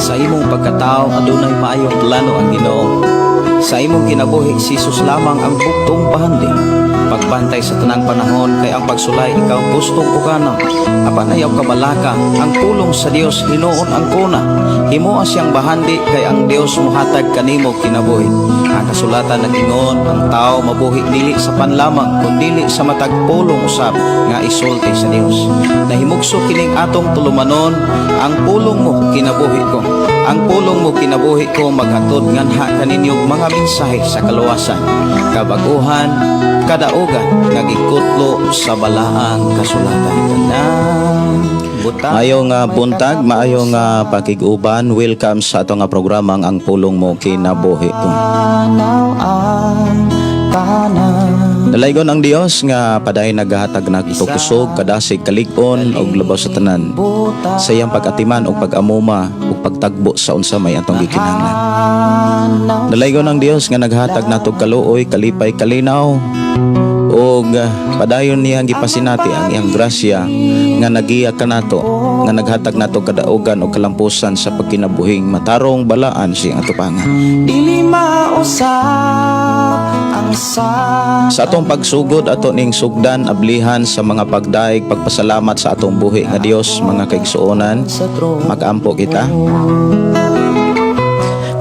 Sa imong pagkatao, adunay maayong plano ang Ginoo. Sa imong kinabuhi, si Jesus lamang ang buktong bahandi. Pagbantay sa tanang panahon kay ang pagsulay ikaw gustong puganaw. Apan ayaw kabalaka, ang pulong sa Dios hinuon ang kuna. Himoa siyang bahandi kay ang Dios muhatag kanimo kinabuhi. Ang kasulatan nag-ingon, ang tao mabuhi dili sa pan lamang kun dili sa matag pulong usab nga isulti sa Dios. Nahimugso kining atong tulumanon, "Ang pulong mo kinabuhi ko." "Ang pulong mo kinabuhi ko" maghatod nganha kaninyo mga mensahe sa kaluwasan, kabaguhan, kadaugan nga gikutlo sa balaang kasulatan. Tanang buta. Maayong buntag, maayong pakig-uban. Welcome sa ato nga programang "Ang Pulong Mo Kinabuhi Ko." Dalaygon ang Dios nga padayon nagahatag nagtukusog, kadasig, kalig-on ug labaw sa tanan sa iyang pag-atiman ug pag-amuma ug pagtagbo sa unsa may atong gikinahanglan. Dalaygon ang Dios nga naghatag natog kaluoy, kalipay, kalinaw ug padayon niyang gipasinati ang iyang grasya nga nagiya kanato, nga naghatag nato kadaugan ug kalampusan sa pagkinabuhing matarong, balaan sa iyang atubangan. Dili mausab ang sa Sa atong pagsugod, ato ning sugdan, ablihan sa mga pagdaig, pagpasalamat sa atong buhi nga Dios, mga kaigsuonan. Sa trono. Magampo kita.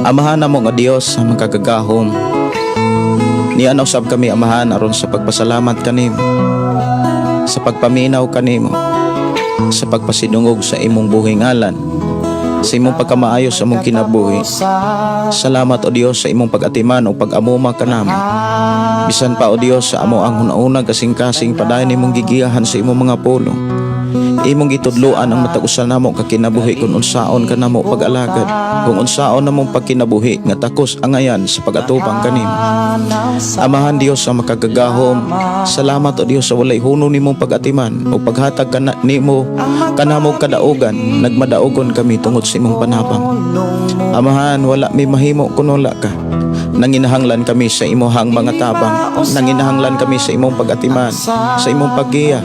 Amahan namo nga Dios sa makagagahom. Niana usab kami, Amahan, aron sa pagpasalamat kanimo, sa pagpaminaw kanimo, sa pagpasidungog sa imong buhi ngalan, sa imong pagkamaayo sa among kinabuhi. Salamat, O Dios, sa imong pag-atiman o pag-amuma kanamo. Bisan pa, O Dios, sa amo ang hunahuna kasing-kasing, padayon imong gigiyahan sa imong mga pulong. Imong gitudloan ang matag usa namo ka kinabuhi kung unsaon ka namo pag-alagad, kung unsaon namong pagkinabuhi nga takos angayan sa pag-atubang kanimo. Amahan Dios sa makagagahom, salamat, O Dios, sa walay huno nimong pag-atiman o paghatag kana nimo kanamo kadaugan, nagmadaugon kami tungod sa imong panabang. Amahan, wala mi mahimo kun wala ka. Nanginahanglan kami sa imuhang mga tabang. Nanginahanglan kami sa imong pag-atiman, sa imong paggiya,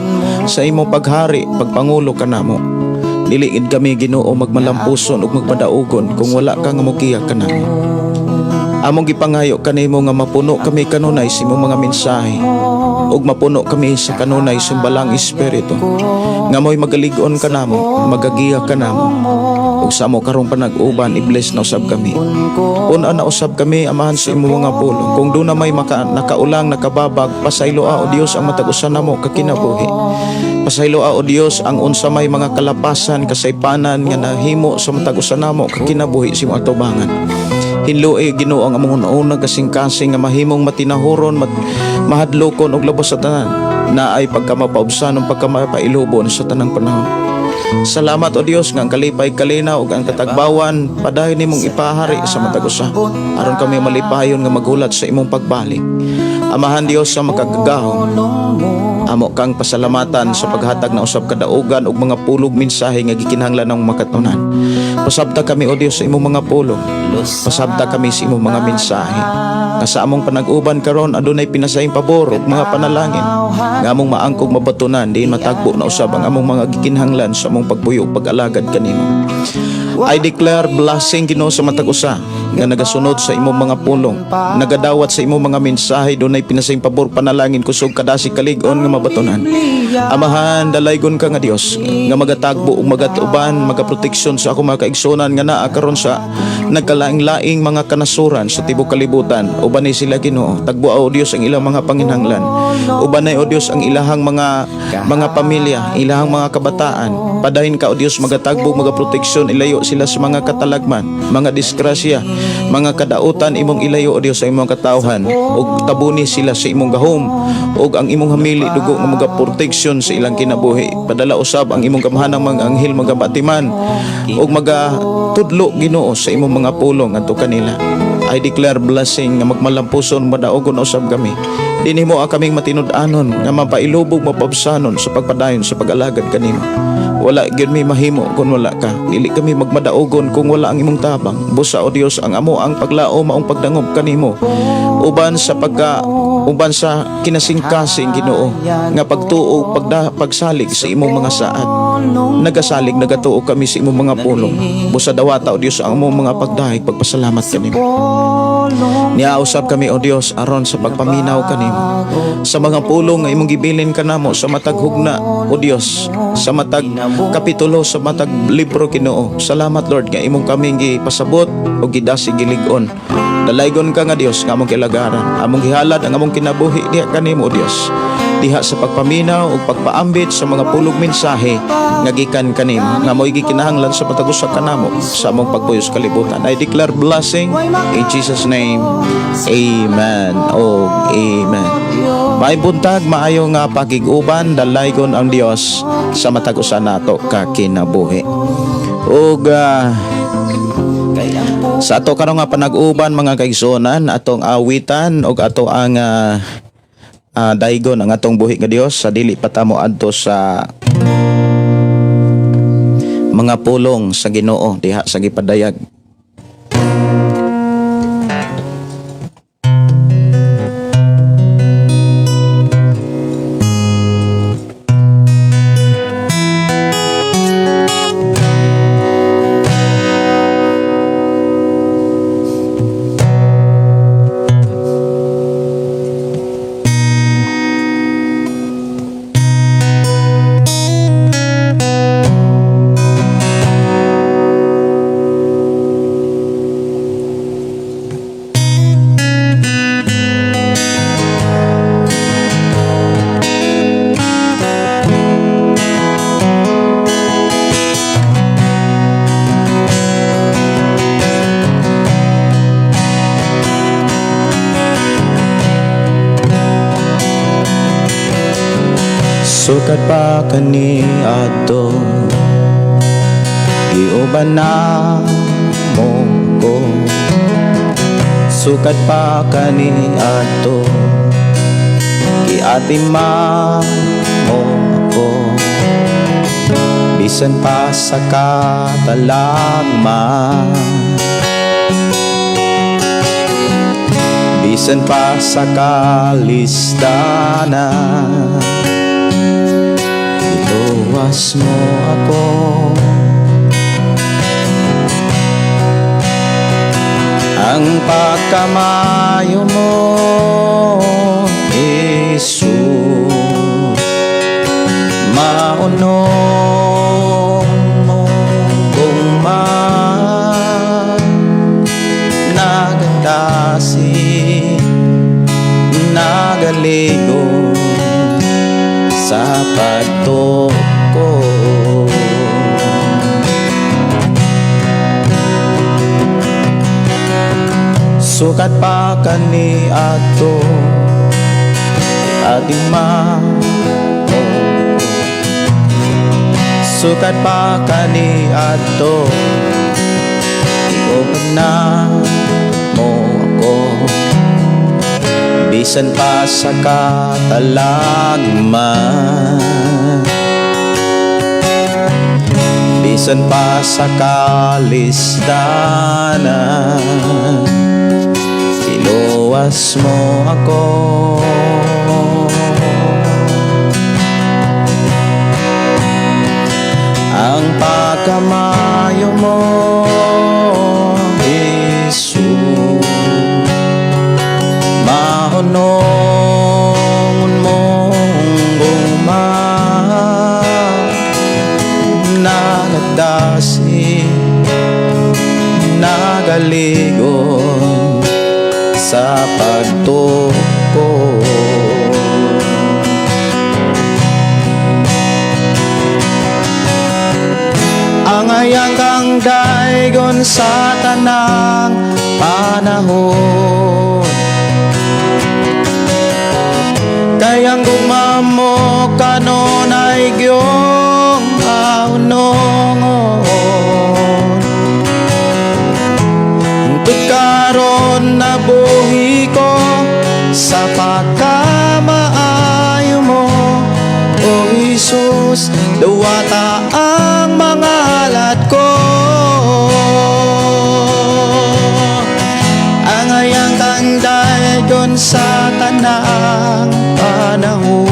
sa imong paghari, pagpangulo kanamo. Dili gid kami, Ginoo, magmalampuson ug magpadaugon kung wala ka nga mogiya kanamo. Among gipangayo kanimo nga mapuno kami kanunay sa imong mga mensahe ug mapuno kami sa kanunay sa Balaang Espiritu nga mo'y magalig-on kanamo, magagiya kanamo. Ug sa amo karong panag-uban, i-bless na usab kami. Pun-a na usab kami, Amahan, sa imong mga pulong. Kung duna may nakaulang, nakababag, pasayloa, O Dios, ang matag usa namo ka kinabuhi. Pasayloa, O Dios, ang unsa may mga kalapasan, kasaypanan nga nahimo sa matag usa namo ka kinabuhi sa imong atubangan. Hinloi, Ginoo, ang among una kasing-kasing nga mahimong matinahuron, mahadlokon ug labos sa tanan na ay pagkamapaubsan ug pagkamapailubon sa tanang panahon. Salamat, O Dios, nga ang kalipay, kalinaw ug ang katagbawan padayon nimong ipahari sa matag usa aron kami malipayon nga maghulat sa imong pagbalik. Amahan Dios sa makagagahom, amo kang pasalamatan sa paghatag na usab kadaugan ug mga pulog mensahe nga gikinahanglan ng makatunan. Pasabta kami, O Dios, sa imong mga pulong. Pasabta kami sa imong mga mensahe. Nga sa among panag-uban karon adunay pinasahing pabor ug mga panalangin nga among maangkog mabatunan diin matagbo na usab ang among mga gikinahanglan sa among pagpuyo ug pag-alagad kanimo. I declare blessing, Ginoo, sa matag usa nga nagasunod sa imong mga pulong, nagadawat sa imong mga mensahe, dunay pinasahing pabor, panalangin, kusog, kadasig, kalig-on nga mabatunan. Amahan, dalaygon ka nga Dios nga magatagbo ug magatuban, magaproteksyon sa ako mga kaigsunan nga naa karon sa nagkalaing-laing mga kanasuran sa tibok kalibutan. Ubanay sila, Ginoo. Tagboa, O Dios, ang ilang mga panginhanglan. Ubanay, O Dios, ang ilahang mga pamilya, ilahang mga kabataan. Padayon ka, O Dios, magatagbo, magaproteksyon, ilayo sila sa mga katalagman, mga disgrasya, mga kadautan. Imong ilayo, O Dios, sa imong katawhan ug tabuni sila sa imong gahom ug ang imong hamili dugo nga magaproteksyon sa ilang kinabuhi. Padala usab ang imong gamhanang mga anghel magabatiman ug magatudlo, Ginoo, sa imong mga pulong ngadto kanila. I declare blessing nga magmalampuson, madaugon usab kami. Dinhi mo kaming matinud-anon nga mapailubog, mapabsanon sa pagpadayon sa pag-alagad kanimo. Wala gyud mi mahimo kung wala ka. Dili kami magmadaugon kung wala ang imong tabang. Busa, O Dios, ang amo ang paglao maong pagdangop kanimo. Uban sa kinasingkasing, Ginoo, nga pagtuo, pagsalig sa imong mga saad. Nagasalig, nagatuo kami sa imong mga pulong. Busa dawata, O Dios, ang imong mga pagdahig, pagpasalamat kanimo. Niya usab kami, O Dios, aron sa pagpaminaw kanimo. Sa mga pulong nga imong gibilin kanamo sa matag hugna, O Dios, sa matag kapitulo, sa matag libro, Ginoo. Salamat, Lord, nga imong kaming gipasabot o gidasi gilig-on. Dalaygon ka nga Dios nga among kilagaran. Among gihalad ang among kinabuhi diha kanimo, O Dios. Diha sa pagpaminaw ug pagpaambit sa mga pulong mensahe nga gikan kanimo nga mo'y gikinahanglan sa matag usa kanamo sa among pagpuyo sa kalibutan. I declare blessing in Jesus' name. Amen. Oh, amen. May buntag, maayo nga pakig-uban, dalaygon ang Dios sa matag usa nato ka kinabuhi. Ug sa ato karon nga panag-uban, mga kaigsuonan, atong awitan ug ato ang daygon ang atong buhi nga Dios sa dili pa ta moadto sa mga pulong sa Ginoo diha sa gipadayag. Sukad pa kani adto, giuban na mo ko. Sukad pa kani adto, giatiman mo ako. Bisan pa sa katalagman, bisan pa sa kalistanan, iluwas mo ako. Ang pagkamayo mo, Jesus, maunong mo gugma, nagadasi, nagaligo sa pagtuko. Sukad pa kani ato, adima mo. Sukad pa kani ato, iuban na mo ako. Bisan pa sa katalagman, bisan pa sa kalisdanan, iluwas mo ako. Ang pagkamayo mo, Jesus, maunong mong gugma, nagadasi, nagaligon sa pagtuko. Angayang kang daygon sa tanang panahon, kay ang gugma mo kanunay giyong aunongon. Hangtod karon nabuhi ko sa pagkamaayo mo, O Jesus, duwata ang mga alat ko. Angayang kang daygon sa tanang panahon.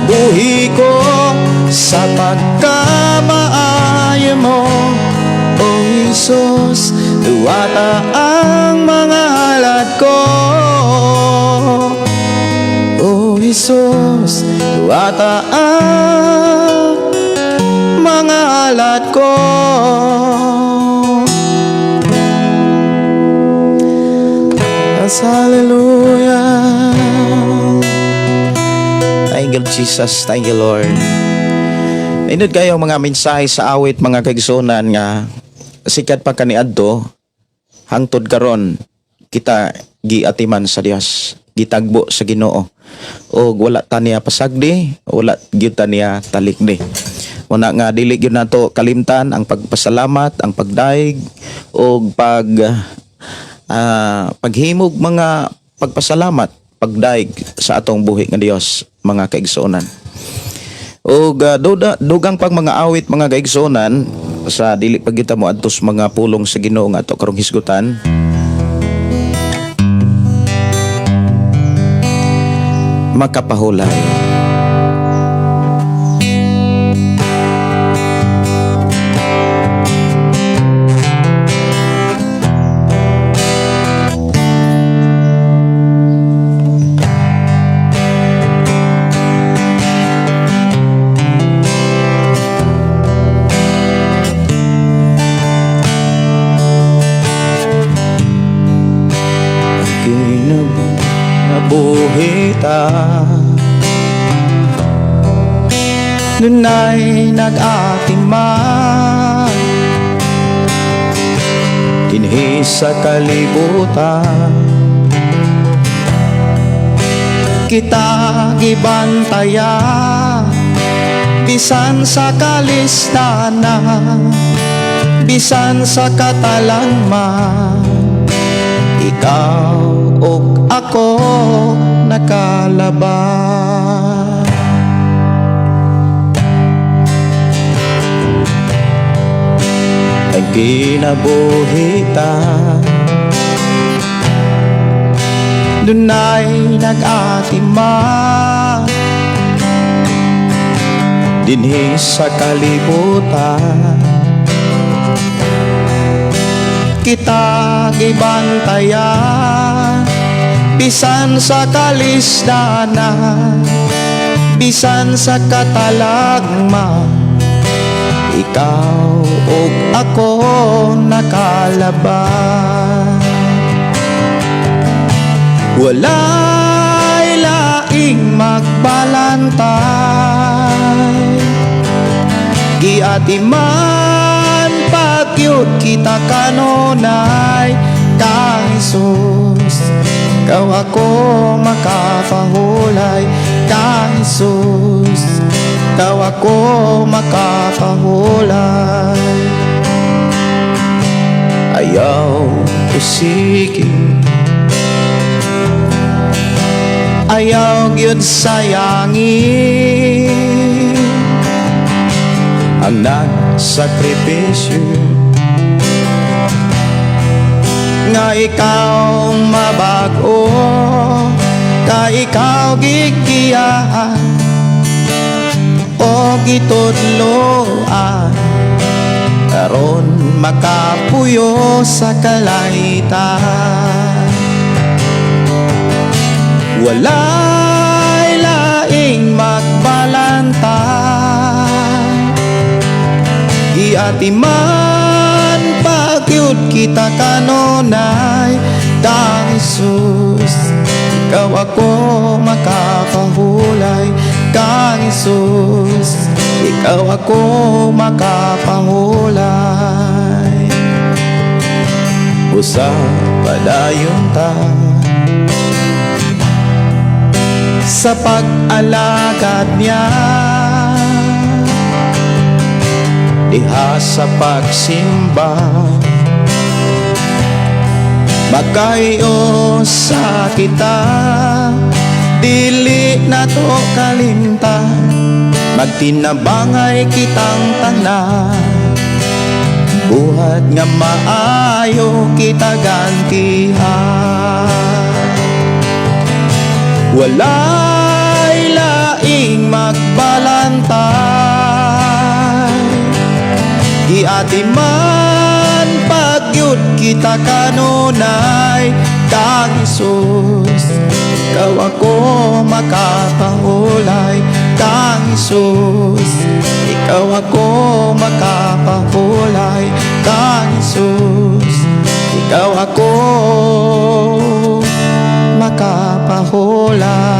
Kinabuhi ko sa pagkamaayo mo, O Jesus, duwata ang mga halad ko. O Jesus, duwata ang mga halad ko. Yes, hallelujah. Thank you, Jesus. Thank you, Lord. Nindot kayo mga mensahe sa awit, mga kaigsunan, nga sikat pa kaniadto hangtod karon kita giatiman sa Dios, gitagbo sa Ginoo og wala ta niya pasagdi, wala gyud ta niya talikdi. Muna nga dili gyud nato kalimtan ang pagpasalamat, ang pagdaig og paghimog mga pagpasalamat, pagdaig sa atong buhi nga Dios, mga kaigsuonan. Og dugang pang mga awit, mga kaigsuonan, sa dili pa kita mo adtos mga pulong sa Ginoo nga ato karong hisgutan. Makapahulay. Kinabuhi ta, dunay nag-atiman dinhi sa kalibutan. Kita gibantaya bisan sa kalistana, bisan sa katalangman, ikaw ug ako nakalabas. Ang kinabuhi ta, dunay nag-atiman dinhi sa kalibutan. Kita gibantayan bisan sa kalistana, bisan sa katalagman, ikaw ug ako nakalabas. Walay laing magbalantay, giatiman pagyud kita kanunay. Kang Jesus, ikaw ako makapahulay. Kang Jesus, ikaw ako makapahulay. Ayaw usiki, ayaw gyud sayangi ang nagsakripisyo nga ikaw mabag-o, ka ikaw gigiyahan o gitudloan, aron makapuyo sa kalangitan. Walay laing magbalantay, giatiman pagyud kita kanunay. Kang Jesus, ikaw ako makapahulay. Kang Jesus, ikaw ako makapahulay. Usa padayon ta sa pag-alagad niya diha sa pagsimba. Makayo sa kita, dili na to kalimtan, magtinabangay kitang tanan, buhat nga maayo kita gantihan. Walay laing Ganing magbalantay. Giatiman pagyud kita kanunay. Kang Hesus, ikaw ako makapahulay. Kang Hesus, ikaw ako makapahulay. Kang Hesus, ikaw ako makapahulay.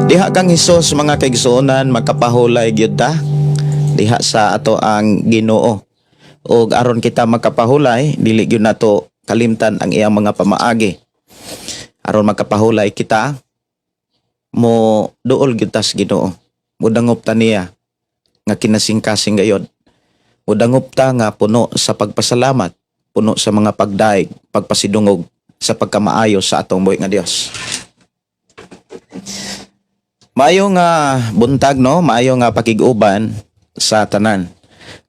Diha kang Hesus, mga kaigsuonan, makapahulay gyud ta diha sa ato ang Ginoo. Ug aron kita makapahulay, dili gyud nato kalimtan ang iyang mga pamaagi. Aron makapahulay kita, mo duol gyud ta sa Ginoo. Mudangop ta niya nga kinasingkasing gayod. Mudangop ta nga puno sa pagpasalamat, puno sa mga pagdaig, pagpasidungog sa pagkamaayo sa atong buhi nga Dios. Maayo nga buntag, no, maayo nga pakig-uban sa tanan.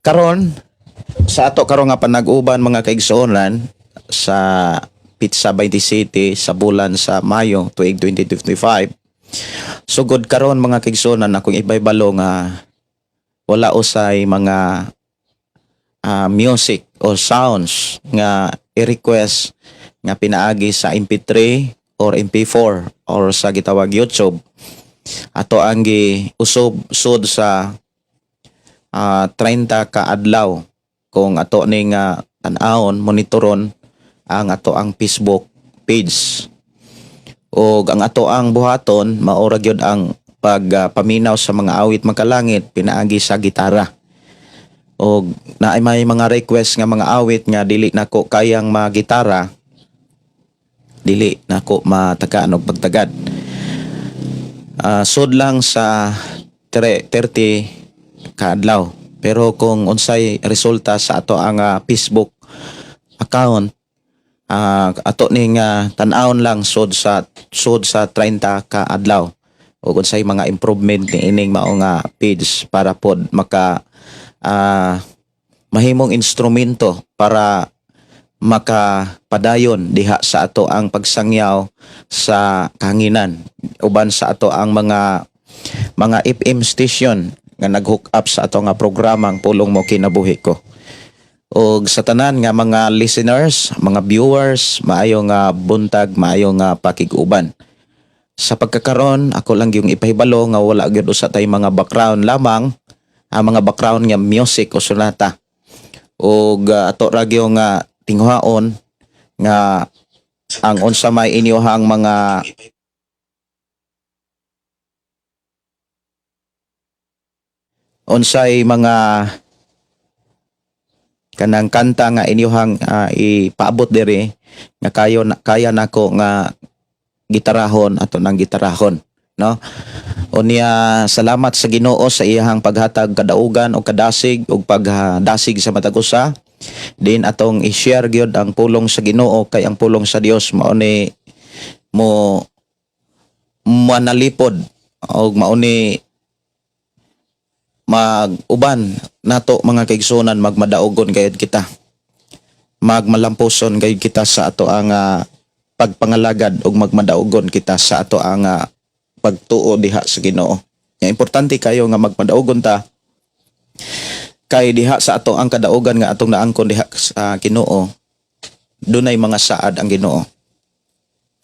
Karon sa ato karon nga panag-uban, mga kaigsuonan, sa Pizza by the City sa bulan sa Mayo tuig 2025. Sugod karon, mga kaigsuonan, akong ipaybalo nga wala usay mga music o sounds nga i-request nga pinaagi sa MP3 or MP4 or sa gitawag YouTube. Ato ang gi usob sud sa 30 ka adlaw kung ato ning tan-awon, monitoron ang ato ang Facebook page. Og ang ato ang buhaton mao ra gyud ang pagpaminaw sa mga awit makalangit pinaagi sa gitara. Og naay may mga request nga mga awit nga dili nako kayang magitara, dili nako matagaan og pagtagad. Sud lang sa 30 kaadlaw. Pero kung unsay resulta sa ato ang Facebook account, ato ning tan-awon lang sud sa 30 ka adlaw ug unsay mga improvement ni ining mao nga page para pod maka mahimong instrumento para makapadayon diha sa ato ang pagsangyaw sa kahanginan uban sa ato ang mga FM station nga nag-hook up sa ato nga programang Pulong Mo Kinabuhi Ko. Og sa tanan nga mga listeners, mga viewers, maayo nga buntag, maayo nga pakig-uban. Sa pagkakaron, ako lang yung ipahibalo nga wala gyud usa tay mga background lamang ang mga background nga music o sonata. Og ato ra gyud nga tinguhaon nga ang unsa may inyohang mga unsay mga kanang kanta nga inyohang ipaabot diri nga kayo na, kaya nako nga gitarahon, ato nang gitarahon, no. Unya salamat sa Ginoo sa iyahang paghatag kadaugan o kadasig ug pagdasig sa matag usa din atong i-share gyud ang pulong sa Ginoo, kay ang pulong sa Dios mao ni mo manalipod og mao ni mag-uban nato, mga kaigsunan. Magmadaugon gayud kita, magmalampuson gayud kita sa ato ang pagpangalagad ug magmadaugon kita sa ato ang pagtuo diha sa Ginoo. Nga importante kayo nga magmadaugon ta kay diha sa ato ang kadaugan nga atong naangkon diha sa Ginoo, dunay mga saad ang Ginoo.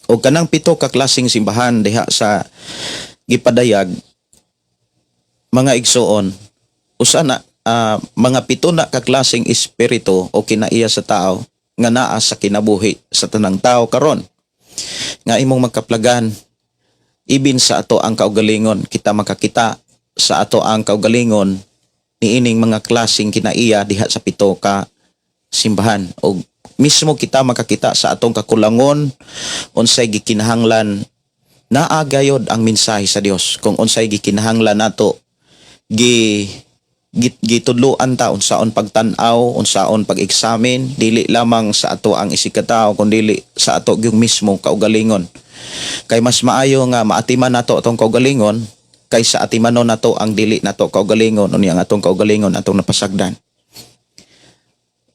Og kanang pito ka klaseng simbahan diha sa gipadayag, mga igsuon, usa na mga pito na ka klaseng espiritu o kinaiya sa tao nga naa sa kinabuhi sa tanang tao karon nga imong magkaplagan. Ibin sa ato ang kaugalingon, kita makakita sa ato ang kaugalingon niining mga klaseng kinaiya diha sa pito ka simbahan, og mismo kita makakita sa atong kakulangon unsay gikinahanglan. Naa gayod ang mensahe sa Dios kung unsay gikinahanglan nato gi gitudloan ta unsaon pagtan-aw, unsaon pag-examine, dili lamang sa ato ang isigkatawo kundi sa ato gyud mismo kaugalingon. Kay mas maayo nga maatiman nato atong kaugalingon kaysa atimanon nato ang dili nato kaugalingon, unya ang atong kaugalingon atong napasagdan.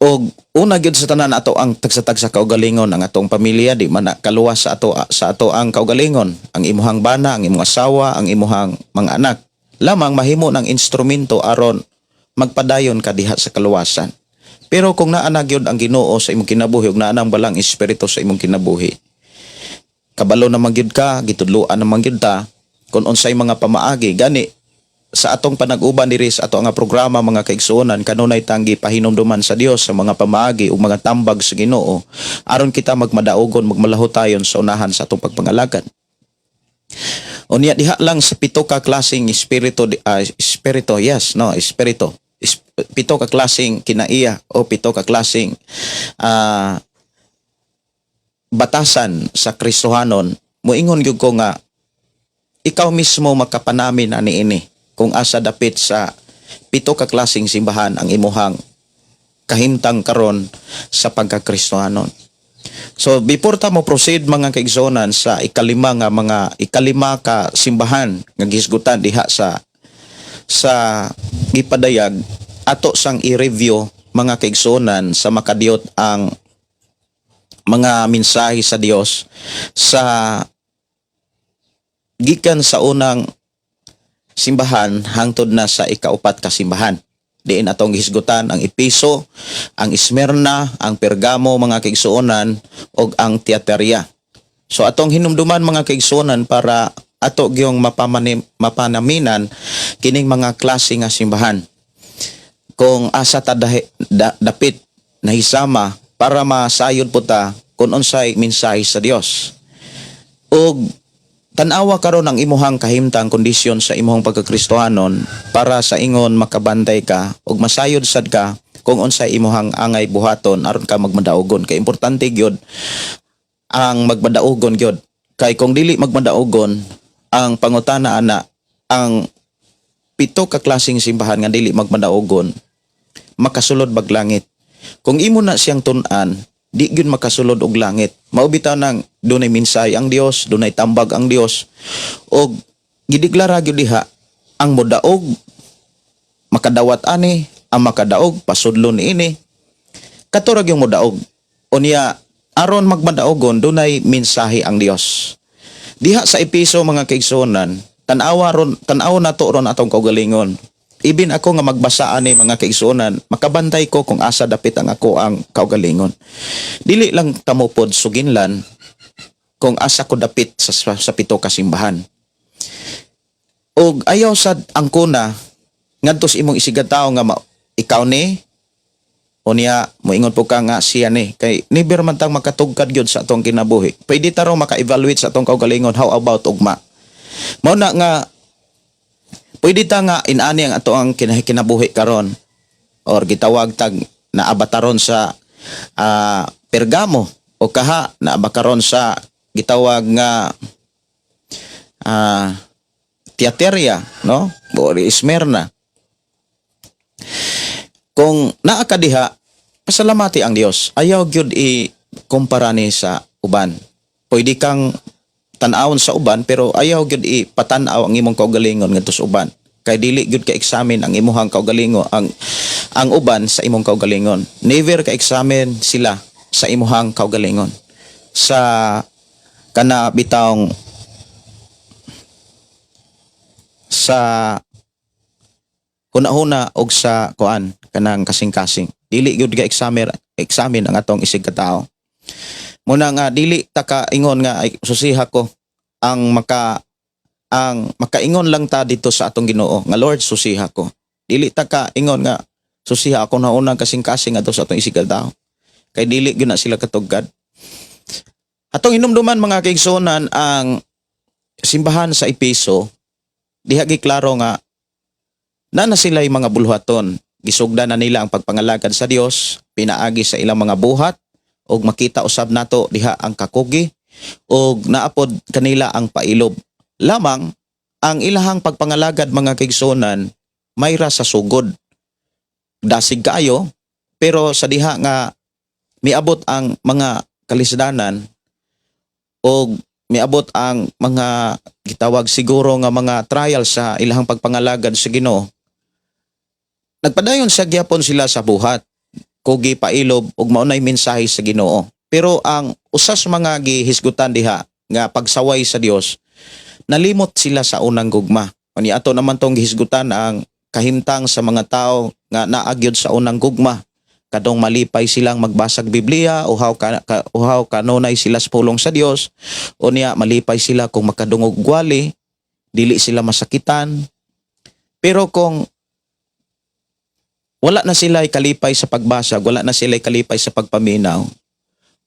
Og una gyud sa tanan, ato ang tagsa-tagsa kaugalingon, ang atong pamilya di man na kaluwas sa ato ang kaugalingon, ang imuhang bana, ang imong asawa, ang imuhang mga anak. Lamang mahimo ng instrumento aron magpadayon ka diha sa kaluwasan. Pero kung naa na gyud ang Ginoo sa imong kinabuhi ug naa ang Balaang Espiritu sa imong kinabuhi, kabalo na man gyud ka, gitudloan na man gyud ta kung unsay mga pamaagi. Gani sa atong panag-uban diri sa ato nga programa, mga kaigsuonan, kanunay tang gipahinumduman sa Dios sa mga pamaagi ug mga tambag sa Ginoo aron kita magmadaugon, magmalahotayon sa unahan sa atong pagpangalagad. Unya diha lang sa pito ka klaseng espiritu, espiritu, yes, no, espiritu. Pito ka klaseng kinaiya o pito ka klaseng batasan sa Kristohanon, moingon gyud ko nga ikaw mismo makapanamin ani ini kung asa dapit sa pito ka klaseng simbahan ang imuhang kahimtang karon sa pagkakristohanon. So before ta mo proceed, mga kaigsuonan, sa ikalima nga mga ikalima ka simbahan nga gihisgutan diha sa gipadayag, ato sang i-review, mga kaigsuonan, sa makadiyot ang mga mensahe sa Dios sa gikan sa unang simbahan hangtod na sa ikaupat ka simbahan. Diin atong gihisgutan ang Epeso, ang Smyrna, ang Pergamo, mga kaigsuonan, ug ang Tiateria. So atong hinumduman, mga kaigsuonan, para ato gyong mapanaminan kining mga klase nga simbahan. Kung asa ta dapit nahisama para masayod po ta kung unsay mensahe sa Dios. Og tan-awa karon ang imuhang kahimtang, kondisyon sa imuhang pagkakristohanon, para sa ingon makabantay ka ug masayod sad ka kung unsay imuhang angay buhaton aron ka magmadaugon, kay importante gyud ang magmadaugon gyud, kay kung dili magmadaugon, ang pangutana ana, ang pito ka klaseng simbahan nga dili magmadaugon, makasulod bag langit? Kung imo na siyang tun-an, di gyud makasulod og langit. Mao bitaw nang dunay minsay ang Dios, dunay tambag ang Dios. Og gideklara gyud diha ang modaog makadawat ani, ang makadaog pasudlon niini. Kato ra gyung modaog. Unya aron magmadaogon, dunay mensahe ang Dios. Diha sa Epeso, mga kaigsuonan, tan-awa ron, tan-aw nato ron atong kaugalingon. Ibin ako nga magbasa ani, mga kaigsuonan, makabantay ko kung asa dapit ang ako ang kaugalingon. Dili lang kamo pod suginlan kung asa ko dapit sa pito ka simbahan. Og ayaw sad ang kuna ngadto sa imong isigataw nga ikaw ni, unya moingon po ka nga siya ni, kay never man tang makatugkad gyud sa atong kinabuhi. Pwede ta raw maka-evaluate sa atong kaugalingon, how about ugma? Mao na nga pwede ta nga inani ang ato ang kinabuhi karon or gitawag tag naabataron sa Pergamo o kaha naaba karon sa gitawag nga Tiateria, no, o Smyrna. Kung naa ka diha, pasalamati ang Dios. Ayaw gyud i kumpara ni sa uban. Pwede kang tan-awon sa uban, pero ayaw gyud ipatan-aw ang imong kaugalingon ngadto sa uban, kay dili gyud ka examine ang imuhang kaugalingon ang uban sa imong kaugalingon. Never ka examine sila sa imuhang kaugalingon sa kana bitawng sa hunahuna og sa kuan kanang kasing-kasing. Dili gyud ka examine examine ang atong isig katao. Muna nga dili ta ka ingon nga ay susiha ko. Ang makaingon lang ta dito sa atong Ginoo nga, "Lord, susiha ko." Dili ta ka ingon nga susiha ako na unang kasing-kasing adto sa atong isig katao, kay dili gyud na sila katugkad. Atong hinumduman, mga kaigsuonan, ang simbahan sa Epeso. Diha giklaro nga na sila mga bulhaton. Gisugdan na nila ang pagpangalagad sa Dios pinaagi sa ilang mga buhat, ug makita usab nato diha ang kakugi ug naapod kanila ang pailob. Lamang ang ilahang pagpangalagad, mga kaigsuonan, mayra sa sugod. Dasig kaayo, pero sa diha nga miabot ang mga kalisdanan og miabot ang mga gitawag siguro nga mga trial sa ilahang pagpangalagad sa Ginoo, nagpadayon sa gyapon sila sa buhat. Kugi pailob ug mao nay mensahe sa Ginoo. Pero ang usa sa mga gihisgutan diha nga pagsaway sa Dios, nalimot sila sa unang gugma. Unya ato naman tong gihisgutan ang kahimtang sa mga tao nga naa gyud sa unang gugma, kadtong malipay silang magbasag Biblia, uhaw ka, uhaw kanunay sila sa pulong sa Dios. Unya malipay sila kung makadungog wali, dili sila masakitan. Pero kung wala na sila kalipay sa pagbasa, wala na sila kalipay sa pagpaminaw,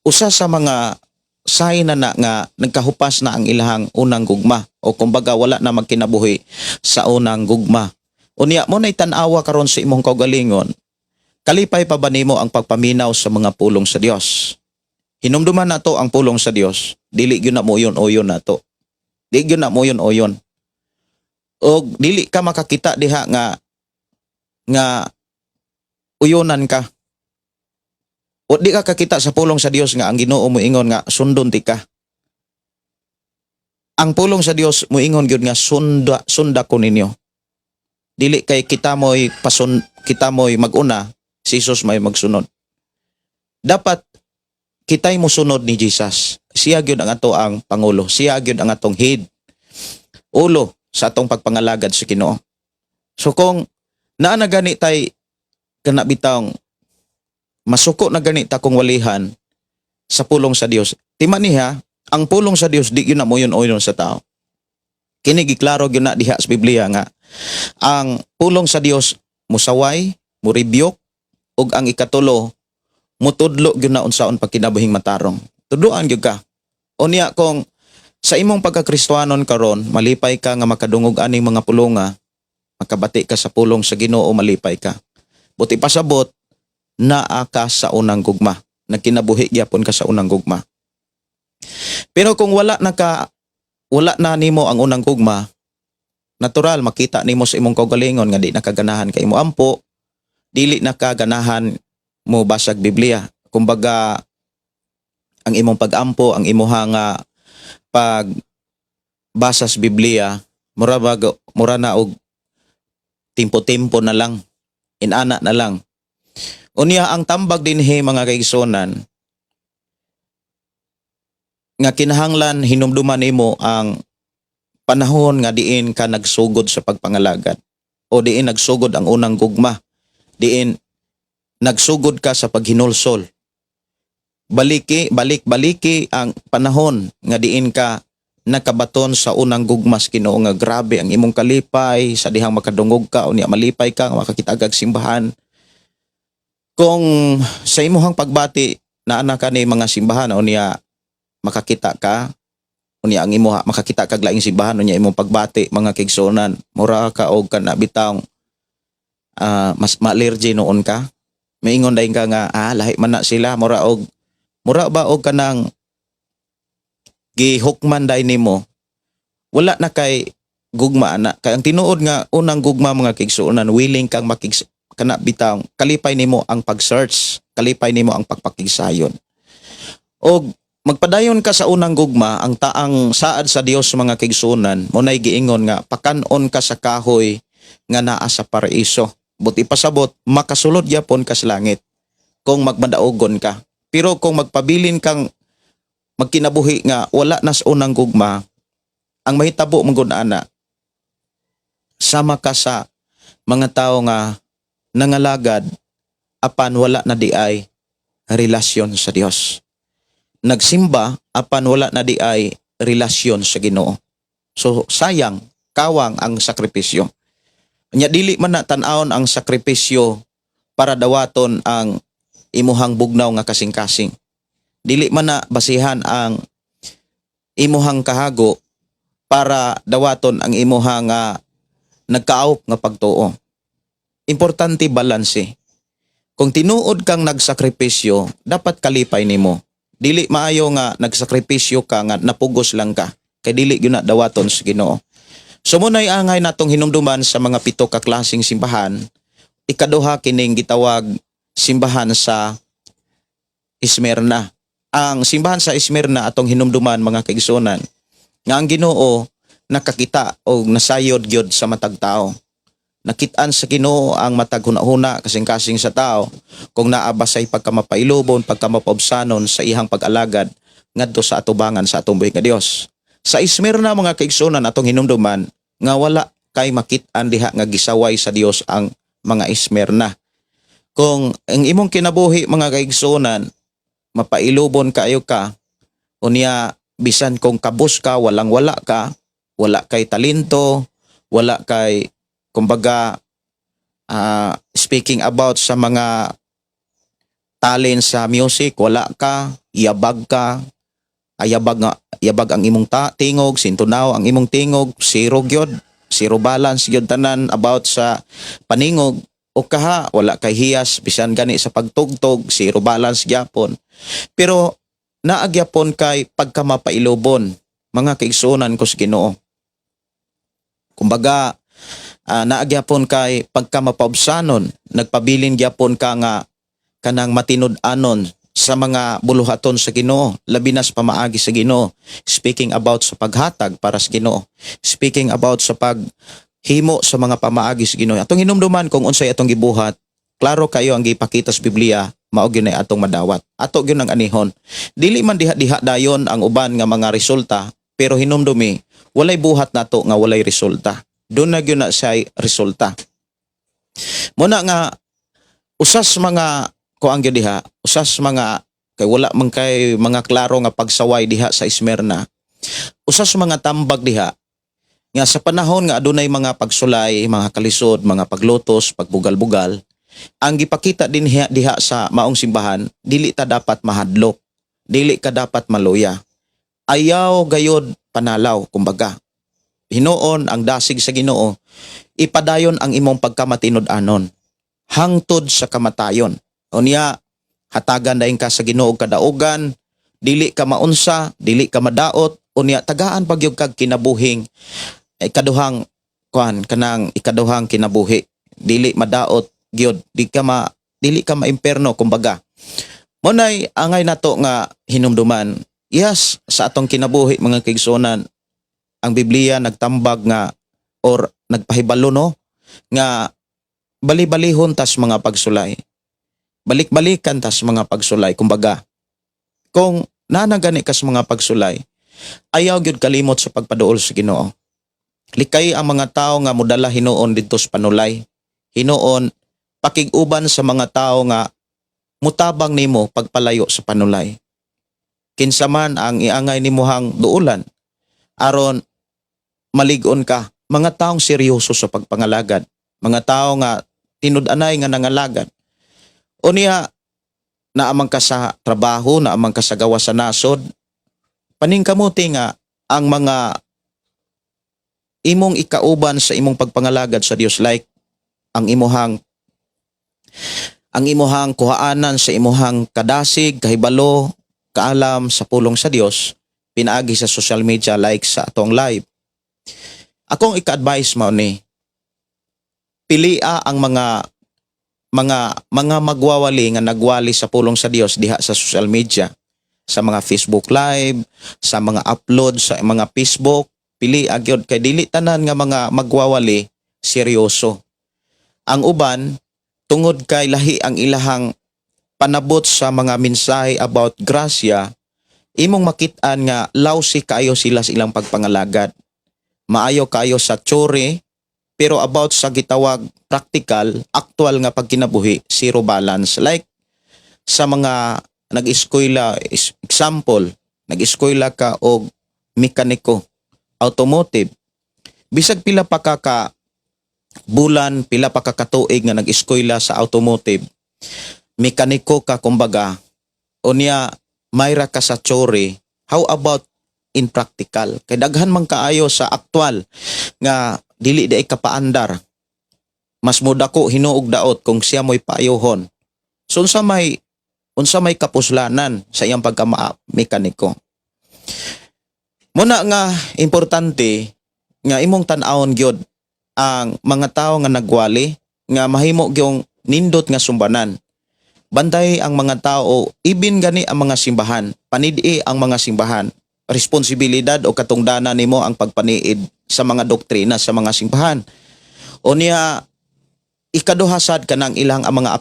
usa sa mga sign na, na nga nagkahupas na ang ilahang unang gugma o kumbaga wala na magkinabuhi sa unang gugma. Unya mo nay tan-awa karon sa imong kaugalingon, kalipay pa ba nimo ang pagpaminaw sa mga pulong sa Dios? Hinumduman nato ang pulong sa Dios, dili gyud na mo uyon-uyon nato. Di gyud na mo uyon-uyon. Og dili ka makakita diha nga nga uyonan ka. O di ka kakita sa pulong sa Dios nga ang Ginoo moingon nga sundon ti ka. Ang pulong sa Dios moingon gyud nga sunda sunda ko ninyo. Dili kay kita mo'y pasun kita mo'y maguna, si Jesus may magsunod. Dapat kita'y mosunod ni Jesus. Siya gyud ang ato ang pangulo. Siya gyud ang atong head. Ulo sa atong pagpangalagad sa Ginoo. So kung naa na gani tay kana bitawng masuko na gani ta kung walihan sa pulong sa Dios. Tima niya, ang pulong sa Dios di gyud na moyon-oyon sa tao. Kini giklaro gyud na diha sa Biblia nga ang pulong sa Dios musaway, muribyok, ug ang ikatulo, mutudlo gyud na unsaon pagkinabuhing matarong. Tudloan gyud ka. Unya kung sa imong pagkakristohanon karon malipay ka nga makadungog aning mga pulonga, makabati ka sa pulong sa Ginoo, malipay ka. Buot pasabot, naa ka sa unang gugma. Nagkinabuhi gyapon ka sa unang gugma. Pero kung wala na nimo ang unang gugma, natural makita nimo sa imong kaugalingon nga di na kaganahan kay mo ampo, dili na kaganahan mo basag Biblia. Kumbaga ang imong pag-ampo, ang imuha nga pag basa sa Biblia, mura ba mura na og timpo-timpo na lang, inana na lang. Unya ang tambag dinhi, mga kaigsunan, nga kinahanglan hinumduman nimo ang panahon nga diin ka nagsugod sa pagpangalagad o diin nagsugod ang unang gugma, diin nagsugod ka sa paghinulsol. Baliki, balik baliki ang panahon nga diin ka nakabaton sa unang gugma sa Ginoo nga grabe ang imong kalipay sa dihang makadungog ka, unya malipay ka nga makakita kag simbahan. Kung sa imuhang pagbati naa na ka ni mga simbahan, unya makakita ka, unya ang imuha makakita kag laing simbahan, unya imong pagbati, mga kaigsuonan, mura ka og kana bitawng mas ma-allergy noon ka, maingon dayon ka nga, "Ah, lahi man na sila." Mura ba og kanang gihukman day nimo, wala na kay gugma ana. Kay ang tinuod nga unang gugma, mga kaigsuonan, willing kang makig kana bitawng kalipay nimo ang pag-search, kalipay nimo ang pagpakigsayon og magpadayon ka sa unang gugma. Ang taang saad sa Dios, mga kaigsuonan, mo nay giingon nga pakan-on ka sa kahoy nga naa sa paraiso. Buot ipasabot, makasulod gyapon ka sa langit kung magmadaogon ka. Pero kung magpabilin kang magkinabuhi nga wala na sa unang gugma, ang mahitabo man gud ana, sama ka sa mga tao nga nangalagad apan wala na di ay relasyon sa Dios. Nagsimba apan wala na di ay relasyon sa Ginoo. So sayang, kawang ang sakripisyo. Nya dili man na tan-awon ang sakripisyo para dawaton ang imuhang bugnaw nga kasing-kasing. Dili man na basihan ang imuhang kahago para dawaton ang imuhang nagkaawp nga pagtuo. Importante balanse. Kung tinuod kang nagsakripisyo, dapat kalipay nimo. Dili maayo nga nagsakripisyo ka nga napugos lang ka. Kay dili gyud na dawaton sa Ginoo. So muna'y angay natong hinumduman sa mga pito ka klaseng simbahan. Ikaduha, kining gitawag simbahan sa Esmirna. Ang simbahan sa Esmirna, atong hinumduman, mga kaigsuonan, nga ang Ginoo nakakita o nasayod gyud sa matag tao. Nakitaan sa Ginoo ang matag hunahuna, kasing-kasing sa tao, kung naa ba say pagkamapailubon, pagkamapaubsanon sa ihang pag-alagad ngadto sa atubangan sa atong buhi nga Dios. Sa Esmirna, mga kaigsunan, atong hinumduman nga wala kay makit-an diha nga gisaway sa Dios ang mga Esmirna. Kung ang imong kinabuhi, mga kaigsunan, mapailubon kaayo ka, unya bisan kung kabus ka, walang wala ka, wala kay talento, wala kay kumbaga speaking about sa mga talent sa music, wala ka, yabag ka, ayabag nga yabag ang imong tingog, sintunaw ang imong tingog, zero gyud, zero balance gyud tanan about sa paningog, o kaha wala kay hiyas bisan gani sa pagtugtog, zero balance gyapon. Pero naa gyapon kay pagkamapailubon, mga kaigsuonan ko sa Ginoo. Kumbaga, naa gyapon kay pagkamapaubsanon, nagpabilin gyapon ka nga kanang matinud-anon sa mga buluhaton sa Ginoo, labi na sa pamaagi sa Ginoo. Speaking about sa paghatag para sa Ginoo, speaking about sa paghimo sa mga pamaagi sa Ginoo. Atong hinumduman kung unsay atong gibuhat, klaro kayo ang gipakita sa Biblia, mao gyud na atong madawat. Ato gyud ang anihon. Dili man diha-diha dayon ang uban nga mga resulta, pero hinumdumi, walay buhat nato nga walay resulta. Duna gyud na siya resulta. Muna nga usas mga kuang gyud diha, usas mga kay wala man kay mga klaro nga pagsaway diha sa Esmirna. Usas mga tambag diha nga sa panahon nga adunay mga pagsulay, mga kalisod, mga paglutos, pagbugal-bugal, ang gipakita din diha, diha sa maong simbahan, dili ta dapat mahadlok, dili ka dapat maluya. Ayaw gayod panalaw, kumbaga. Hinuon ang dasig sa Ginoo, ipadayon ang imong pagkamatinud-anon hangtod sa kamatayon. Unya, hatagan dayon ka sa Ginoo og kadaugan, dili ka maunsa, dili ka madaot, unya tagaan pa gyud kag kinabuhing ikaduhang kuan, kanang ikaduhang kinabuhi. Dili madaot gyud, dili ka maimperno kumbaga. Munay angay nato nga hinumduman. Yes, sa atong kinabuhi, mga kaigsuonan, ang Biblia nagtambag nga or nagpahibalo, no, nga bali-balihon tas mga pagsulay. Balik-balikan tas mga pagsulay kumbaga. Kung nanagani kas mga pagsulay, ayaw gyud kalimot sa pagpaduol sa Ginoo. Likay ang mga tao nga modala hinuon didto sa panulay. Hinuon pakig-uban sa mga tao nga mutabang nimo pagpalayo sa panulay. Kinsa man ang iangay nimuhang duulan aron malig-on ka, mga taong seryoso sa pagpangalagad, mga tao nga tinud-anay nga nangalagad. Unya naa man ka sa trabaho, naa man ka sa gawas sa nasod, paningkamuti nga ang mga imong ikauban sa imong pagpangalagad sa Dios, like ang imuhang kuhaanan sa imuhang kadasig, kahibalo, kaalam sa pulong sa Dios pinaagi sa social media, like sa atong live. Akong ika-advise mao ni pilia ang mga magwawali nga nagwali sa pulong sa Dios diha sa social media, sa mga Facebook Live, sa mga upload sa mga Facebook. Pili gyud kay dili tanan nga mga magwawali seryoso. Ang uban, tungod kay lahi ang ilahang panabot sa mga mensahe about grasya, imong makit-an nga lousy kaayo sila sa ilang pagpangalagad. Maayo kaayo sa theory, pero about sa gitawag practical, actual nga pagkinabuhi, zero balance. Like sa mga nag-eskwela, example, nag-eskwela ka og mekaniko, automotive, bisag pila pa ka bulan, pila pa ka katuig nga nag-eskwela sa automotive, mekaniko ka kumbaga, unya mayra ka sa theory, how about in practical? Kay daghan man kaayo sa aktual nga dili di ay kapaandar. Mas mudako hinuog daot kung siya mo'y paayuhon. So unsa may kapuslanan sa iyang pagka mekaniko? Muna nga importante nga imong tan-awon gyud ang mga tao nga nagwali nga mahimo gyung nindot nga sumbanan. Bantay ang mga tao, ibin gani ang mga simbahan, panid-i ang mga simbahan. Responsibilidad o katungdanan nimo ang pagpaniid sa mga doktrina sa mga simbahan. O niya Ikaduha sad, kanang ilang ang mga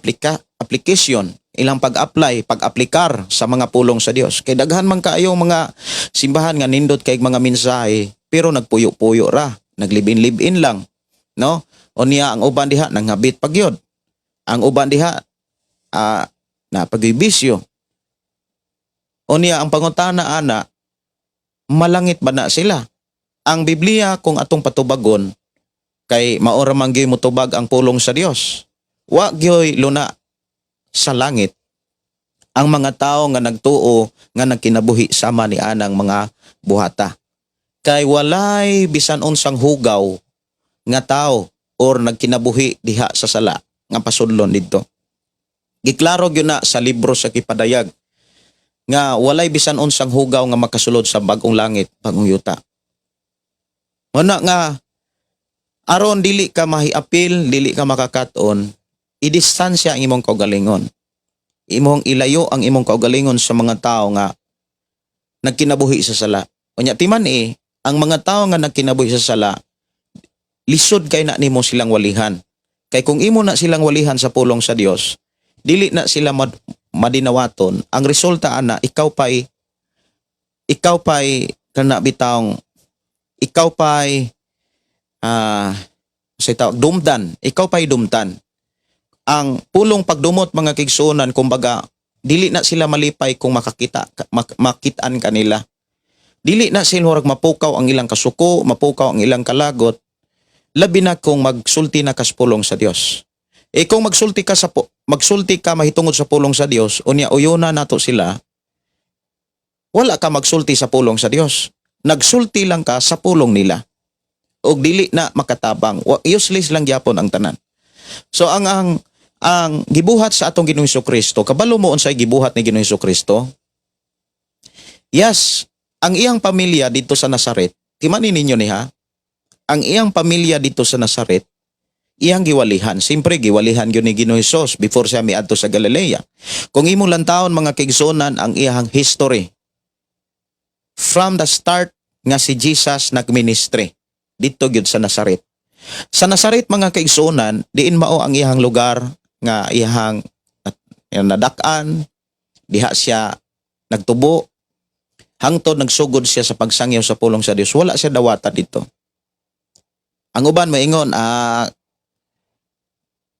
application, ilang pag-apply, pag-aplikar sa mga pulong sa Dios. Kay daghan man kaayo mga simbahan nga nindot kay mga mensahe pero nagpuyo-puyo ra, naglibin-libin lang, no? Unya ang uban diha nanghabit pagyod. Ang uban diha na pagbisyo. Unya ang pangutana ana, malangit ba na sila? Ang Biblia kung atong patubagon, kay maora man gyud motubag ang pulong sa Dios. Wa gyoy luna sa langit ang mga tao nga nagtuo nga nagkinabuhi sama ni anang mga buhata. Kay walay bisan unsang hugaw nga tao or nagkinabuhi diha sa sala nga pasudlon didto. Giklaro gyud na sa libro sa Kipadayag nga walay bisan unsang hugaw nga makasulod sa bagong langit, bagong yuta. Muna nga aron dili ka mahiapil, dili ka makakaton, idistansya ang imong kaugalingon. Imong ilayo ang imong kaugalingon sa mga tao nga nagkinabuhi sa sala. Unya timan eh, ang mga tao nga nagkinabuhi sa sala, lisod kay na nimo silang walihan. Kay kung imo na silang walihan sa pulong sa Dios, dili na sila madinawaton. Ang resulta ana, ikaw pa'y kana bitawng ikaw pa'y sa tawag dumdan, ikaw pa'y dumtan. Ang pulong pagdumot, mga kaigsuonan, kumbaga dili na sila malipay kung makitaan kanila. Dili na sila murag mapukaw ang ilang kasuko, mapukaw ang ilang kalagot, labi na kung magsulti na kas pulong sa Dios. Eh kung magsulti ka mahitungod sa pulong sa Dios, unya uyona nato sila, wala ka magsulti sa pulong sa Dios. Nagsulti lang ka sa pulong nila. Og dili na makatabang. Useless lang gyapon ang tanan. So ang gibuhat sa atong Ginoong Kristo, kabalo mo unsay gibuhat ni Ginoong Kristo? Yes, ang iyang pamilya dito sa Nazaret, timani ninyo ni ha, ang iyang pamilya dito sa Nazaret, iyang giwalihan. Siyempre, giwalihan gyud ni Ginoong Hesus before siya miadto sa Galilea. Kung imong lantawon, mga kaigsuonan, ang iyang history, from the start nga si Jesus nagministry dito gyud sa Nazaret. Sa Nazaret, mga kaigsuonan, diin mao ang iyang lugar nga iyang nadak-an, diha siya nagtubo, hangtod nagsugod siya sa pagsangyaw sa pulong sa Dios. Wala siya dawata dito. Ang uban moingon,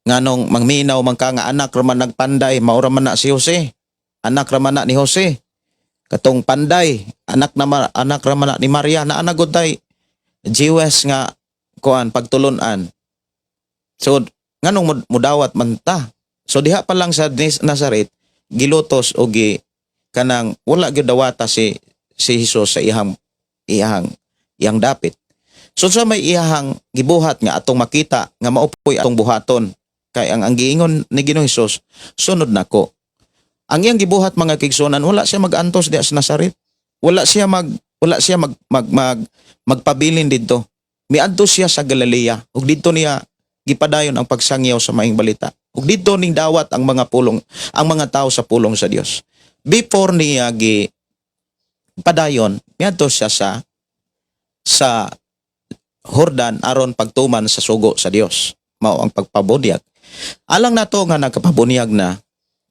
nganong mangminaw man ka nga anak raman nagpanday, mao ra man na si Jose. Anak ra man na ni Jose. Katong panday, anak ra man na ni Maria na ana gud tay Jewish nga kuan pagtulunan. So nganong mudawat man ta? So diha pa lang sa Nazaret gilutos o gi kanang wala gyud dawata si si Jesus sa iyang iyang iyang dapit. So sa may iyahang gibuhat nga atong makita nga mao poy atong buhaton, kay ang giingon ni Ginoong Hesus, "Sunod nako." Ang iyang gibuhat, mga kaigsuonan, wala siya magantos diha sa Nazaret. Wala siya mag mag, mag magpabilin didto. Miadto siya sa Galilea ug didto niya gipadayon ang pagsangyaw sa maayong balita. Ug didto ning dawat ang mga pulong, ang mga tao sa pulong sa Dios. Before niya gi padayon, miadto siya sa Jordan aron pagtuman sa sugo sa Dios. Mao ang pagpabunyag. Alang nato nga nagkapabunyag na,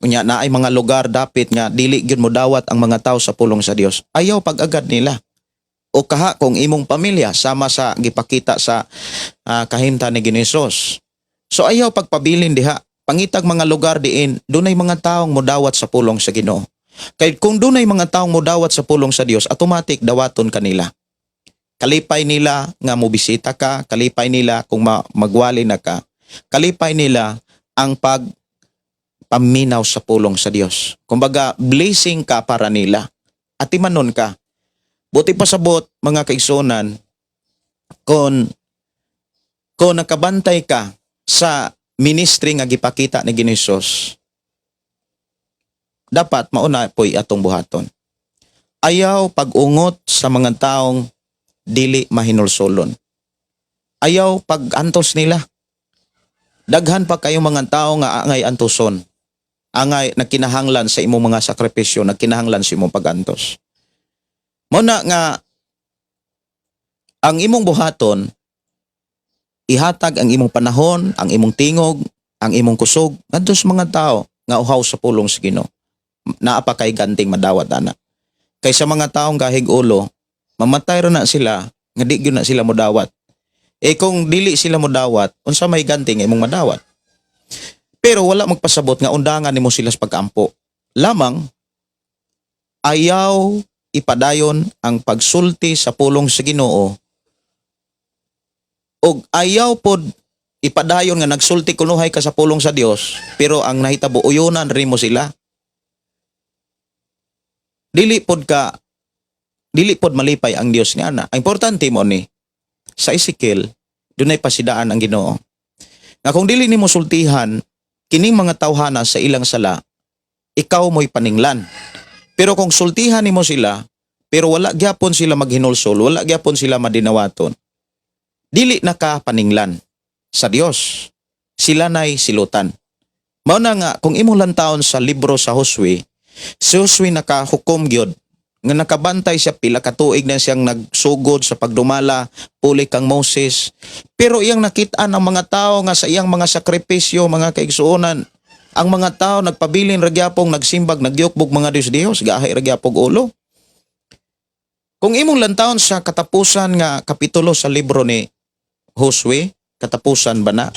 unya na ay mga lugar dapit nga dili gyud mo dawat ang mga tao sa pulong sa Dios. Ayaw pag-agad nila. O kaha kung imong pamilya, sama sa gipakita sa kahimtang ni Ginoong Hesus. So ayaw pagpabilin diha. Pangitag mga lugar diin dunay mga taong modawat sa pulong sa Ginoo. Kay kung dunay mga taong modawat sa pulong sa Dios, automatic dawaton kanila. Kalipay nila nga mobisita ka, kalipay nila kung magwali na ka. Kalipay nila ang pag paminaw sa pulong sa Dios. Kumbaga, blessing ka para nila. Atimanon ka. Buti pasabot, mga kaigsuonan, kung nakabantay ka sa ministry nga gipakita ni Ginoong Hesus, dapat mauna po'y atong buhaton. Ayaw pag-ungot sa mga taong dili mahinulsolon. Ayaw pag-antos nila. Daghan pa kayong mga tao nga angay antoson. Angay nagkinahanglan sa imong mga sakripisyo, nagkinahanglan sa imong pag-antos. Muna nga ang imong buhaton, ihatag ang imong panahon, ang imong tingog, Ang imong kusog ngadto sa mga tao nga uhaw sa pulong sa Ginoo. Naa pa kay ganting madawat ana. Kay sa mga taong gahig ulo, mamatay ra na sila nga di gyud na sila modawat. Eh kung dili sila modawat, unsa may ganting nga imong madawat? Pero wala magpasabot nga undangan nimo sila sa pagkaampo. Lamang ayaw ipadayon ang pagsulti sa pulong sa Ginoo og ayaw pod ipadayon nga nagsulti kunuhay ka sa pulong sa Dios, pero ang nahitabo, uyonan rin mo sila. Dili pod malipay ang Dios nga ana. Ang importante mo ni sa Ezekiel, dunay pasidaan ang Ginoo nga kung dili nimo sultihan kining mga tawhana sa ilang sala, ikaw mo'y paninglan. Pero kung sultihan nimo sila pero wala gyapon sila maghinulsol, wala gyapon sila madinawaton, dili na ka paninglan sa Dios, sila nay silutan. Mao na nga kung imong lantawon sa libro sa Josue, si Josue nakahukom gyud nga nakabantay siya, pila ka tuig na siyang nagsugod sa pagdumala puli kang Moses, pero iyang nakit-an ang mga tao nga sa iyang mga sakripisyo, mga kaigsuonan, ang mga tao nagpabilin ra gyapong nagsimbag, nagyukbog mga Dios-Dios, gahay ra gyapog ulo. Kung imong lantawon sa katapusan nga kapitulo sa libro ni Josue, katapusan ba na?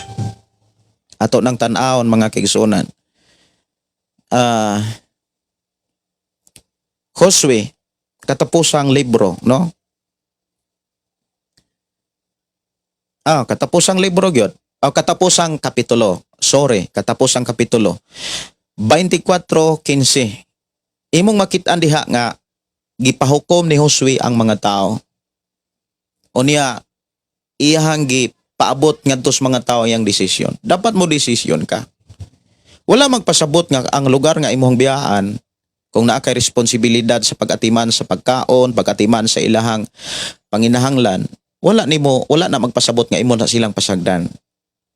Ato nang tan-awon, mga kaigsuonan. Ah, Josue, katapusang libro, no? Ah, katapusang libro gyud. Ah, katapusang kapitulo. Sorry, katapusang kapitulo. 24:15. Imong makit-an diha nga gipahukom ni Josue ang mga tao. Unya iyahang gipaabot ngadto sa mga tao iyang desisyon. Dapat mo desisyon ka. Wala magpasabot nga ang lugar nga imong biyaan, kung naa kay responsibilidad sa pag-atiman sa pagkaon, pag-atiman sa ilahang panginahanglan, wala na magpasabot nga imo na silang pasagdan.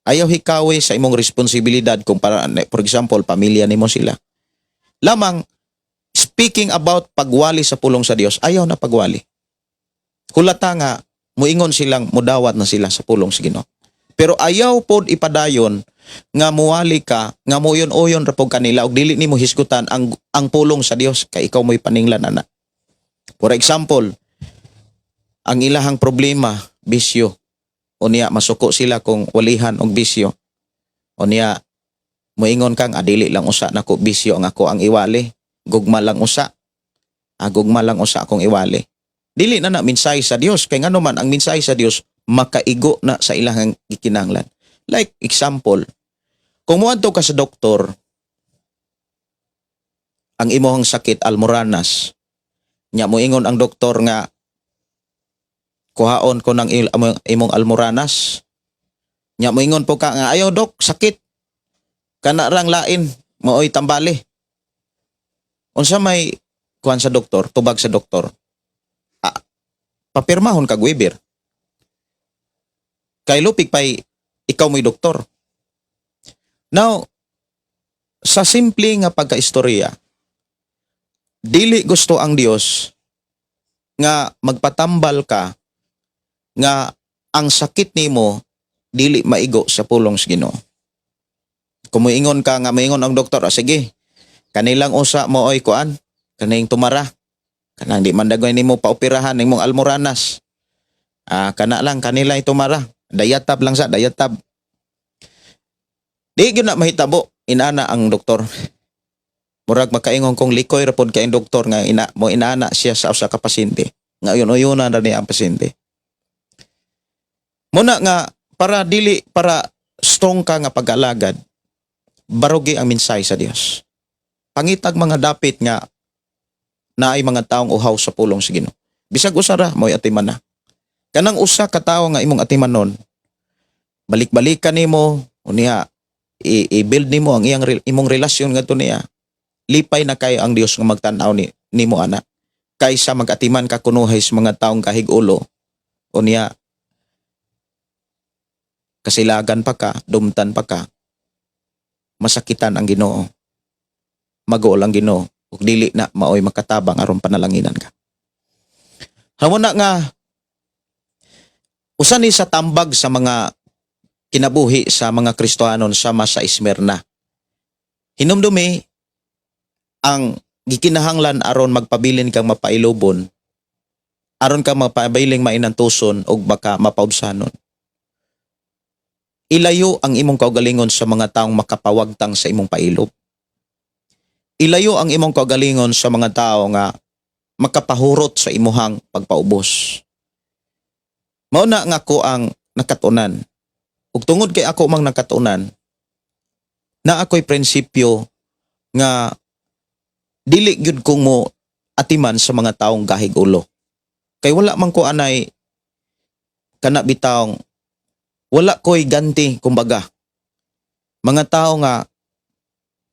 Ayaw hikawi sa imong responsibilidad kung para, for example, pamilya nimo sila. Lamang speaking about pagwali sa pulong sa Dios, ayaw na pagwali. Hulata nga muingon silang mudawat na sila sa pulong sa Ginoo. Pero ayaw pod ipadayon nga muwali ka, nga muyon-uyon ra pod kanila og dili nimo hisgutan ang pulong sa Dios kay ikaw mo'y paninglan ana. For example, ang ilahang problema, bisyo. Unya masuko sila kung walihan og bisyo. Unya muingon kang adili lang usa nako bisyo ang ako ang iwali. Gugma lang usa. Ah, gugma lang usa akong iwali. Dili na na mensahe sa Dios kay ngano man ang mensahe sa Dios makaigo na sa ilahang gikinahanglan. Like example, kung muadto ka sa doktor, ang imong sakit almoranas, nya moingon ang doktor nga kuhaon ko ng imong almoranas. Nya moingon po ka nga, "Ayaw, dok, sakit. Kana rang lain, maoy tambali." Unsa may kuan sa doktor, tubag sa doktor? Ah, papirmahon kag waiver. Kay lupig pay ikaw mo'y doktor. Now, sa simple nga pagkaistorya, dili gusto ang Dios nga magpatambal ka nga ang sakit nimo dili maigo sa pulong sa Ginoo. Kung moingon ka nga moingon ang doktor, "Ah, sige, kanilang usa mo oy kuan, kaning tumara. Kanang di man dagway nimo paoperahan nimong almoranas. Ah, kana lang kanila tumara. Dayatab lang sa dayatab." Di gyud na mahitabo inana ang doktor. Murag makaingon kong likoy ra pod kay doktor nga ina mo inana siya sa usa ka pasyente. Nga uyon-uyonan ra niya ang pasyente. Muna nga para dili para strong ka nga pag-alagad, barugi ang mensahe sa Dios. Pangitag mga dapit nga naay mga taong uhaw sa pulong sa Ginoo. Bisag usa ra mo'y atiman na. Kanang usa ka tawo nga imong atimanon, balik-balikan nimo, unya i-build nimo ang iyang imong relasyon ngadto niya. Lipay na kayo ang Dios nga magtan-aw ni nimo ana kaysa magatiman ka kunuhay sa mga taong kahig-ulo, unya kasilagan pa ka, dumtan pa ka, masakitan ang Ginoo, maguol ang Ginoo ug dili na maoy makatabang aron panalanginan ka. Hamo na nga usa ni sa tambag sa mga kinabuhi sa mga Kristohanon sama sa Esmirna. Hinumdumi ang gikinahanglan aron magpabilin kang mapailobon, aron kang magpabiling mainantuson ug baka mapaubsanon. Ilayo ang imong kaugalingon sa mga taong makapawagtang sa imong pailob. Ilayo ang imong kaugalingon sa mga tao nga makapahurot sa imuhang pagpaubos. Mao na nga ako ang nakatunan. Ug tungod kay ako mang nakatunan, na ako'y prinsipyo nga dili gyud kong mo atiman sa mga taong gahig ulo. Kay wala man ko anay kana bitawng wala ko'y ganti, kumbaga. Mga tao nga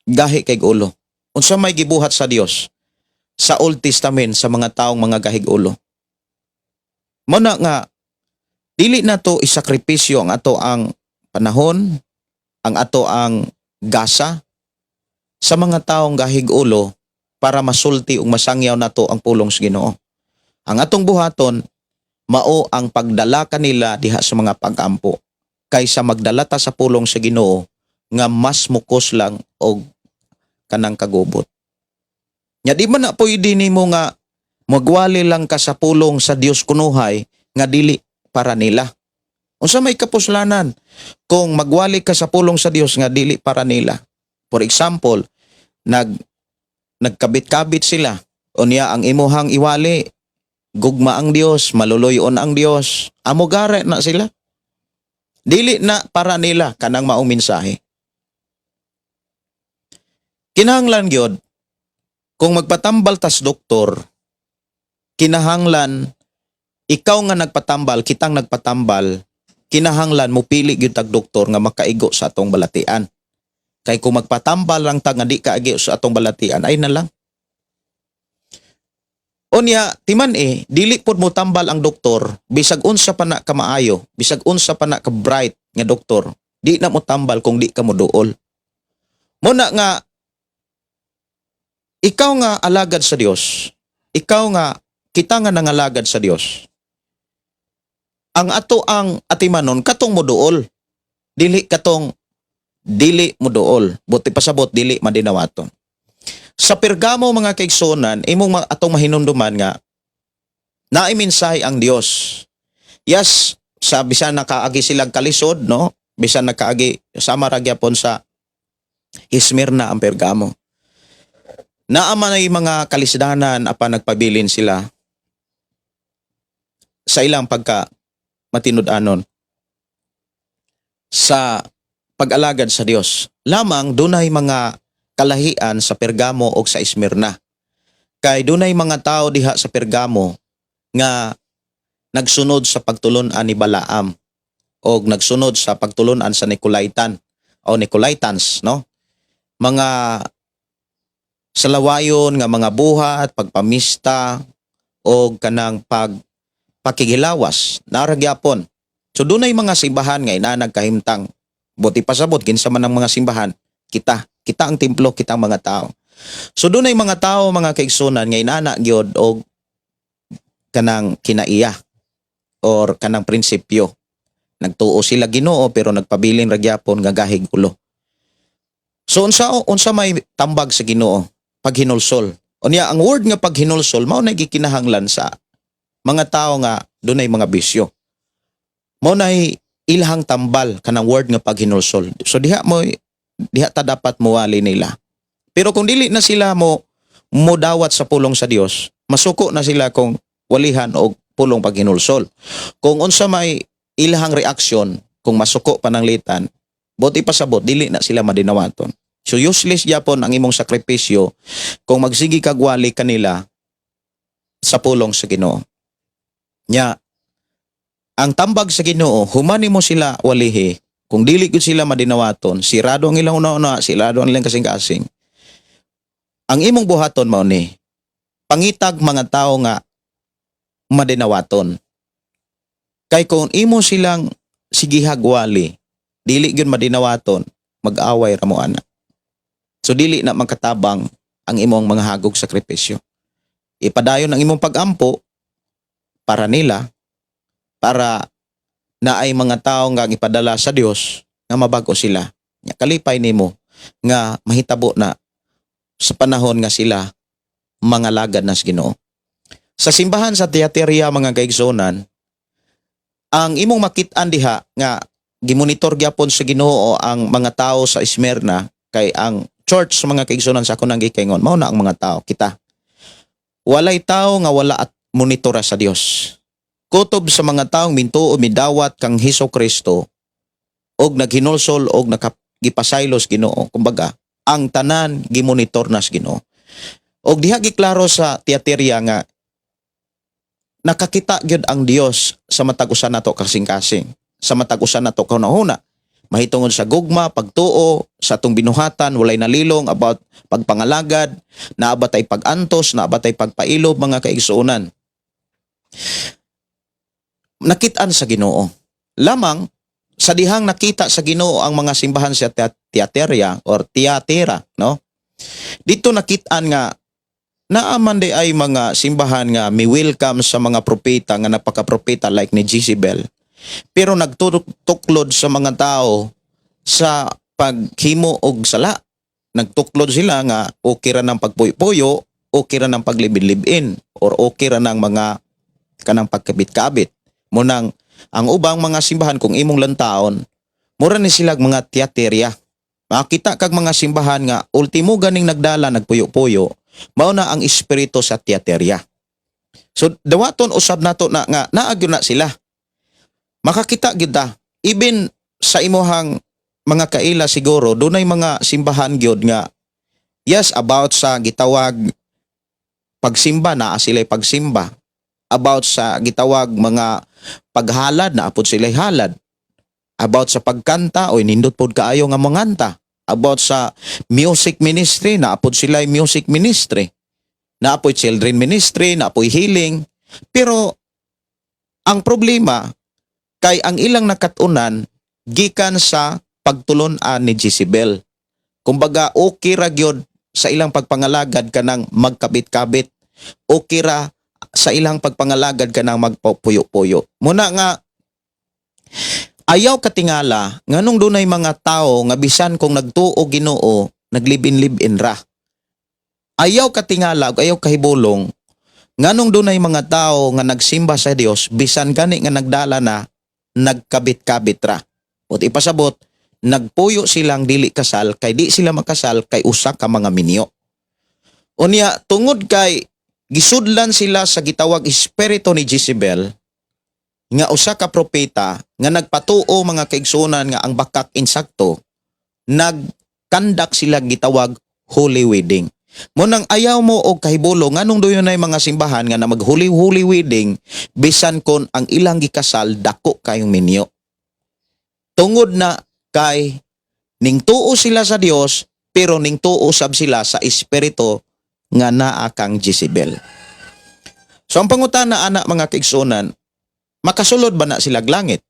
gahi kay ulo. Unsa may gibuhat sa Dios sa Old Testament sa mga taong mga gahig ulo? Mao na nga dili na to isakripisyo ang ato ang panahon, ang ato ang gasa sa mga taong gahig ulo para masulti ug masangyaw nato ang pulong sa Ginoo. Ang atong buhaton mao ang pagdala kanila diha sa mga pagampo kaysa magdala ta sa pulong sa Ginoo nga mas mukos lang og kanang kagubot. Nya di man na pwede nimo nga magwali lang ka sa pulong sa Dios kunuhay nga dili para nila. Unsa may kapuslanan kung magwali ka sa pulong sa Dios nga dili para nila? For example, nagkabit-kabit sila. Unya ang imuhang iwali, gugma ang Dios, maluluyon ang Dios. Amo gare na sila. Dili na para nila kanang maong mensahe. Kinahanglan gyud kung magpatambal tas doktor, kinahanglan ikaw nga nagpatambal, kitang nagpatambal, kinahanglan mo pili gyud tag doktor nga makaigo sa atong balatian. Kay kung magpatambal lang ta nga di kaagi sa atong balatian, ay na lang. Unya, timan eh, dili pod mo tambal ang doktor, bisag unsa pa na kamaayo, bisag unsa pa na ka bright nga doktor, di na mo tambal kung di ka mo duol. Muna nga ikaw nga alagad sa Dios, ikaw nga, kita nga nangalagad sa Dios. Ang ato ang atimanon katong moduol, dili katong dili moduol. Buti pasabot, dili madinawaton. Sa Pergamo, mga kaigsunan, imong atong mahinumduman nga naay mensahe ang Dios. Yes, sa bisan nakaagi silang kalisod, no? Bisan nakaagi sama ra gyapon sa Esmirna ang Pergamo. Naa man ay mga kalisdanan apan nagpabilin sila sa ilang pagka matinud-anon sa pag-alagad sa Dios. Lamang dunay mga kalahian sa Pergamo o sa Esmirna. Kay dunay mga tao diha sa Pergamo nga nagsunod sa pagtulun-an ni Balaam o nagsunod sa pagtulun-an sa Nicolaitan o Nicolaitans, no? Mga salawayon nga mga buhat, pagpamista o kanang pagpakigilawas, naa ra gyapon. So dunay mga simbahan nga inanag kahimtang. Buti pasabot kinsa man ang mga simbahan, kita, kita ang templo, kita ang mga tao. So dunay mga tao, mga kaigsunan, nga inana gyud og kanang kinaiya or kanang prinsipyo. Nagtuo sila Ginoo pero nagpabilin ra gyapon nga gahig ulo. So unsa unsa may tambag sa Ginoo? Paghinulsol. Unya ang word nga paghinulsol mao na gikinahanglan sa mga tao nga dunay mga bisyo. Mao nay ilahang tambal kanang word nga paghinulsol. So diha ta dapat muwali nila. Pero kung dili na sila mo modawat sa pulong sa Dios, masuko na sila kung walihan og pulong paghinulsol. Kung unsa may ilahang reaksyon, kung masuko pananglitan, buti pasabot dili na sila madinawaton. So useless gyapon ang imong sakripisyo kung magsige kag wali kanila sa pulong sa Ginoo. Nya ang tambag sa Ginoo, human nimo sila walihi, kung dili gud sila madinawaton, sirado ang ilang una-una, sirado ang ilang kasing-kasing. Ang imong buhaton mao ni pangitag mga tao nga madinawaton. Kay kung imo silang sigihag wali, dili gyud madinawaton, mag-away ra mo ana. So dili na magkatabang ang imong mga hagog sakripisyo. Ipadayon ang imong pagampo para nila, para Na ay mga tao nga ipadala sa Dios nga mabago sila. Nya kalipay nimo nga mahitabo na sa panahon nga sila mga lagad na sa Ginoo. Sa simbahan sa Tiatira, mga kaigsunan, ang imong makit-an diha nga gimonitor gyapon sa Ginoo ang mga tao sa Smyrna, kay ang church, mga kaigsunan, sa ako nang gikaingon, mao na ang mga tao, kita. Walay tao nga wala at monitora sa Dios. Kutob sa mga taong mintuo, midawat kang Hesus Kristo og naghinulsol og nakagipasaylos Ginoo. Kumbaga, ang tanan gimonitor na sa Ginoo. Og diha giklaro sa Tiatira nga nakakita gyud ang Dios sa matag usa nato kasing-kasing, sa matag usa nato kahuna-huna. Mahitungod sa gugma, pagtuo, sa atong binuhatan, walay nalilong about pagpangalagad, naa ba tay pag-antos, naa ba tay pagpailob, mga kaigsuonan. Nakitaan sa Ginoo. Lamang sa dihang nakita sa Ginoo ang mga simbahan sa Tiateria or Tiatira, no? Dito nakitaan nga naaman di ay mga simbahan nga mi welcome sa mga propeta nga napaka-propeta like ni Jezebel. Pero nagtuklod sa mga tao sa paghimo og sala. Nagtuklod sila nga okay ra ng pagpuyo-puyo, okay ra ng paglibin-libin, or okay ra ng mga kanang pagkabit-kabit. Munang ang ubang mga simbahan, kung imong lantaon, mura ni sila mga Tiateria. Makita kag mga simbahan nga ultimo ganing nagdala nagpuyo-puyo, mao na ang espiritu sa Tiateria. So dawaton usab nato na nga naa gyud na sila. Makakita gyud ta even sa imuhang mga kaila, siguro dunay mga simbahan gyud nga yes, about sa gitawag pagsimba, naa sila'y pagsimba, about sa gitawag mga paghalad, naa pod sila'y halad, about sa pagkanta, oy, nindot pod kaayo nga manganta, about sa music ministry, naa pod sila'y music ministry, naa poy children ministry, naa poy healing. Pero ang problema kay ang ilang nakatunan gikan sa pagtulon-an ni Jezebel. Kumbaga, okay ra gyud sa ilang pagpangalagad kanang magkabit-kabit. Okay ra sa ilang pagpangalagad kanang magpuyo-puyo. Muna nga ayaw katingala nganong dunay mga tao nga bisan kung nagtuo Ginoo, naglibin-libin ra. Ayaw katingala ug ayaw kahibulong nganong dunay mga tao nga nagsimba sa Dios, bisan gani nga nagdala na, nagkabit-kabit ra. Ot ipasabot, nagpuyo silang dili kasal kay di sila makasal kay usa ka mga minyo. Unya tungod kay gisudlan sila sa gitawag espiritu ni Jezebel nga usa ka propeta nga nagpatuo, mga kaigsuonan, nga ang bakak insakto, nagkandak sila gitawag holy wedding. Munang ayaw mo og kahibulo nganong dunay mga simbahan nga na mag holy holy wedding bisan kon ang ilang gikasal dako kayong minyo. Tungod na kay ning tuo sila sa Dios, pero ning tuo sab sila sa espiritu nga naa kang Jezebel. So ang pangutana ana, mga kaigsuonan, makasulod ba na sila langit?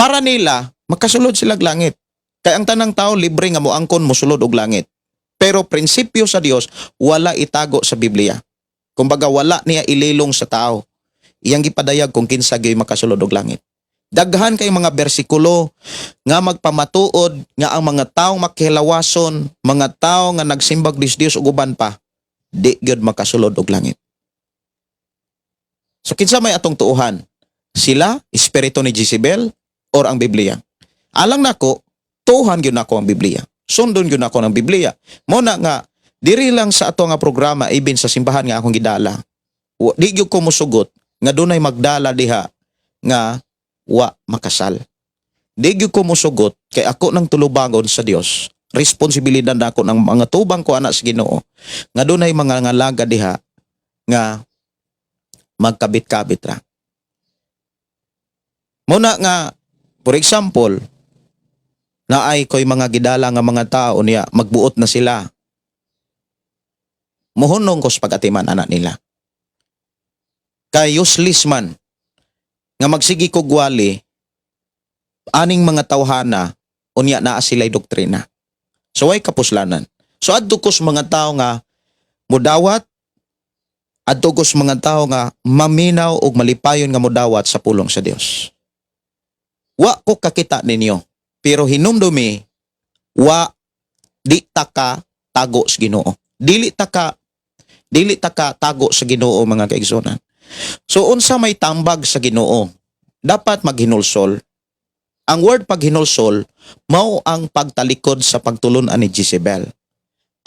Para nila, makasulod sila langit. Kay ang tanang tao libre nga moangkon mosulod og langit. Pero prinsipyo sa Dios, wala itago sa Biblia. Kumbaga, wala niya ililong sa tao. Iyang gipadayag kung kinsa gyud makasulod og langit. Daghan kay mga bersikulo nga magpamatuod nga ang mga taong makihilawason, mga tao nga nagsimbag dis Dios ug uban pa, di gyud makasulod og langit. So kinsa may atong tuuhan? Sila, espiritu ni Jezebel, or ang Biblia? Alang nako, tuuhan gyud nako ang Biblia. Sundon gyud nako ng Biblia. Mo na nga diri lang sa ato nga programa, even sa simbahan nga akong gidala, di gyud ko musugot nga dunay magdala diha nga wa makasal. Di gyud ko musugot kay ako nang tulubagon sa Dios. Responsibilidad nako ng mga tubang ko ana sa Ginoo nga dunay mga ngalaga diha nga magkabit-kabit ra. Muna nga, for example, naay ko'y mga gidala nga mga tao niya, magbuot na sila. Muhunong ko sa pag-atiman anak nila. Kay useless man nga magsigi kog wali aning mga tawhana, unya naa sila'y doktrina. So way kapuslanan. So adto ko sa mga tao nga mudawat, adto ko sa mga tao nga maminaw og malipayon nga mudawat sa pulong sa Dios. Wa ko kakita ninyo. Pero hinumdumi, wa di ta ka tago sa Ginoo. Dili ta ka tago sa Ginoo, mga kaigsunan. So unsa may tambag sa Ginoo? Dapat maghinulsol. Ang word paghinulsol mao ang pagtalikod sa pagtulun-an ni Jezebel.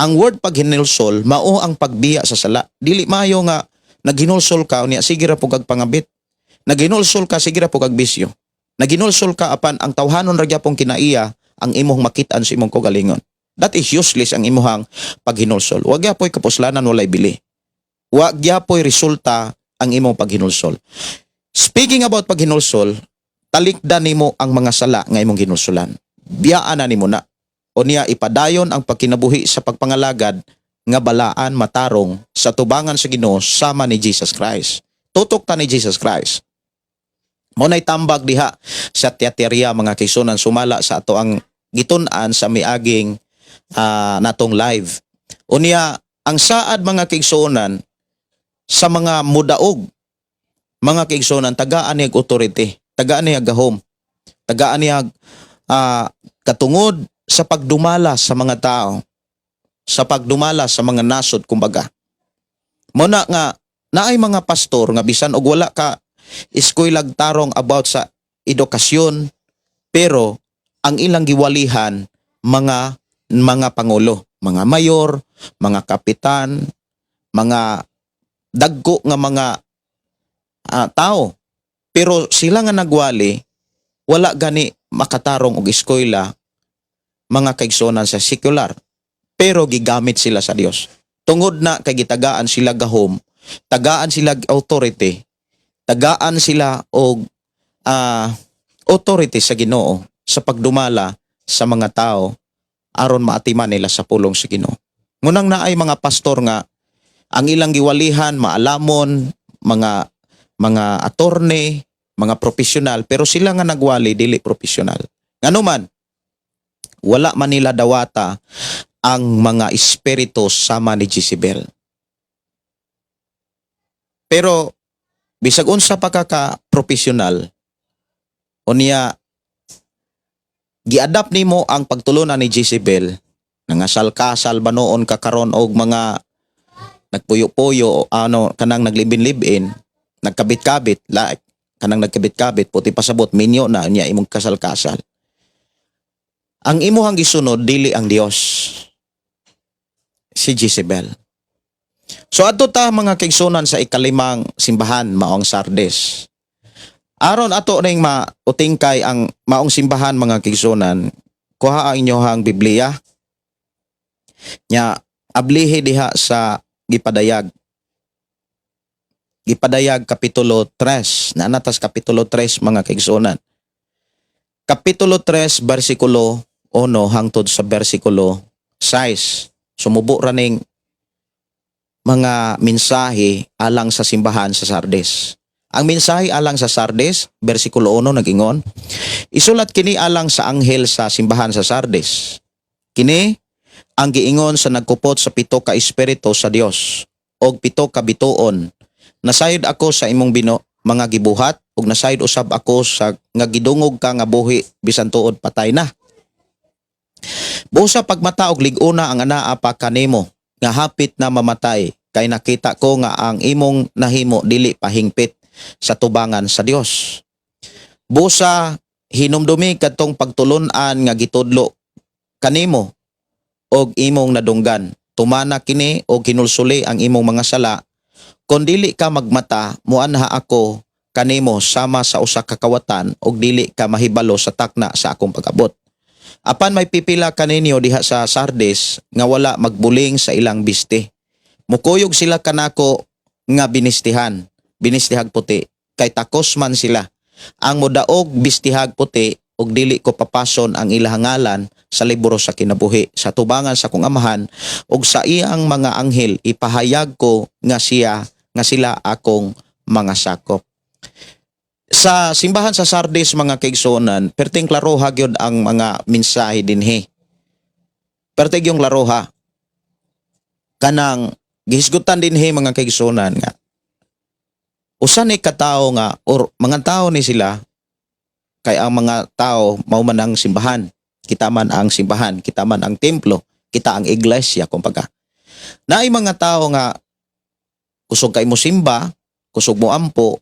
Ang word paghinulsol mao ang pagbiya sa sala. Dili maayo nga naghinulsol ka unya sige ra pud kag pangabit. Naghinulsol ka, sige ra pud kag bisyo. Naghinulsol ka apan ang tawhanon ra gyapon kinaiya ang imong makit-an sa imong kaugalingon. That is useless ang imuhang paghinulsol. Wa gyapoy kapuslanan, walay bili. Wa gyapoy resulta ang imong paghinulsol. Speaking about paghinulsol, talikdan nimo ang mga sala nga imong hinulsulan. Biyaan na nimo na. O niya ipadayon ang pagkinabuhi sa pagpangalagad nga balaan, matarong sa tubangan sa Ginoo sama ni Jesus Christ. Tutok ta ni Jesus Christ. Mao nay tambag diha sa Tiateria, mga kaigsunan, sumala sa ato ang gitun-an sa miaging natong live. Unya ang saad, mga kaigsuonan, sa mga mudaog, mga kaigsuonan, tagaan niya authority, tagaan niya gahom, tagaan niya katungod sa pagdumala sa mga tao, sa pagdumala sa mga nasod kumbaga. Mao na nga naay mga pastor nga bisan og wala ka eskwelag tarong about sa edukasyon, pero ang ilang giwalihan mga pangulo, mga mayor, mga kapitan, mga dagko nga mga tao. Pero sila nga nagwali, wala gani makatarong og eskwela, mga kaigsuonan, sa secular. Pero gigamit sila sa Dios. Tungod na kay gitagaan sila gahom, tagaan sila authority, tagaan sila og authority sa Ginoo sa pagdumala sa mga tao aron maatiman nila sa pulong sa Ginoo. Ngunang naay mga pastor nga ang ilang giwalihan maalamon, mga attorney, mga profesional, pero sila nga nagwali dili profesional. Ngano man, wala man nila dawata ang mga espiritu sama ni Jezebel. Pero bisag unsa pa ka ka profesional, unya giadapt nimo ang pagtulunan ni Jezebel, nangasal-kasal ba noon ka karon og mga nagpuyo-puyo, ano, kanang naglibin-libin, nagkabit-kabit, like kanang nagkabit-kabit, puti pasabot minyo na niya imong kasal-kasal. Ang imuhang gisunod dili ang Dios, si Jezebel. So adto ta, mga kaigsunan, sa ikalimang simbahan, maong Sardes. Aron ato ning mautingkay ang maong simbahan, mga kaigsunan, kuha ang inyohang Biblia. Nya ablihi diha sa gipadayag. Gipadayag kapitulo 3, naa na tas kapitulo 3, mga kaigsunan. Kapitulo 3 bersikulo 1 hangtod sa bersikulo 6. Sumubo ra ning mga mensahe alang sa simbahan sa Sardes. Ang mensahe alang sa Sardes, bersikulo 1 nagingon, "Isulat kini alang sa anghel sa simbahan sa Sardes. Kini ang giingon sa nagkupot sa pito ka espiritu sa Dios og pito ka bituon. Nasayod ako sa imong bino mga gibuhat ug nasayod usab ako sa nga gidungog ka nga buhi bisan tuod patay na. Busa pagmata og lig-ona ang anaa pa kanimo nga hapit na mamatay, kay nakita ko nga ang imong nahimo dili pahingpit sa tubangan sa Dios. Busa hinumdumi kadtong pagtulun-an nga gitudlo kanimo og imong nadunggan. Tumana kini og hinulsuli ang imong mga sala. Kon dili ka magmata, muanha ako kanimo sama sa usa ka kawatan og dili ka mahibalo sa takna sa akong pag-abot. Apan may pipila kaninyo diha sa Sardes nga wala magbuling sa ilang bisti. Mukuyog sila kanako nga binistihan, binistihag puti, kay takos man sila. Ang modaog bistihag puti og dili ko papason ang ilang ngalan sa libro sa kinabuhi sa tubangan sa kong Amahan ug sa iyang mga anghel. Ipahayag ko nga siya nga sila akong mga sakop." Sa simbahan sa Sardis, mga kaigsuonan, perting klaroha gyud ang mga mensahe dinhi. Perting yung klaroha. Kanang gihisgutan dinhi, mga kaigsuonan, nga usa ni katawo nga or mga tao ni sila Kay ang mga tao mao man ang simbahan. Kita man ang simbahan, kita man ang templo, kita ang iglesia kumbaga. Naay mga tao nga kusog kay mo simba, kusog mo ampo,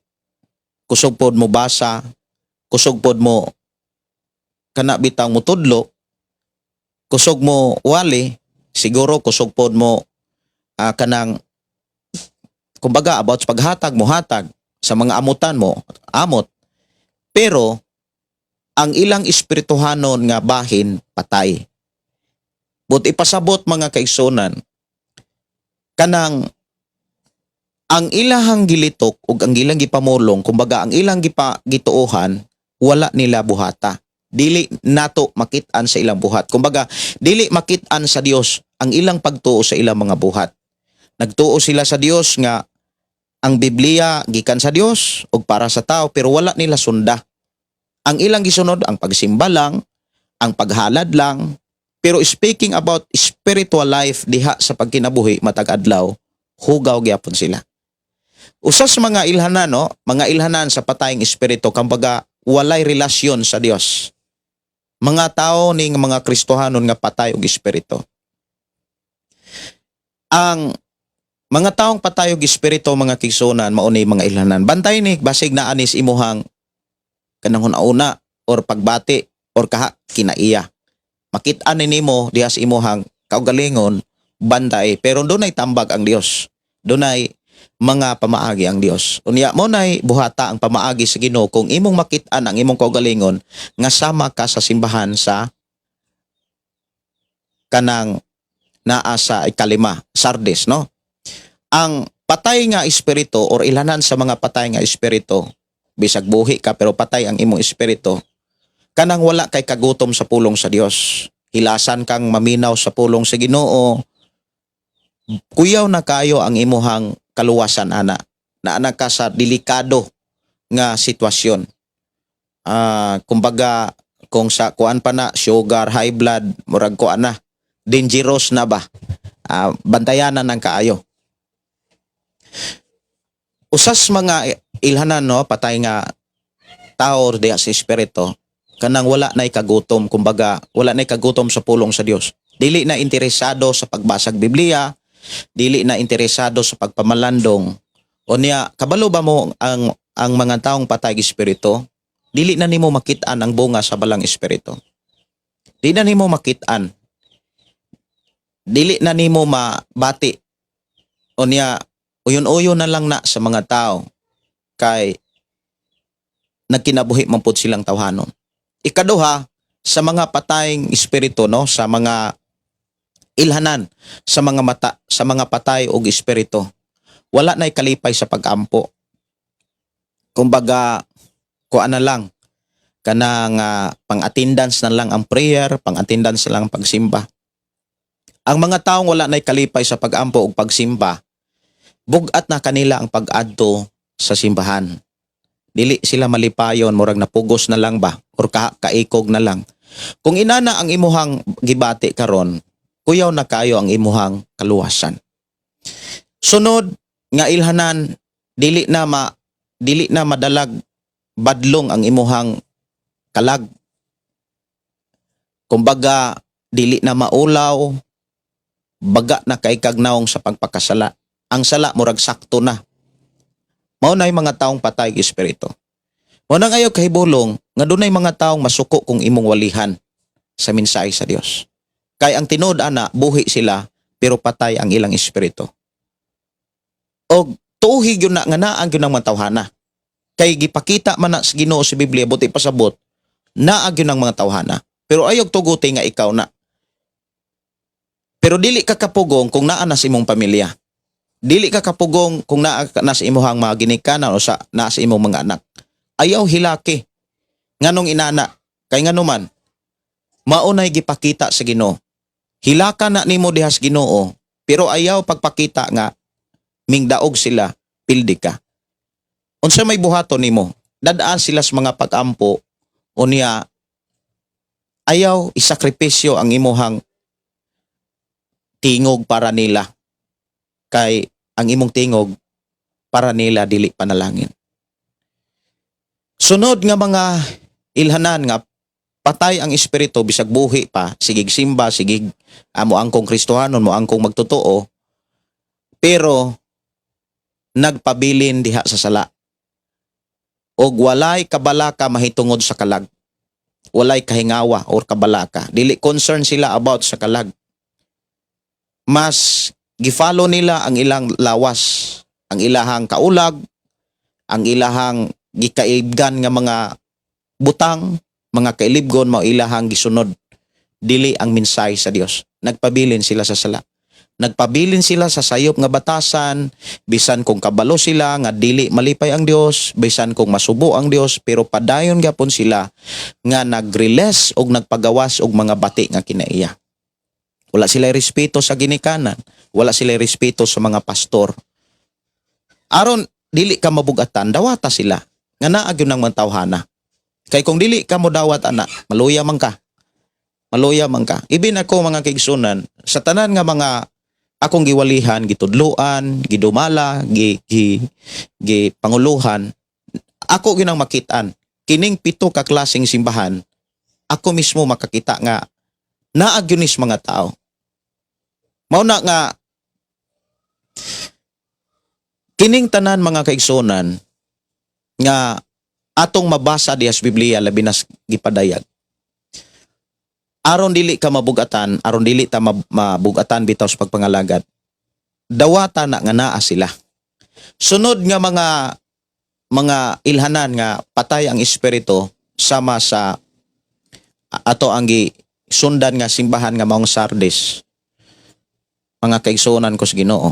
kusog pod mo basa, kusog pod mo kana bitang mo tudlo, kusog mo wali, siguro kusog pod mo kanang kumbaga about sa paghatag mo hatag sa mga amutan mo amot, pero ang ilang espirituhanon nga bahin patay. But ipasabot, mga kaigsunan, kanang ang ilahang gilitok ug ang ilang gipamulong, kumbaga ang ilang gituohan, wala nila buhata. Dili nato makit-an sa ilang buhat. Kumbaga, dili makit-an sa Dios ang ilang pagtuo sa ilang mga buhat. Nagtuo sila sa Dios nga ang Biblia gikan sa Dios ug para sa tao, pero wala nila sunda. Ang ilang gisunod ang pagsimba lang, ang paghalad lang, pero speaking about spiritual life diha sa pagkinabuhi matag adlaw, hugaw gyapon sila. Usa sa mga ilhanan, no, mga ilhanan sa patayng espiritu, kumbaga walay relasyon sa Dios. Mga tao ning mga Kristohanon nga patay og espiritu. Ang mga taong patay og espiritu, mga kaigsunan, mao ni mga ilhanan. Bantay ni, basig naa ni sa imuhang kanang una or pagbati or kaha kinaiya. Makit-an ni nimo diha sa imuhang kaugalingon, bantay, pero dunay tambag ang Dios. Dunay mga pamaagi ang Dios. Unya mo nay buhata ang pamaagi sa Ginoo kung imong makit-an ang imong kaugalingon nga sama ka sa simbahan sa kanang naa sa ikalima, Sardis, no? Ang patay nga espiritu or ilanan sa mga patay nga espiritu, bisag buhi ka pero patay ang imong espiritu, kanang wala kay kagutom sa pulong sa Dios. Hilasan kang maminaw sa pulong sa Ginoo. Kuyaw na kayo ang imuhang kaluwasan ana. Naana ka sa delikado nga sitwasyon. Kumbaga kung sa kuan pa na sugar, high blood, murag kuan na, dangerous na ba? Bantayanan ng kaayo. Usas mga ilhanan, no, patay nga tao diha sa espiritu, kanang wala na kagutom, kumbaga wala na kagutom sa pulong sa Dios. Dili na interesado sa pagbasag Biblia, dili na interesado sa pagpamalandong. Unya, kabalo ba mo ang mga taong patay espiritu, dili na nimo makit-an ang bunga sa Balang Espiritu. Di na nimo makit-an. Dili na nimo mabati. Unya, uyon-uyon na lang na sa mga tao kay nagkinabuhi man pud silang tawhanon. Ikaduha, sa mga patayng espiritu, no, sa mga ilhanan sa mga mata sa mga patay og espiritu, wala nay kalipay sa pagampo. Kumbaga kuan na lang, kanang pang-attendance na lang ang prayer, pang-attendance na lang ang pagsimba. Ang mga taong wala nay kalipay sa pagampo ug pagsimba, bugat na kanila ang pag-adto sa simbahan. Dili sila malipayon, murag napugos na lang ba or kaikog na lang. Kung inana ang imuhang gibati karon, kuyaw na kayo ang imuhang kaluwasan. Sunod nga ilhanan, dili na madalag badlong ang imuhang kalag. Kumbaga dili na maulaw, baga na kay kag nawong sa pagpakasala. Ang sala murag sakto na. Mao na mga taong patay og espiritu. Mao nang ayaw kahibulong nga dunay mga taong masuko kung imong walihan sa mensahe sa Dios. Kay ang tinuod ana, buhi sila pero patay ang ilang espiritu. Og tuhi gyud na nga naa gyud ang mga tawhana. Kay gipakita man na sa Ginoo sa Biblia, buti pasabot, naa gyud ang mga tawhana. Pero ayaw tuguti nga ikaw na. Pero dili ka kapugong kung naa na sa imong pamilya. Dili ka kapugong kung naa ka na sa imuhang mga ginikanan o sa naa sa imong mga anak. Ayaw hilaki. Nganong inana? Kay nganuman, mao nay gipakita sa Ginoo. Hilaka na nimo diha sa Ginoo, pero ayaw pagpakita nga mingdaog sila, pildi ka. Unsa may buhaton nimo? Dadaan sila sa mga pag-ampo, unya ayaw isakripisyo ang imuhang tingog para nila. Kay ang imong tingog para nila dili panalangin. Sunod nga mga Ilhanan nga patay ang espiritu bisag buhi pa, sigig simba, sigig amo angkong Kristohanon, mo angkong magtotoo, pero nagpabilin diha sa sala. Og walay kabalaka mahitungod sa kalag. Walay kahingawa or kabalaka. Dili concern sila about sa kalag. Mas gifalo nila ang ilang lawas, ang ilahang kaulag, ang ilahang gikaibgan nga mga butang, mga kailibgon, mao ilahang gisunod. Dili ang mensahe sa Dios. Nagpabilin sila sa sala. Nagpabilin sila sa sayop nga batasan, bisan kung kabalo sila nga dili malipay ang Dios, bisan kung masubo ang Dios, pero padayon gyapon sila nga nagriles og nagpagawas og mga bati nga kinaiya. Wala sila respeto sa ginikanan, wala sila respeto sa mga pastor. Aron dili ka mabugatan, dawata sila nga naa gyud nang mantawhana. Kay kung dili ka mo dawat ana, maluya man ka. Maluya man ka. Ibin ako, mga kaigsunan, sa tanan nga mga akong giwalihan, gitudluan, gidumala, gi, gi, gi panguluhan, ako ginang makitaan. Kining pito ka klaseng simbahan, ako mismo makakita nga naa gyud nis mga tao. Mao na nga kining tanan, mga kaigsunan, nga atong mabasa diha sa Biblia, labi na sa gipadayag. Aron dili ka mabugatan, aron dili ta mabugatan bitaw sa pagpangalagad. Dawata na nga naa sila. Sunod nga mga ilhanan nga patay ang espiritu sama sa ato ang gi sundan nga simbahan nga maong Sardis. Mga kaigsuonan ko sa Ginoo.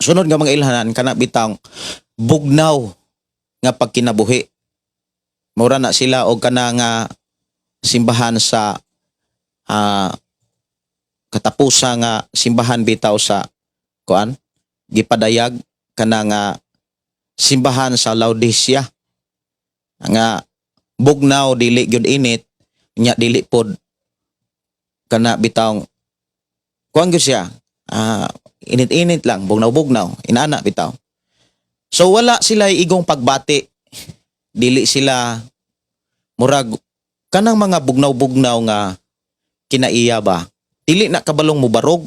Sunod nga mga ilhanan, kana bitang bugnaw nga pagkinabuhi. Mura na sila og kana nga simbahan sa katapusa nga simbahan bitaw sa kuan, gipadayag, kana nga simbahan sa Laodicea nga bugnaw, dili gyud init nya dili pod, kana bitawng kuan gyud siya, init-init lang, bugnaw-bugnaw inana bitaw. So wala sila igong pagbati, dili sila, murag kanang mga bugnaw-bugnaw nga kinaiya ba, dili na kabalong mubarog,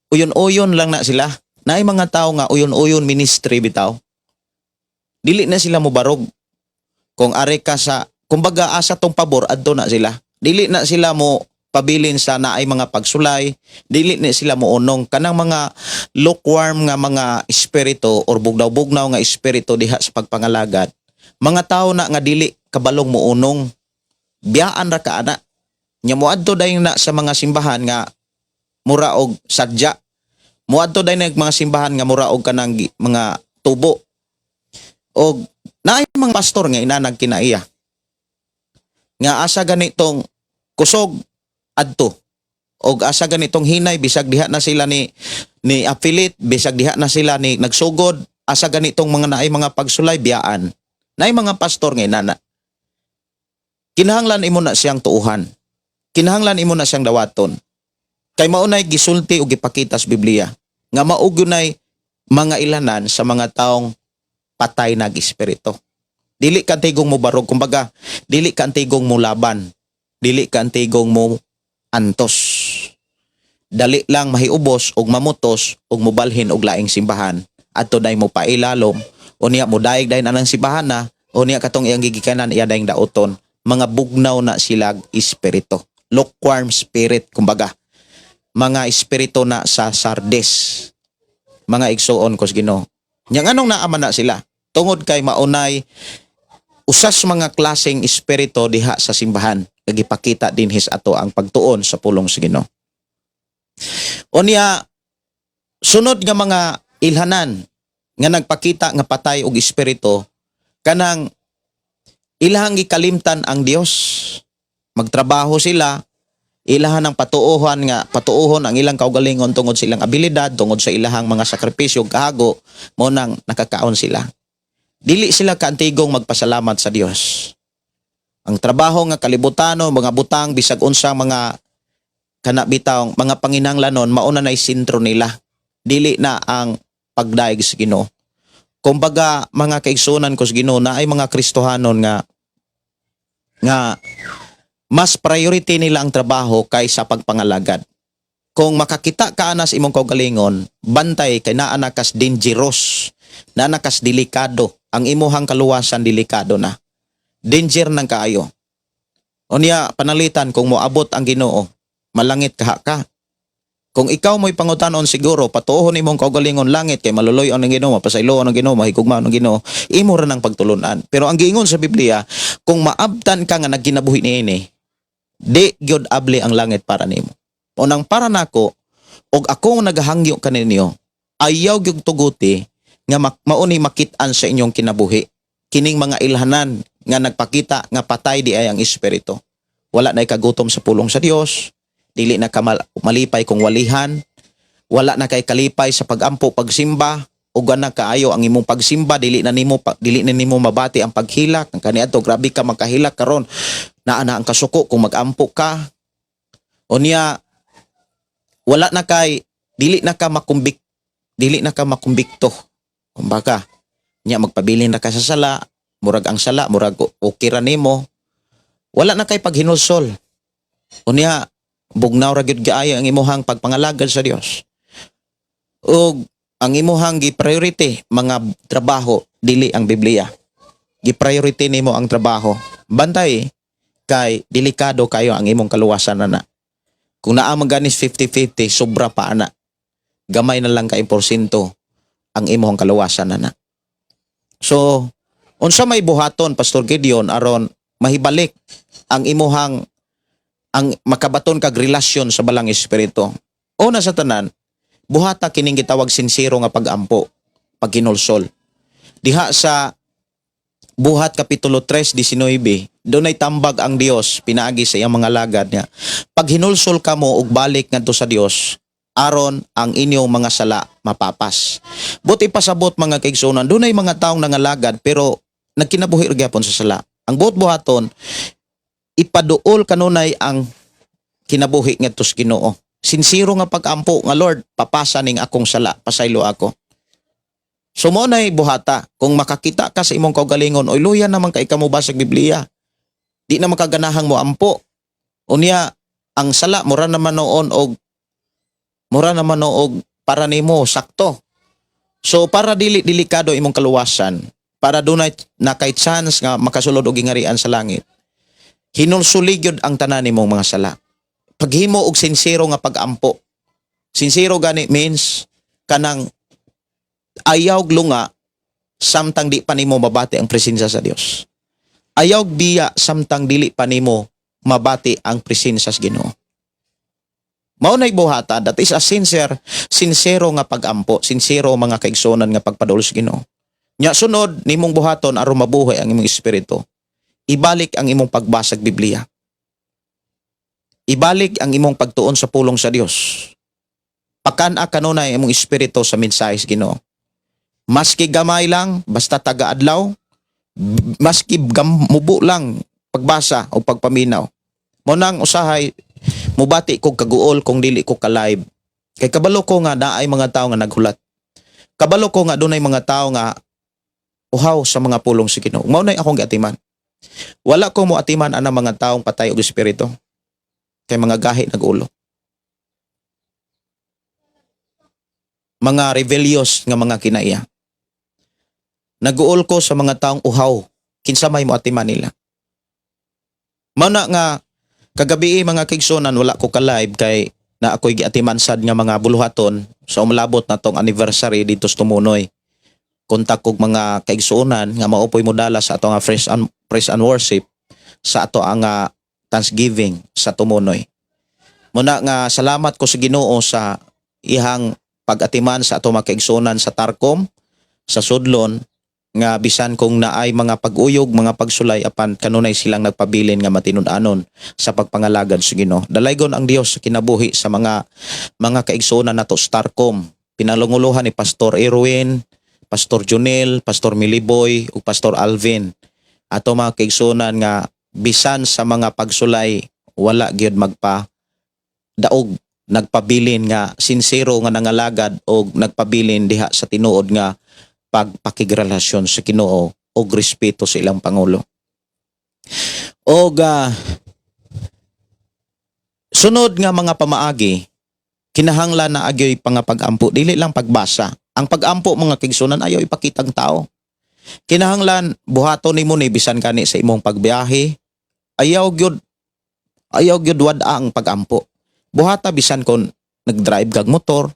uyon-uyon lang na sila. Naay mga tao nga uyon-uyon ministry bitaw, dili na sila mubarog. Kung ari ka sa, kumbaga, asa tong pabor, adto na sila. Dili na sila mo pabilin sa naay mga pagsulay, dili na sila mo unong. Kanang mga lukewarm nga mga espiritu or bugnaw-bugnaw nga espiritu diha sa pagpangalagad, mga tao na nga dili kabalong mo unong, biyaan ra ka ana nya. Moadto dayon na sa mga simbahan nga mura og sadya, moadto dayon na mga simbahan nga mura og kanang mga tubo, og naay mga pastor nga inanag kinaiya nga asa ganitong kusog, adto, og asa ganitong hinay, bisag diha na sila ni affiliate, bisag diha na sila ni nagsugod, asa ganitong mga naay mga pagsulay, biyaan. Naay mga pastor nga inana. Kinahanglan imo na siyang tuuhan, kinahanglan imo na siyang dawaton, kay mao nay gisulti og gipakita sa Biblia nga mao gyud mga ilanan sa mga taong patay nag espiritu. Dili ka antigong mo barog, kumbaga dili ka antigong mo laban, dili ka antigong mo antos, dali lang mahiubos og mamutos og mobalhin og laing simbahan. Adto day mo pailalom, unya mo daig dayon anang simbahan na, unya katong iyang gigikanan, iya dayong dauton. Mga bugnaw na silag espiritu, lukewarm spirit kumbaga, mga espiritu na sa Sardes, mga igsuon ko sa Ginoo. Nya nganong naa man na sila? Tungod kay maunay usas mga klaseng espiritu diha sa simbahan nga gipakita dinhis ato ang pagtuon sa pulong sa Ginoo. Unya, sunod nga mga ilhanan nga nagpakita nga patay og espiritu, kanang ilahang gikalimtan ang Dios. Magtrabaho sila, ilahan ang patuohan nga patuohon ang ilang kaugalingon tungod sa ilang abilidad, tungod sa ilahang mga sakripisyo ug kahago, mo nang nakakaon sila. Dili sila kaantigong magpasalamat sa Dios. Ang trabaho nga kalibutano, mga butang, bisag unsa mga kana bitawng mga panginahanglanon, mauna na'y sentro nila. Dili na ang pagdaig sa Ginoo. Kumbaga, mga kaigsunan ko sa Ginoo, na ay mga Kristohanon nga Nga mas priority nila ang trabaho kaysa pagpangalagad. Kung makakita ka anas imong kaugalingon, bantay kay naa na kas dangerous, naa na kas delikado. Ang imuhang kaluwasan, delikado na. Danger nang kaayo. Unya, panalitan kung moabot ang Ginoo, malangit kaha ka? Kung ikaw mo'y pangutanon siguro, patuohon imong kaugalingon langit kay maluloy ang Ginoo, mapasayloon ang Ginoo, mahigugmaon ang Ginoo, imo ra nang pagtulunan. Pero ang giingon sa Biblia, kung maabtan ka nga nagkinabuhi niini, di gyud abli ang langit para nimo. O nang para nako, og ako nagahangyo kaninyo, ayaw gyud tuguti nga mauni makit-an sa inyong kinabuhi. Kining mga ilhanan nga nagpakita nga patay di ay ang espiritu. Wala na kagutom sa pulong sa Dios, dili na ka malipay kung walihan, wala na kay kalipay sa pagampo, pagsimba, ug na kaayo ang imong pagsimba, dili na nimo mabati ang paghilak. Ang kaniadto, grabe ka makahilak, karon naa na ang kasuko kung magampo ka. Unya wala na kay dili na ka makumbikto kumbaga. Nya magpabilin na ka sa sala, murag ang sala murag okay ra nimo. Wala na kay paghinulsol. Unya bugnaw ra gyud kaayo ang imuhang pagpangalagad sa Dios. Ug ang imuhang gi-priority mga trabaho, dili ang Biblia. Gi-priority nimo ang trabaho. Bantay kay delikado kayo ang imong kaluwasan na. Kung naa man ganis 50-50, sobra pa ana. Gamay na lang kay porsyento ang imong kaluwasan na. So, unsa may buhaton, Pastor Gideon, aron mahibalik ang imuhang ang makabaton kag relasyon sa Balang Espiritu? Una sa tanan, buhata kining gitawag sinsero nga pag-ampo, paghinulsol. Diha sa Buhat Kapitulo 3:19, dunay tambag ang Dios pinaagi sa iyang mga lagad niya. Pag hinulsol kamo og balik ngadto sa Dios, aron ang inyong mga sala mapapas. Buti pasabot, mga kaigsunan, dunay mga taong nangalagad pero nagkinabuhi ra gyapon sa sala. Ang buot buhaton, ipaduol kanunay ang kinabuhi ngadto sa Ginoo. Sinsero nga pag-ampo nga, "Lord, papasa ning akong sala, pasaylo ako." So mo na'y buhata, kung makakita ka sa imong kaugalingon, oy, luya naman kay kamo basag Biblia. Di na makaganahang mo ampo. Unya, ang sala mura naman og para nimo sakto. So para dili delikado imong kaluwasan, para dunay na kay chance nga makasulod og gingarian sa langit, hinulsuli gyud ang tanan nimong mga sala. Paghimo og sinsero nga pag-ampo. Sinsero gani means kanang ayaw lunga samtang di pa nimo mabati ang presensya sa Dios. Ayaw biya samtang dili pa nimo mabati ang presensya sa Ginoo. Mao na'y buhata, that is a sincere, sincero nga pag-ampo, sincero, mga kaigsunan, nga pagpadul sa Ginoo. Nya sunod nimong buhaton aron mabuhay ang imong espiritu. Ibalik ang imong pagbasag Biblia. Ibalik ang imong pagtuon sa pulong sa Dios. Pakan-a kanunay imong espiritu sa mensahe sa Ginoo. Maski gamay lang, basta taga-adlaw, maski mubo lang pagbasa o pagpaminaw. Mo nang usahay mubati kog kaguol kung dili ko ka-live. Kay kabalo ko nga naay mga tao nga naghulat. Kabalo ko nga dunay mga tao nga uhaw sa mga pulong sa Ginoo. Mao nay akong giatiman. Wala ko mo atiman ana mga taong patay og espiritu. Kay mga gahi nag-ulo. Mga rebellious nga mga kinaiya. Naguol ko sa mga taong uhaw kinsa may mo atiman nila. Mao na nga kagabi, mga kaigsunan, wala ko ka-live kay na ako'y giatiman sad nga mga buluhaton sa umalabot na tong anniversary dito sa Tumunoy. Kontak kog mga kaigsuonan nga maupoy mo dala sa ato nga praise and worship sa ato ang Thanksgiving sa Tumunoy. Muna nga salamat ko sa Ginoo sa ihang pag-atiman sa ato mga kaigsuonan sa Tarcom, sa Sudlon, nga bisan kung naay mga pag-uyog, mga pagsulay, apan kanunay silang nagpabilin nga matinud-anon sa pagpangalagad sa Ginoo. Dalaygon ang Dios sa kinabuhi sa mga kaigsuonan nato sa Tarcom. Pinalunguluhan ni Pastor Erwin, Pastor Junel, Pastor Miliboy ug Pastor Alvin. Ato mga kaigsuonan nga bisan sa mga pagsulay, wala gyud magpa daog, nagpabilin nga sinsero nga nangalagad og nagpabilin diha sa tinuod nga pagpakigrelasyon sa Ginoo og respeto sa ilang pangulo. Og sunod nga mga pamaagi, kinahanglan na agyoy pangapag-ampo, dili lang pagbasa. Ang pag-ampo, mga kaigsuonan, ayaw ipakitang tao. Kinahanglan buhaton nimo ni bisan kani sa imong pagbiyahe, ayaw gyud wad ang pag-ampo. Buhata bisan kon nag-drive kag motor,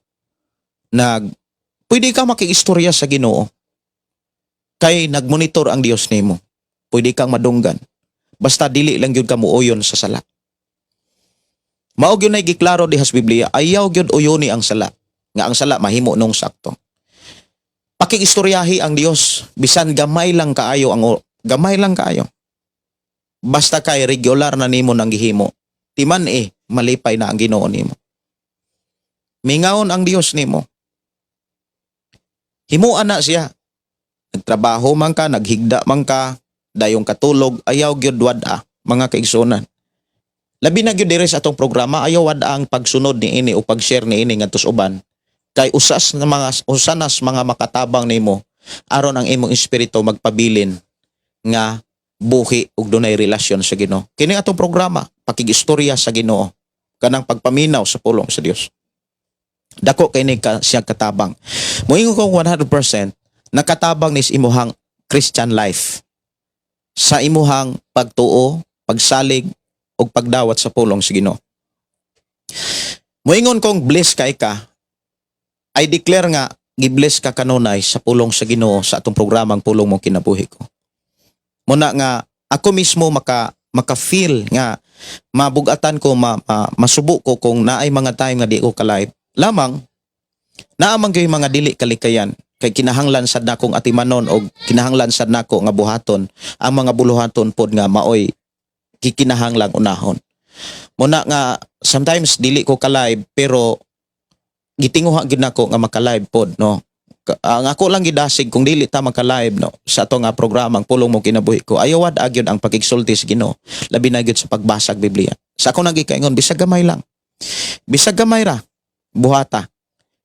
pwede ka makiistorya sa Ginoo. Kay nagmonitor ang Dios nimo. Pwede kang madunggan. Basta dili lang gyud ka muuyon sa sala. Mao gyud nay giklaro diha sa Biblia, ayaw gyud uyoni ang sala. Nga ang sala mahimo nung sakto. Pakiistoryahi ang Dios bisan gamay lang kaayo ang gamay lang kaayo. Basta kay regular na nimo nang gihimo. Timan eh malipay na ang Ginoo nimo. Mingaon ang Dios nimo. Himuan na siya. Nagtrabaho man ka, naghigda man ka, dayong katulog, ayaw gyud wad-a, mga kaigsuonan. Labi na gyud diri sa atong programa, ayaw wad ang pagsunod ni ini o pag-share ni ini ngadto sa uban. Kay usas na mga usanas mga makatabang nimo aron ang imong espiritu magpabilin nga buhi ug dunay relasyon sa Ginoo. Kini atong programa, pakigistorya sa Ginoo, kanang pagpaminaw sa pulong sa Dios. Dako kay ni ka, siya katabang. Moingon ko 100% nakatabang ni sa imuhang Christian life. Sa imuhang pagtuo, pagsalig ug pagdawat sa pulong sa Ginoo. Moingon kong bless kay ka, I declare nga gi-bless ka kanunay sa pulong sa Ginoo sa atong programang Pulong Mo Kinabuhi Ko. Muna nga ako mismo maka feel nga mabugatan ko, masubo ko kung naay mga time nga di ko ka-live. Lamang naa man gyud mga dili kalikayan kay kinahanglan sad nakong atimanon og kinahanglan sad nako nga buhaton ang mga buluhaton pod nga maoy kikinahanglang unahon. Muna nga sometimes dili ko ka-live, pero gitinguha gid nako nga maka-live pod, no. Ang ako lang gidasig kung dili ta maka-live, no, sa ato nga programang Pulong Mo Kinabuhi Ko, ayaw wad gyud ang pakigsulti sa Ginoo, labi na gyud sa pagbasag Biblia. Sa ako nang gikaingon, bisag gamay lang. Bisag gamay ra buhata.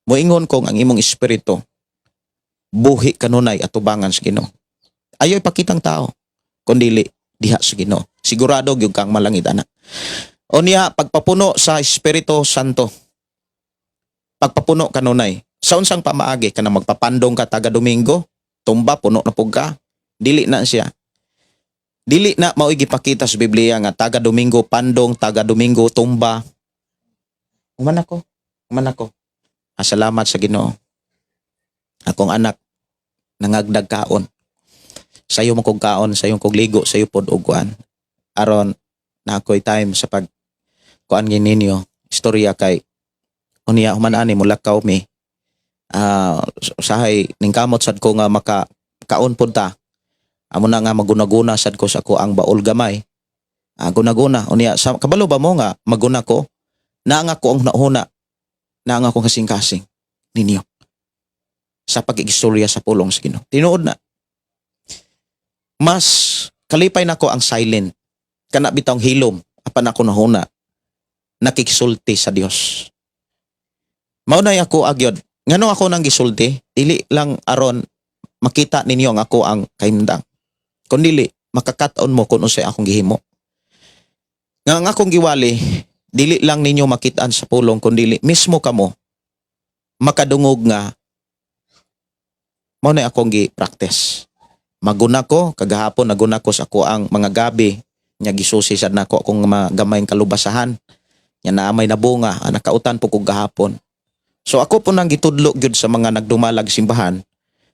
Moingon kong ang imong espiritu buhi kanunay atubangan sa Ginoo. Ayaw ipakitang tao kun dili diha sa Ginoo. Sigurado gyud kang malangit ana. Unya, pagpapuno sa Espiritu Santo. Pagpapuno kanunay. Sa unsang pamaagi? Kanang magpapandong ka taga Domingo, tumba puno na pug ka. Dili na siya. Dili na mao'y gipakita sa Biblia nga taga Domingo pandong, taga Domingo tumba. Human ako. Human ako. Ah, salamat sa Ginoo. Akong anak nangagdag kaon. Sayo mo kog kaon, sayo kog ligo, sayo pod og kuan. Aron na ako'y time sa pag kuan ninyo istorya kay unya human ani mulakaw mi. Ah, usahay ningkamot sad ko nga maka kaon pod ta. Amo na nga maguna-guna sad ko sa ako ang baol gamay. Ah, guna-guna unya sa kabalo ba mo nga maguna ko na nga ko ang nahuna na nga akong kasing-kasing ninyo sa pag-iistorya sa pulong sa Ginoo. Tinuod na. Mas kalipay nako ang silent. Kana bitawng hilom apan ako nahuna nakikisulti sa Dios. Mao nay ako agyod. Ngano ako nang gisulti? Dili lang aron makita ninyo ang ako ang kahimtang. Kun dili makakat-on mo kung unsay akong gihimo. Nga ang akong giwali, dili lang ninyo makitaan sa pulong kun dili mismo kamo makadungog nga mao na akong gi-practice. Maguna ko kagahapon, naguna ko sa ako ang mga gabi nya gisusi sad nako akong mga gamayng kalubasahan nya naa may nabunga, ah, nakautan po kog gahapon. So ako po nang gitudlo gyud sa mga nagdumalag simbahan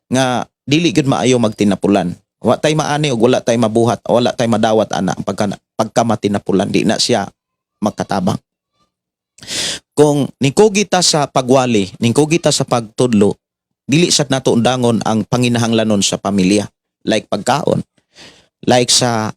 nga dili gyud maayo magtinapulan. Wa tay maani ug wala tay mabuhat, wala tay madawat ana ang pagka matinapulan, di na siya makatabang. Kung ningkugi ta sa pagwali, ningkugi ta sa pagtudlo, dili sad nato undangon ang panginahanglanon sa pamilya, like pagkaon, like sa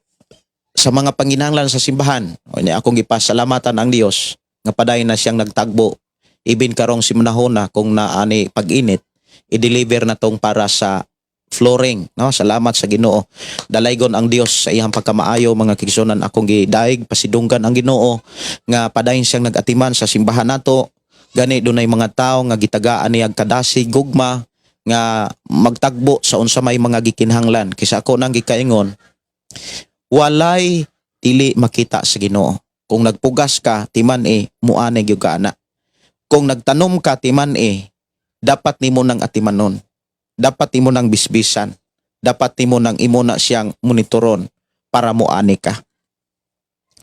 mga panginahanglan sa simbahan. O ni akong gipasalamatan ang Dios nga padayon na siyang nagtagbo ibin karong simanahona kung naani pag-init, i-deliver na tong para sa flooring, no? Salamat sa Ginoo, dalaygon ang Dios sa iyang pagkamaayo, mga kaigsuonan. Akong gidaig pasidunggan ang Ginoo nga padayon siyang nagatiman sa simbahan nato. Gani dunay mga tawo nga gitagaan niya kadasig, gugma nga magtagbo sa unsa may mga gikinahanglan. Kaysa ako nang gikaingon, walay Dili makita sa Ginoo. Kung nagpugas ka, timan eh, muanay gyud ka ana. Kung nagtanom ka, timan eh, dapat nimo nang atimanon. Dapat nimo nang bisbisan. Dapat nimo nang imo na siyang monitoron para muani ka.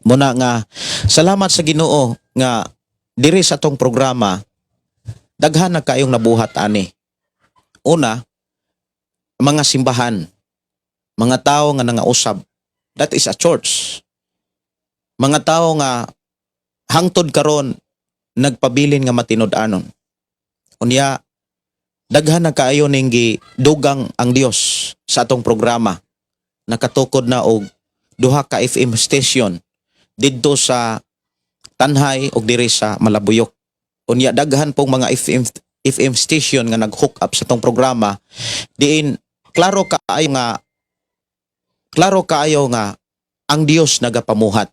Muna nga salamat sa Ginoo nga diri sa atong programa daghan na kayong nabuhat ani. Una, mga simbahan, mga tao nga nangausab. That is a church. Mga tao nga hangtod karon nagpabilin nga matinud-anon. Unya, daghan na kaayo ning gidugang ang Dios sa atong programa. Nakatukod na og duha ka FM station didto sa Tanhay ug diri sa Malabuyok. Unya, daghan pong mga FM FM station nga nag-hook up sa atong programa diin klaro kaayo nga ang Dios nagapamuhat.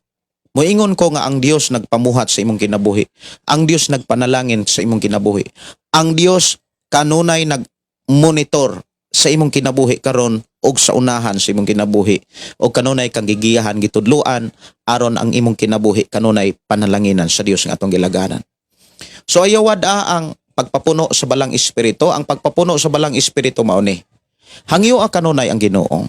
Moingon ko nga ang Dios nagpamuhat sa imong kinabuhi. Ang Dios nagpanalangin sa imong kinabuhi. Ang Dios kanunay nag-monitor sa imong kinabuhi karon og sa unahan sa imong kinabuhi, og kanunay kang gigiyahan, gitudluan aron ang imong kinabuhi kanunay panalanginan sa Dios nga atong gilaganan. So ayaw wad-a ang pagpapuno sa Balang Espiritu. Ang pagpapuno sa Balang Espiritu mao ni. Hangyo kanunay ang Ginoo.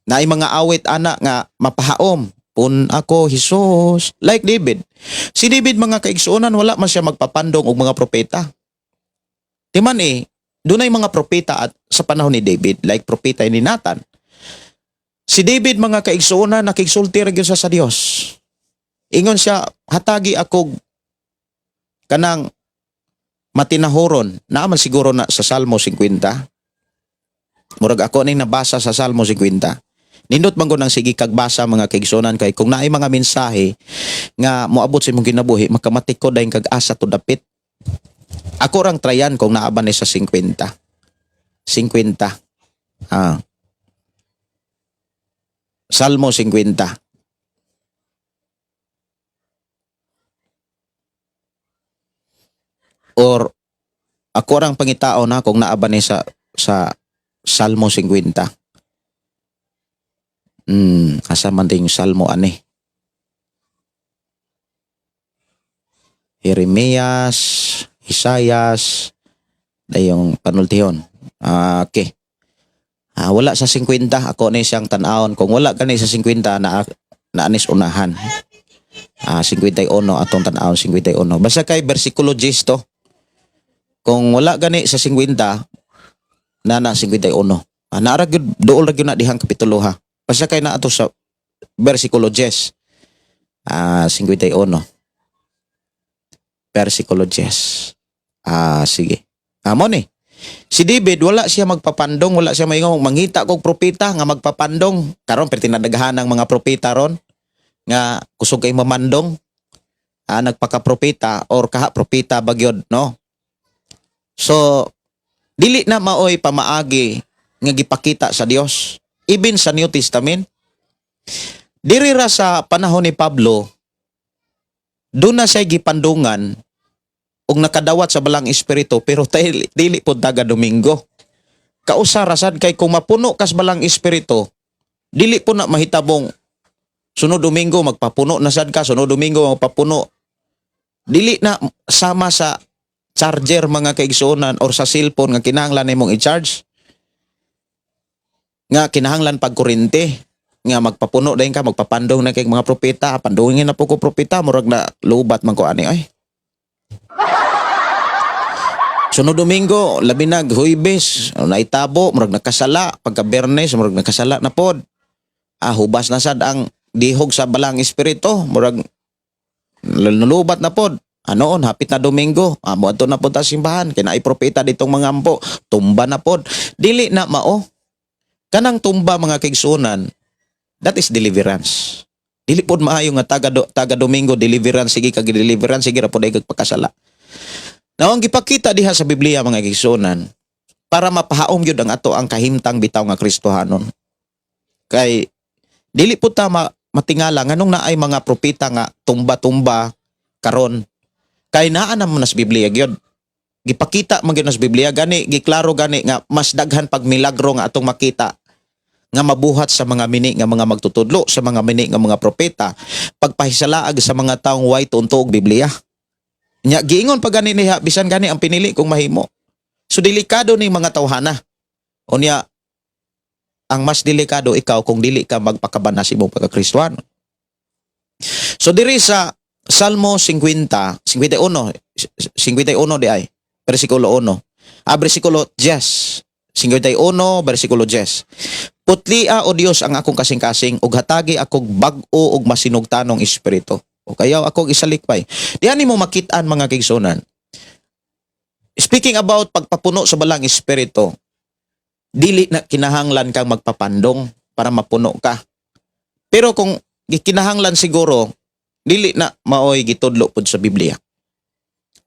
Naay mga awit ana nga mapahaom. Pun ako, Jesus. Like David. Si David, mga kaigsuonan, wala man siya magpapandong og mga propeta. Timan eh, dunay mga propeta at sa panahon ni David, like propeta ni Nathan. Si David, mga kaigsuonan, nakigsulti ra gyud siya sa Dios. Ingon siya, "Hatagi ako kanang matinahuron." Naaman siguro na sa Salmo 50. Murag ako ning nabasa sa Salmo 50. Nindot man ko nang sige kag basa, mga kaigsuonan, kay kung naay mga mensahe nga moabot sa imong kinabuhi, makamatikod dayon kag asa to dapit. Ako rang tryan kung naa ba ni sa 50. 50. Ah. Salmo 50. Or ako rang pangitao na kung naa ba ni sa Salmo 50. Asa man din yung Salmo ani? Jeremias, Isayas, dayong panultihon. Ah, okay. Ah, wala sa 50, ako ni siyang tan-awon. Kung wala kani sa 50 na naanis unahan. Ah, 51 atong tan-awon, 51. Basta kay bersikulo 10 to. Kung wala gani sa 50 na na 51. Ah, naara gyud, duol ra gyud na dihang kapitulo ha. Basta kay naa to sa bersikulo 10. Ah, 51. Bersikulo 10. Ah, sige. Ah, mo ni. Si David, wala siya magpapandong, wala siya maingon, "Mangita kog propeta nga magpapandong." Karon pero tinadaghan ang mga propeta ron nga kusog kay mamandong. Ah, nagpaka-propeta or kaha propeta bagyod, no? So dili na maoy pamaagi nga gipakita sa Dios even sa New Testament. Diri ra sa panahon ni Pablo, doon na siya gipandungan og nakadawat sa Balang Espiritu, pero dili, dili pod taga Domingo. Kausa rasad kay kung mapuno kas Balang Espiritu, dili po na mahitabong sunod Domingo magpapuno na sad ka, sunod Domingo magpapuno. Dili na sama sa charger, mga kaigsuonan, or sa cellphone nga kinahanglan nimong i-charge. Nga kinahanglan pag kuryente nga magpapuno dayon ka, magpapandong na kay mga propeta, "Pandungin na po ko propeta, murag na lubat man ko ani ay." Sunod Domingo, labi nag Huwebes, naitabo, murag nakasala, pagka Biyernes, murag nakasala na pod. Ah, hubas na sad ang dihog sa Balang Espiritu, murag nulubat na pod. Anoon, hapit na Domingo, ah, moadto na pod ta simbahan, kay naay propeta ditong mga ampo, tumba na pod. Dili na mao. Kanang tumba, mga kaigsuonan, that is deliverance. Dili pod maayo nga taga Domingo deliverance, sige kag deliverance, sige ra pod ay kag pakasala. Now, ang gipakita diha sa Biblia, mga kaigsuonan, para mapahaom gyud ang ato ang kahimtang bitaw nga Kristohanon. Kay dili po ta matingala nganong naay mga propeta nga tumba-tumba karon. Kay naa naman na sa Biblia gyud. Gipakita man gyud na sa Biblia gani, giklaro gani nga mas daghan pag milagro nga atong makita. Nga mabuhat sa mga mini nga mga magtutudlo, sa mga mini nga mga propeta, pagpahisalaag sa mga taong way tuo og Biblia. Nya giingon pa gani niya, bisan gani ang pinili kong mahimo. So delikado ning mga tawhana. Unya ang mas delikado ikaw kung dili ka magpakabana sa imong pagkakristuano. So diri sa Salmo 50, 51, 51 di ay, versikulo 1. Ah, versikulo 10. 51, versikulo 10. "Putlia, o Dios, ang akong kasing-kasing ug hatagi akog bag-o ug masinugtanong espiritu." O kayaw akong isalikpay. Diha nimo makit-an, mga kaigsunan. Speaking about pagpapuno sa Balaang Espiritu, dili na kinahanglan kang magpapandong para mapuno ka. Pero kung gikinahanglan siguro, dili na maoy gitudlo pud sa Biblia.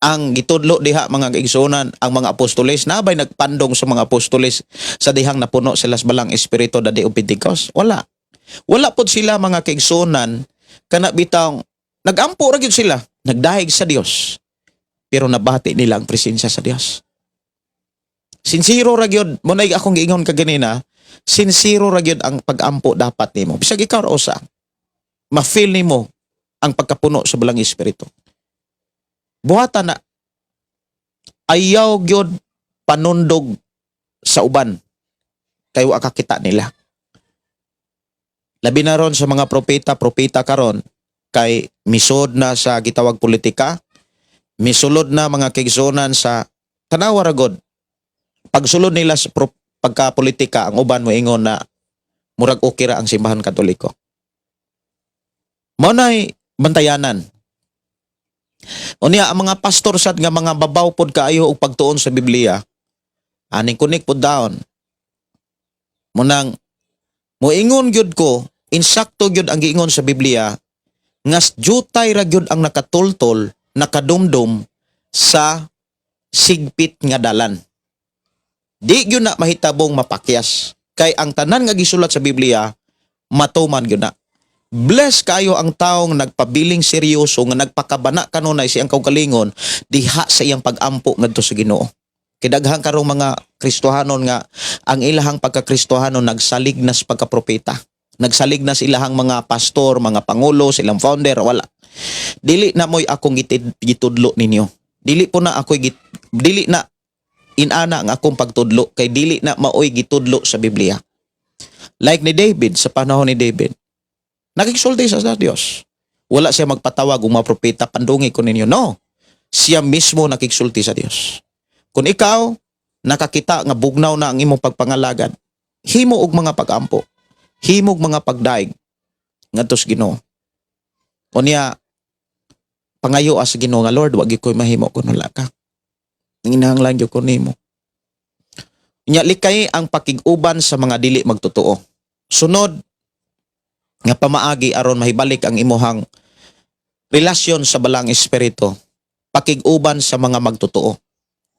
Ang gitudlo diha, mga kaigsunan, ang mga apostoles, na bay nagpandong sa mga apostoles sa dihang napuno sila sa Balaang Espiritu the day of Pentecost? Wala. Wala pud sila, mga kaigsunan, kana bitang nagampo ra gyud sila, nagdahig sa Dios. Pero nabati nila ang presensya sa Dios. Sinsiro ra gyud mo na akong giingon kaganina, sinsiro ra gyud ang pagampo dapat nimo. Bisag ikaw ra usa, ma-feel nimo ang pagkapuno sa Balaang Espiritu. Buhatan na ayaw gyud panundog sa uban kay wa kakita nila. Labi na ron sa mga propeta, propeta karon kay misod na sa gitawag politika, misulod na, mga kaigsunan, sa tanawa ra god. Pagsulod nila sa pagka-politika, ang uban mo ingon na murag okay ra ang Simbahan Katoliko. Mao nay bantayanan. Unya ang mga pastor sad nga mga babaw pod kaayo og pagtuon sa Biblia, aning kunik pod daon. Munang moingon gyud ko, insakto gyud ang giingon sa Biblia nga jutay ra gyud ang nakatultol, nakadumdum sa sigpit nga dalan. Di gyud na mahitabong mapakyas kay ang tanan nga gisulat sa Biblia matuman gyud na. Bless kayo ang taong nagpabiling seryoso nga nagpakabana kanunay siyang kaugalingon diha sa iyang pagampo ngadto sa Ginoo. Kay daghan karong mga Kristohanon nga ang ilahang pagkakristohanon nagsalig na sa pagkapropeta. Nagsalig na sa ilahang mga pastor, mga pangulo, silang founder, wala. Dili na mo'y akong gitudlo ninyo. Dili po na ako'y dili na inana ang akong pagtudlo kay dili na maoy gitudlo sa Biblia. Like ni David, sa panahon ni David, nakigsulti sa Dios. Wala siya magpatawag og mga propeta, "Pandungi ko ninyo." No. Siya mismo nakigsulti sa Dios. Kung ikaw nakakita nga bugnaw na ang imong pagpangalagad, himo og mga pagampo, himo og mga pagdaig ngadto sa Ginoo. Unya pangayo sa Ginoo nga, "Lord, wa gyud ko'y mahimo kun wala ka. Nanginahanglan gyud ko nimo." Unya likay ang pakig-uban sa mga dili magtotoo. Sunod nga pamaagi aron mahibalik ang imuhang relasyon sa Balaang Espiritu, pakig-uban sa mga magtotoo.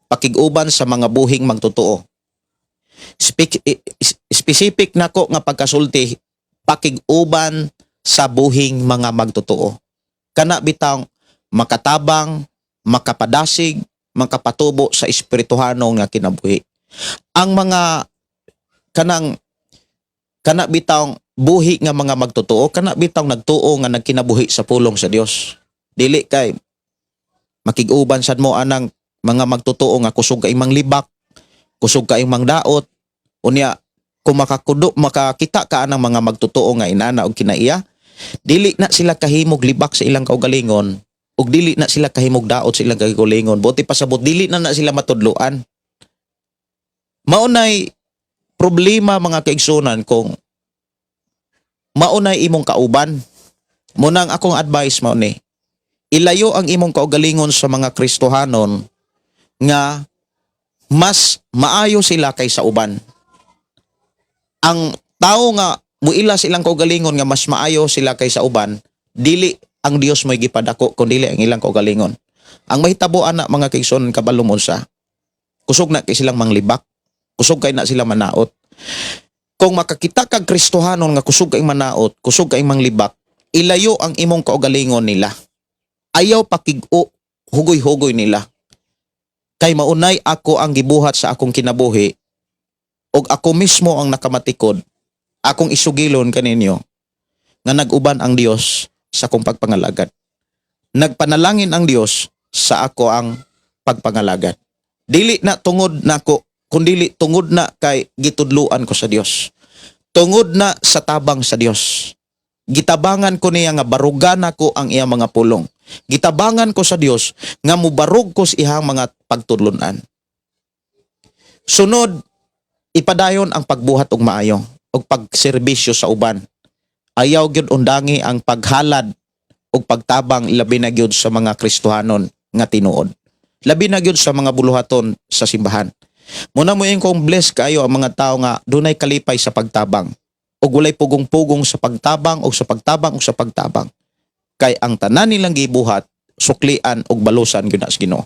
Pakig-uban sa mga buhing magtotoo. Specific nako nga pagkasulti, pakig-uban sa buhing mga magtotoo. Kana bitang makatabang, makapadasig, makapatubo sa espirituhano nga kinabuhi. Ang mga kanang kana bitang buhi nga mga magtotoo, kana bitang nagtuo nga nagkinabuhi sa pulong sa Dios. Dili kay makig-uban sad mo anang mga magtotoo nga kusog kay manglibak, kusog kay mangdaot. Unya kung makakudo makakita ka anang mga magtotoo nga inana og kinaiya, dili na sila kahimog libak sa ilang kaugalingon ug dili na sila kahimog daot sa ilang kaugalingon. Buot pasabot, dili na na sila matudloan. Maunay problema, mga kaigsunan, kung maunay imong kauban. Munang akong advice mao ni, ilayo ang imong kaugalingon sa mga Kristohanon nga mas maayo sila kaysa uban. Ang tao nga muila silang kaugalingon nga mas maayo sila kaysa uban, dili ang Dios mo'y gipadako kun dili ang ilang kaugalingon. Ang mahitabo ana, mga kaigsuonan, kabalo mo sa kusog na kay silang manglibak, kusog kay na sila manaot. Kung makakita kag Kristohanon nga kusog kay manaot, kusog kay manglibak, ilayo ang imong kaugalingon nila. Ayaw pakig-o hugoy-hugoy nila. Kay maunay ako ang gibuhat sa akong kinabuhi ug ako mismo ang nakamatikod. Akong isugilon kaninyo nga nag-uban ang Dios sa akong pagpangalagad. Nagpanalangin ang Dios sa ako ang pagpangalagad. Dili na tungod nako, kundili tungod na kay gitudluan ko sa Dios. Tungod na sa tabang sa Dios. Gitabangan ko niya nga barugan nako ang iyang mga pulong. Gitabangan ko sa Dios nga mubarog ko sa iyang mga pagtudlunan. Sunod, ipadayon ang pagbuhat og maayo og pagserbisyo sa uban. Ayaw gyud undangi ang paghalad og pagtabang, labi na gyud sa mga Kristohanon nga tinuod. Labi na gyud sa mga buluhaton sa simbahan. Muna mo kong bless kayo ang mga tao nga dunay kalipay sa pagtabang ug walay pugong-pugong sa pagtabang o sa pagtabang o sa pagtabang. Kay ang tanan nilang gibuhat, suklian og balusan gyud na sa Ginoo.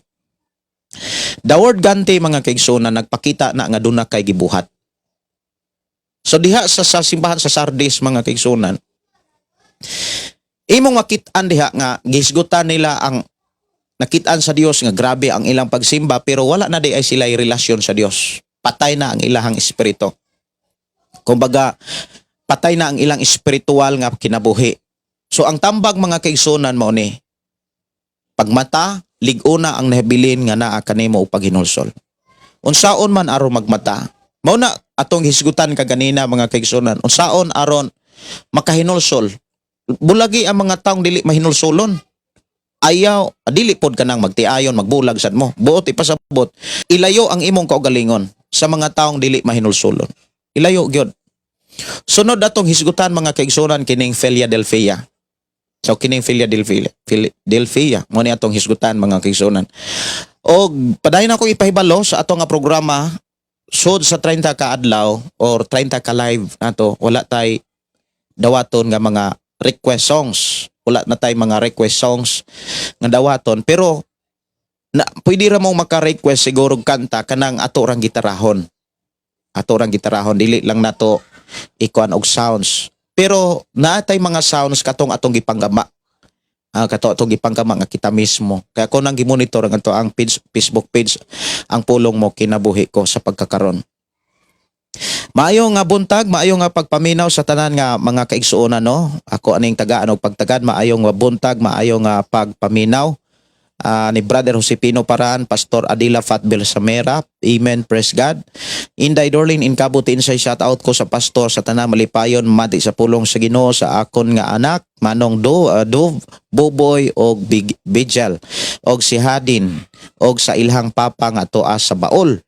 The word ganti, mga kaigsoon, nagpakita na nga duna kay gibuhat. So diha sa simbahan sa Sardis, mga kaigsunan, imong makit-an diha nga gisgutan nila ang nakitaan sa Dios nga grabe ang ilang pagsimba, pero wala na diay sila relasyon sa Dios. Patay na ang ilahang espiritu. Kumbaga, patay na ang ilang espiritual nga kinabuhi. So ang tambag, mga kaigsunan, mao ni pagmata, lig-ona ang nahibilin nga naa kanimo og paghinulsol. Unsaon man aron magmata? Mao na atong hisgutan kaganina, mga kaigsunan. Unsaon aron makahinulsol? Bulagi ang mga taong dili mahinulsolon. Ayaw, dili pod kanang magtiayon, magbulag sad mo. Buot ipasabot, ilayo ang imong kaugalingon sa mga taong dili mahinulsolon. Ilayo gyud. Sunod atong hisgutan, mga kaigsunan, kining Philadelphia. So kining Philadelphia, Philadelphia mo ni atong hisgutan, mga kaigsunan. Og padayon ako ipahibalo sa ato nga programa sud sa 30 ka adlaw or 30 ka live nato, wala tay dawaton nga mga request songs. Wala na tay mga request songs nga dawaton, pero na pwede ra mong maka-request siguro og kanta kanang ato rang gitarahon. Ato rang gitarahon, dili lang nato ikuan og sounds. Pero naatay mga sounds katong atong gipanggama. Kato atong gipanggama nga kita mismo. Kaya ko nang gimonitor ang ato ang page, Facebook page, Ang Pulong Mo Kinabuhi Ko sa pagkakaron. Maayo nga buntag, maayo nga pagpaminaw sa tanan nga mga kaigsuonan, no. Ako aning tagaan og pagtagad, maayo nga buntag, maayo nga pagpaminaw. Ni Brother Josepino Paran, Pastor Adila Fatbel Samera. Amen, praise God. Inday Dorlin in Cabo Tinsay, shout out ko sa pastor, sa tanan, malipayon mati sa pulong sa Ginoo, sa akon nga anak Manong Do Boboy og Big Bijel og si Hadin og sa ilhang papa nga tuas sa baol.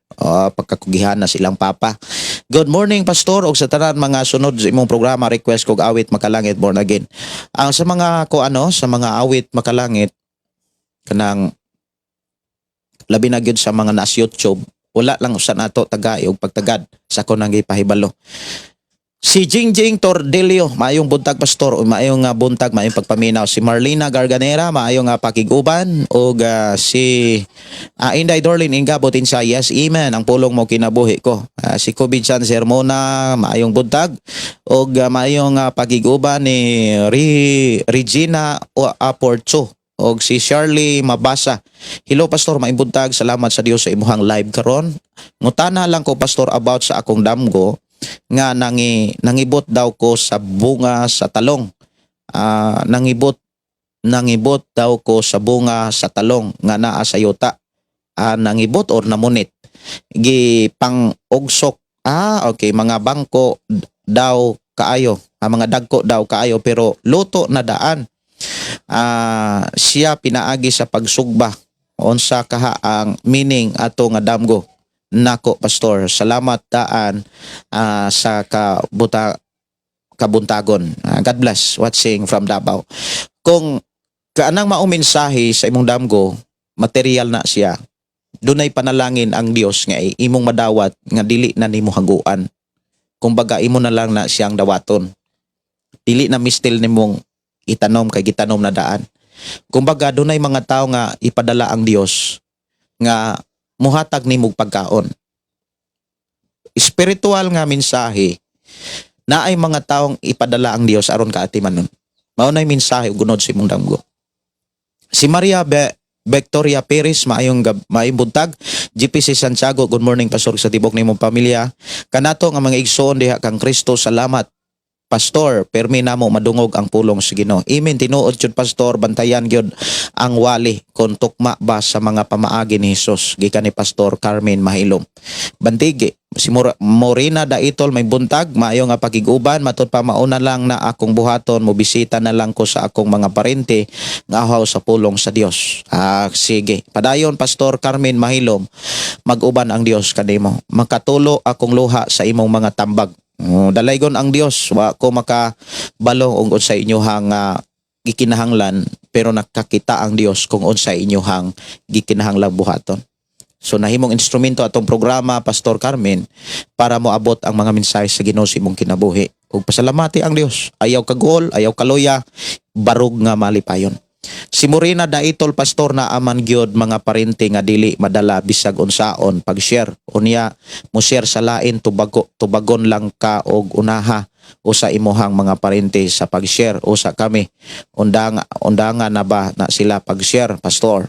Pagkakugihan na silang papa. Good morning, pastor, og sa tanan mga sunod sa imong programa, request kog awit Makalangit, Born Again. Ang sa mga ko ano, sa mga awit Makalangit, kanang labi na gyud sa mga nas YouTube, wala lang usa nato tagay og pagtagad sa ko nang gipahibalo. Si Jingjing Tordelio, maayong buntag, pastor, o maayong nga buntag, maayong pagpaminaw. Si Marlena Garganera, maayong nga pakiguban, og si Inday Dorlin Ingabot insa, yes, amen, Ang Pulong Mo Kinabuhi Ko. Si Kobe Chan Sermona, maayong buntag, og maayong pakiguban ni Regina Aporcho og si Shirley Mabasa. Hello, pastor, maayong buntag. Salamat sa Dios sa imuhang live karon. Ngutana lang ko, pastor, about sa akong damgo nga nangibot daw ko sa bunga sa talong. Nangibot daw ko sa bunga sa talong nga naa sa yuta. Nangibot or namunit. Gi pang ugsok. Okay, mga bangko daw kaayo. Mga dagko daw kaayo, pero luto na daan. Siya pinaagi sa pagsugba. Unsa kaha ang meaning ato nga damgo nako, pastor? Salamat daan sa kabuntagon. God bless, watching from Davao. Kung kaanang mao mensahe sa imong damgo, material na siya. Dunay panalangin ang Dios nga imong madawat nga dili na nimo haguan. Kumbaga, imo na lang na siyang dawaton. Dili na mistil nimong itanom kay gitanom na daan. Kumbaga, dunay mga tao nga ipadala ang Dios nga muhatag nimo og pagkaon. Spiritual nga mensahe, naay mga taong ipadala ang Dios aron kaatimanon. Mao nay mensahe ug gunod sa imong damgo. Si Maria Victoria Perez, maayong buntag. GPC Santiago, good morning, pastor, sa tibok nimong pamilya. Kanato nga mga igsoon diha kang Kristo, salamat. Pastor, permi namo madungog ang pulong sa Ginoo. Amen, tinuod jud, Pastor, bantayan gyud ang wali kon tukma ba sa mga pamaagi ni Jesus, gikan ni Pastor Carmen Mahilom. Bandigi, si Morena Daitol, may buntag, maayo nga pakiguban, matud pa mauna lang na akong buhaton, mo bisita na lang ko sa akong mga parente nga ahaw sa pulong sa Dios. Ah, sige. Padayon, Pastor Carmen Mahilom, mag-uban ang Dios kanimo. Makatulo akong luha sa imong mga tambag. Oh, dalaygon ang Dios, wa ko makabalo og unsa inyohang gikinahanglan, pero nakakita ang Dios kung unsa inyohang gikinahanglan buhaton. So nahimong instrumento atong programa, Pastor Carmen, para moabot ang mga mensahe sa Ginoo sa imong kinabuhi. Ug pasalamati ang Dios. Ayaw kaguol, ayaw kaluya, barog nga malipayon. Si Morena Daitol, "Pastor, na aman gyud mga parente nga dili madala bisag unsaon pag-share. Unya mo share sa lain, tubago tubagon lang ka og unaha o sa imuhang mga parente sa pag-share. Usa kami, undang undanga na ba na sila pag-share, Pastor?"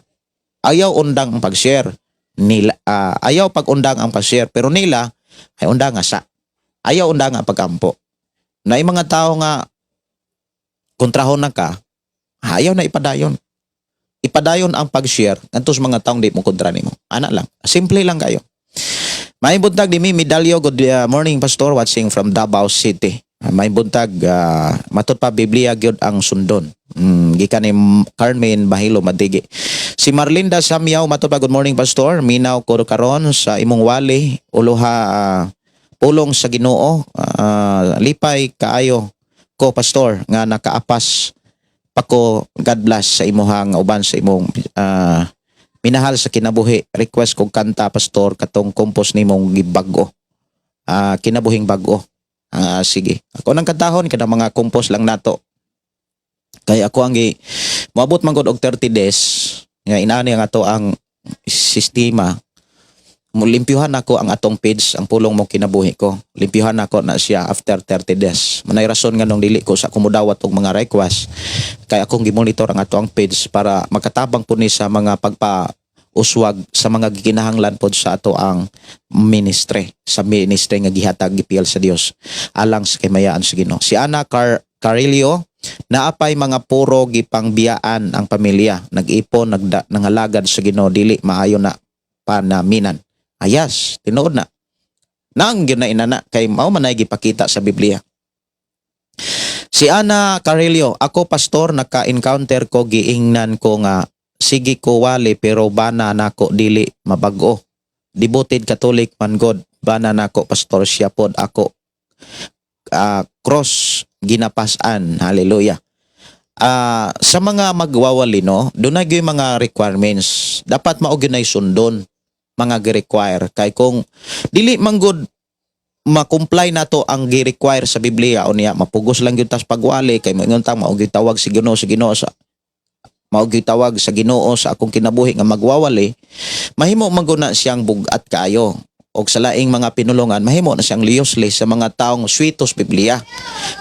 Ayaw undang ang pag-share nila, ayaw pag-undang ang pag-share, pero nila ay undang nga sa ayaw undang ang pagampo na mga tao nga kontrahon na ka, ayaw na ipadayon. Ipadayon ang pag-share ngadto sa mga taong di mo kontra nimo. Ana lang. Simple lang kayo. May buntag di mi Medalyo, good morning, Pastor, watching from Davao City. May buntag, matud pa Biblia gyud ang sundon. Gikan ni Carmen Bahilo Madigi. Si Marlinda Samyaw, matud pa, "Good morning, Pastor. Minaw ko karon sa imong wali uloha pulong sa Ginoo. Lipay kaayo ko, Pastor, nga nakaapas pa ko. God bless sa imuhang uban sa imong minahal sa kinabuhi. Request kog kanta, Pastor, katong compose nimong gibag-o. Kinabuhing Bag-o." Sige. Ako nang kantahon kada mga compose lang nato. Kay ako ang gi moabot man gud og 30 days nga inani ang ato ang sistema, limpyuhan ako ang atong page, ang Pulong Mo Kinabuhi Ko. Limpyuhan ako na siya after 30 days. Manay rason nga nung dili ko sa kumudawat og mga request kay akong gimonitor ang ato ang page para makatabang po ni sa mga pagpa uswag sa mga gikinahanglan pod sa ato ang ministry, sa ministry nga gihatag gipil sa Dios alang sa kamayaan sa Ginoo. Si Ana Carillo, "Naapay mga puro gipangbiaan ang pamilya, nag-ipon, nagda, nangalagad sa Ginoo, dili maayo na panaminan." Ayas, tinuod na. Nang gyud na inana kay mao man ay gipakita sa Biblia. Si Ana Carillo, "Ako, Pastor, naka-encounter ko, giingnan ko nga sige ko wali pero bana nako dili mabag-o. Devoted Catholic man god bana nako, Pastor, siya pod ako cross ginapasan." Hallelujah. Sa mga magwawali, no, dunay gyud mga requirements. Dapat mao gyud nay sundon mga gi-require kay kung dili man gud ma-comply nato ang gi-require sa Biblia, unya mapugos lang gyud tas pagwali kay moingon ta mao gyud tawag si Ginoo sa Ginoo sa mao gyud tawag sa Ginoo sa akong kinabuhi nga magwawali, mahimo man gud na siyang bugat kaayo og sa laing mga pinulungan mahimo na siyang useless sa mga taong sweetos Biblia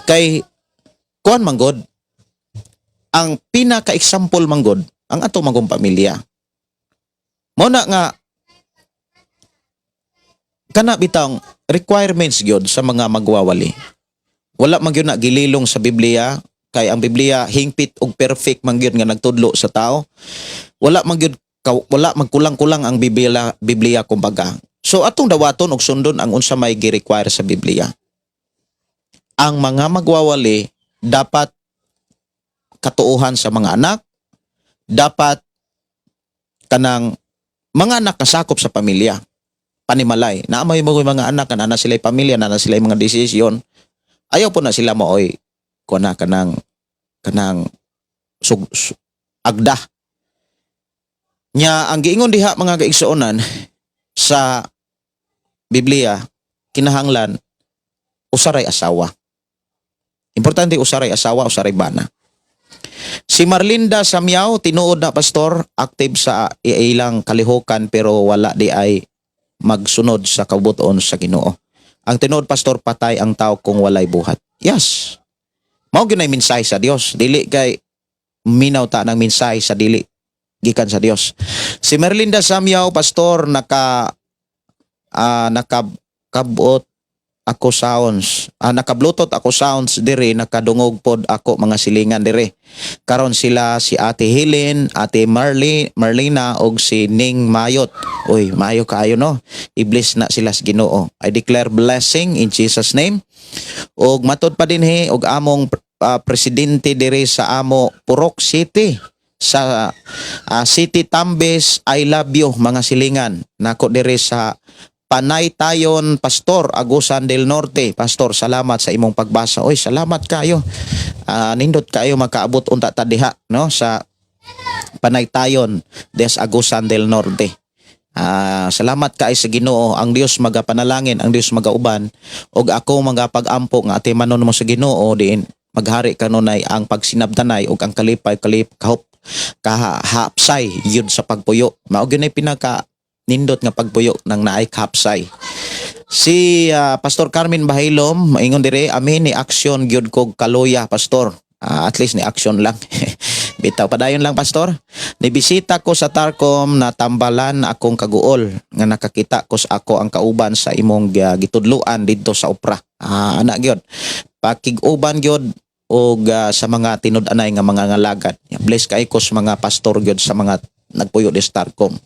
kay kuan man gud, ang pinaka-example man gud ang ato man gung pamilya. Mao na nga kana bitang requirements gyud sa mga magwawali. Wala man gyud na gililong sa Biblia kay ang Biblia hingpit og perfect man gyud nga nagtudlo sa tao. Wala man gyud wala magkulang-kulang ang Biblia kumbaga. So atong dawaton og sundon ang unsa may gi-require sa Biblia. Ang mga magwawali dapat katuuhan sa mga anak, dapat kanang mga anak kasakop sa pamilya panimalay. Naamay mo mga anak kana na sila pamilya, na na sila mga desisyon. Ayaw po na sila maoy kuan na kanang kanang agda. Nya ang giingon diha, mga kaigsuonan, sa Biblia, kinahanglan usaray asawa. Importante usaray asawa, usaray bana. Si Marlinda Samyaw, "Tinuod na, Pastor, active sa ilang kalihukan pero wala di ay magsunod sa kabuton sa Ginoo. Ang tinuod, Pastor, patay ang tao kung walay buhat." Yes. Mao gyud nay mensahe sa Dios. Dili kay minaw ta ng mensahe sa dili gikan sa Dios. Si Merlinda Samyaw, "Pastor, naka kabot ako sounds. Naka-Bluetooth ako sounds diri, nakadungog pod ako mga silingan diri. Karon sila si Ate Helen, Ate Marley, Marlena og si Ning Mayot. Uy, maayo kaayo, no. I-bless na sila sa Ginoo. I declare blessing in Jesus' name. Og matod pa dinhi og among presidente diri sa amo Purok City sa City Tambes, I love you, mga silingan nako diri sa Panay Tayon, Pastor Agusan del Norte. Pastor, salamat sa imong pagbasa. Oy, salamat kayo. Nindot kayo makaabot unta ta diha, no, sa Panay Tayon des Agusan del Norte. Salamat kay sa Ginoo. Ang Dios magapanalangin, ang Dios magauban ug ako magapag-ampo nga atimanon mo sa Ginoo diin maghari kanunay ang pagsinabtanay ug ang kalipay, kalip kahop kahapsay yun sa pagpuyo. Mao gyud nay pinaka nindot nga pagpuyo nang naay kahapsay. Si Pastor Carmen Bahilom maingon dire, "Amin, ni action gyud kog kaluya, Pastor." At least ni action lang. Bitaw, padayon lang, Pastor. Nibisita ko sa Tarcom na tambalan akong kaguol nga nakakita ko sa ako ang kauban sa imong gitudloan didto sa Opra. Ana gyud. Pakig-uban gyud og sa mga tinud-anay nga mga ngalagad. Bless kay ko sa mga pastor gyud sa mga nagpuyo di sa Tarcom.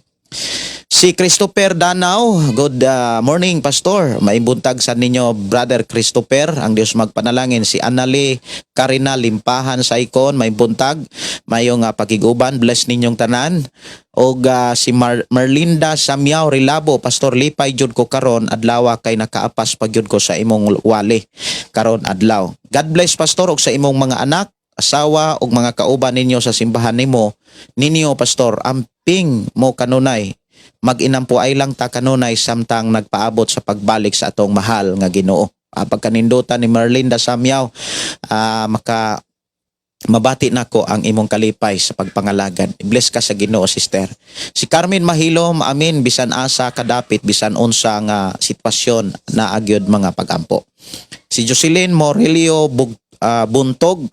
Si Christopher Danao, good morning, Pastor. Maibuntag sa ninyo, Brother Christopher, ang Dios magpanalangin. Si Anali Karina Limpahan sa ikon, may buntag, mayong pakiguban, bless ninyong tanan. Og si Merlinda Samyaw Rilabo, "Pastor, lipay jud ko karon adlaw kay nakaapas pa gyud ko sa imong wali karon adlaw. God bless, Pastor, og sa imong mga anak, asawa ug mga kauban ninyo sa simbahan nimo ninyo, Pastor. Amping mo kanunay, mag-inampuay lang ta kanunay samtang nagpaabot sa pagbalik sa atong mahal nga Ginoo." Pagkanindutan ni Merlinda Samyaw, maka mabati nako ang imong kalipay sa pagpangalagad. Bless ka sa Ginoo, sister. Si Carmen Mahilom, "Amin, bisan asa kadapit, bisan unsa nga sitwasyon, naa gyud mga pagampo." Si Jocelyn Morilio Buntog,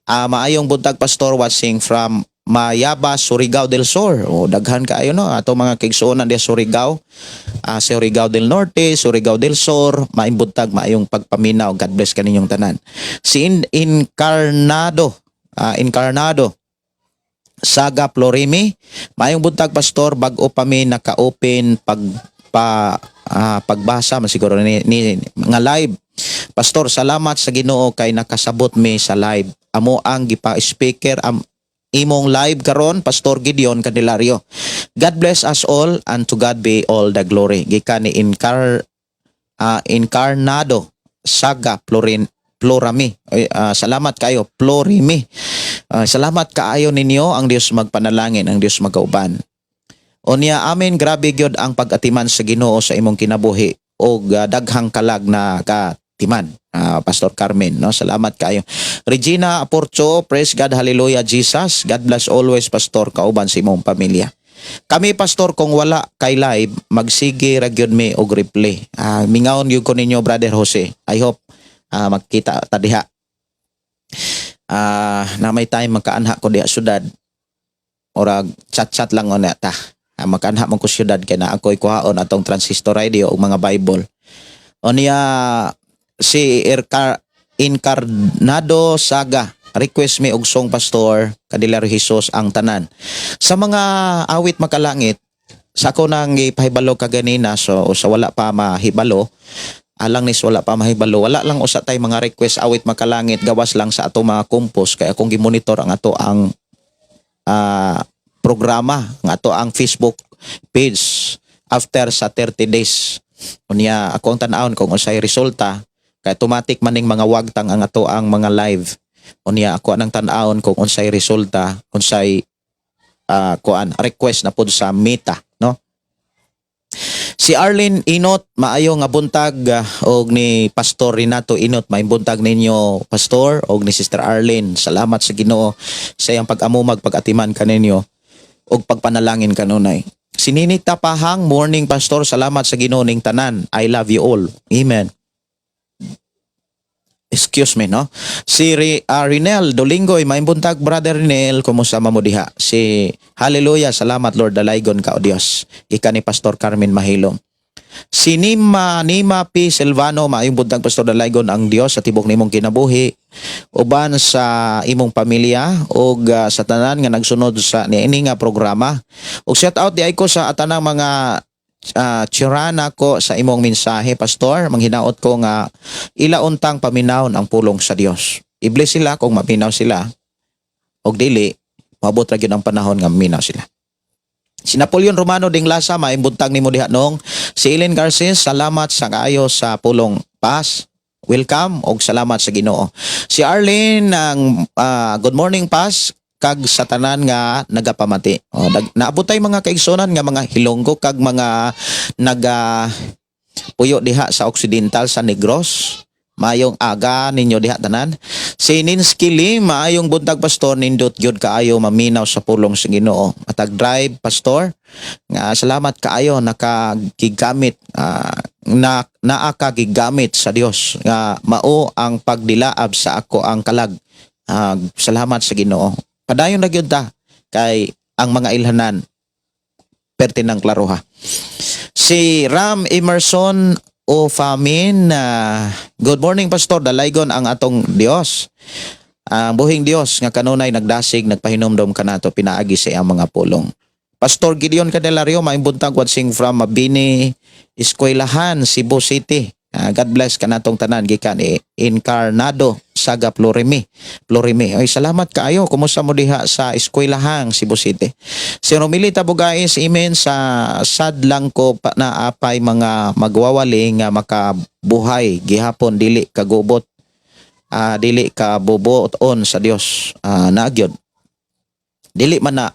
"Maayong buntag, Pastor, watching from Mayaba, Surigao del Sur." O daghan kaayo, no, ato mga kaigsuonan di Surigao. Surigao del Norte, Surigao del Sur, maayong buntag, maayong pagpaminaw. God bless kaninyong tanan. Si Incarnado Saga Florimi, "Maayong buntag, Pastor, bag-o pa mi naka-open pagbasa man siguro ni nga live. Pastor, salamat sa Ginoo kay nakasabot mi sa live. Amo ang gipa-speaker am imong live karon, Pastor Gideon Candelario. God bless us all and to God be all the glory." Gikan ni Incarnado Saga Florami. Ay, salamat kayo, Florimi. Salamat kaayo ninyo, ang Dios magpanalangin, ang Dios magauban. Unya, "Amen, grabe gyud ang pag-atiman sa Ginoo sa imong kinabuhi og daghang kalag na katiman." Pastor Carmen, no? Salamat kayo. Regina Aporcho, "Praise God, hallelujah, Jesus. God bless always, Pastor, kauban sa imong pamilya. Kami, Pastor, kung wala kay live, magsige ra gyud mi og replay." Mingawon gyud ko ninyo, Brother Jose. I hope magkita ta diha. Na may time magkaanha ko diha syudad. Orag chat-chat lang unya ta. Makaanha man ko syudad kay na ako'y kuhaon atong transistor radio ug mga Bible. Unya si Incarnado Saga, "Request me og song, Pastor Candelario Jesus, Ang Tanan." Sa mga awit makalangit, sa ako nang gipahibalo kaganina, so sa wala pa mahibalo, alang nis wala pa mahibalo, wala lang usa tay mga request awit makalangit gawas lang sa ato mga compose kay akong gimonitor ang ato ang programa, ang ato ang Facebook page after sa 30 days. Unya ako ang tan-awon kung unsay resulta kay automatic maning mga wagtang ang ato ang mga live. Unya ako anang tan-awon kung unsay resulta, unsay kuan request na pud sa Meta, no? Si Arlene Inot, maayo nga buntag og ni Pastor Renato Inot, maayong buntag ninyo, Pastor, og ni Sister Arlene. Salamat sa Ginoo sa iyang pag-amumag, pag-atiman kaninyo og pagpanalangin kanunay. Si Ninita Pahang, "Morning, Pastor, salamat sa Ginoo ning tanan. I love you all. Amen." Excuse me, no? Si Rinel Dolingoy, "Maayong buntag, Brother Rinel, kumusta mo diha?" Si "Hallelujah, salamat Lord, dalaygon ka o Dios." Gikan ni Pastor Carmen Mahilom. Si Nima, Nima P. Silvano, maayong buntag, Pastor. Dalaygon ang Dios sa tibok nimong kinabuhi uban sa imong pamilya ug sa tanan nga nagsunod sa niini nga programa. Ug shout out diay ko sa tanang mga tiyurana ko sa imong mensahe, Pastor. Manghinaot ko nga ila untang paminawon ang pulong sa Dios. I-bless sila kung maminaw sila og dili, moabot ra gyud ang panahon nga maminaw sila. Si Napoleon Romano ding lasa, maayong buntag nimo diha nong. Si Ellen Garces, salamat sa kaayo sa pulong, Pas. Welcome og salamat sa Ginoo. Si Arlene ang good morning, Pas, kag sa tanan nga nagapamati. O, naabot tay mga kaigsunan nga mga Hilonggo kag mga naga puyo diha sa Occidental sa Negros. Maayong aga ninyo diha tanan. Si Ninsky Lee, maayong buntag, Pastor, nindot gyud kaayo maminaw sa pulong sa Ginoo. Matag drive, Pastor, nga salamat kaayo nakagigamit na naa ka gigamit sa Dios nga mao ang pagdilaab sa ako ang kalag. Salamat sa Ginoo. Padayon na gyud ta kay ang mga ilhanan perte ng klaroha. Si Ram Emerson o Famin, good morning, Pastor, dalaygon ang atong Dios. Ang buhing Dios nga kanunay nagdasig, nagpahinumdom kanato pinaagi sa iyang mga pulong. Pastor Gideon Candelario, maayong buntag, watching from Mabini Eskwelahan, Cebu City. God bless kanatong tanan gikan ni Encarnado Saga Plurimi. Plurimi. Ay, salamat kaayo. Kumusta mo diha sa eskwelahang Cebu City? Si Romilita Bugais, imen sa sad lang ko pa, na apay mga magwawali nga makabuhay gihapon dili kagubot, dili ka bubuton sa Dios. Nagyod dili man na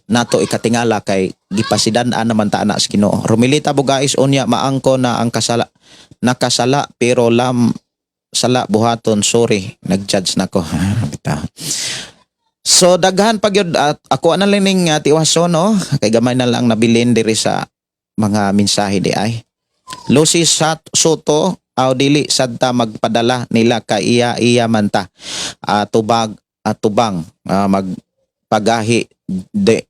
nato ikatingala kay gipasidan-an naman ta ana sa Ginoo. Romilita Bugais, unya maangko na ang kasala nakasala pero lam sala buhaton, sorry, nag-judge na ko. Bitaw. So daghan pa gyud at ako na lang ning tiwason, no, kay gamay na lang nabilin diri sa mga mensahe di ay. Lucy Sat Soto, aw dili sad ta magpadala nila kay iya iya man ta. Tubag at tubang magpagahi de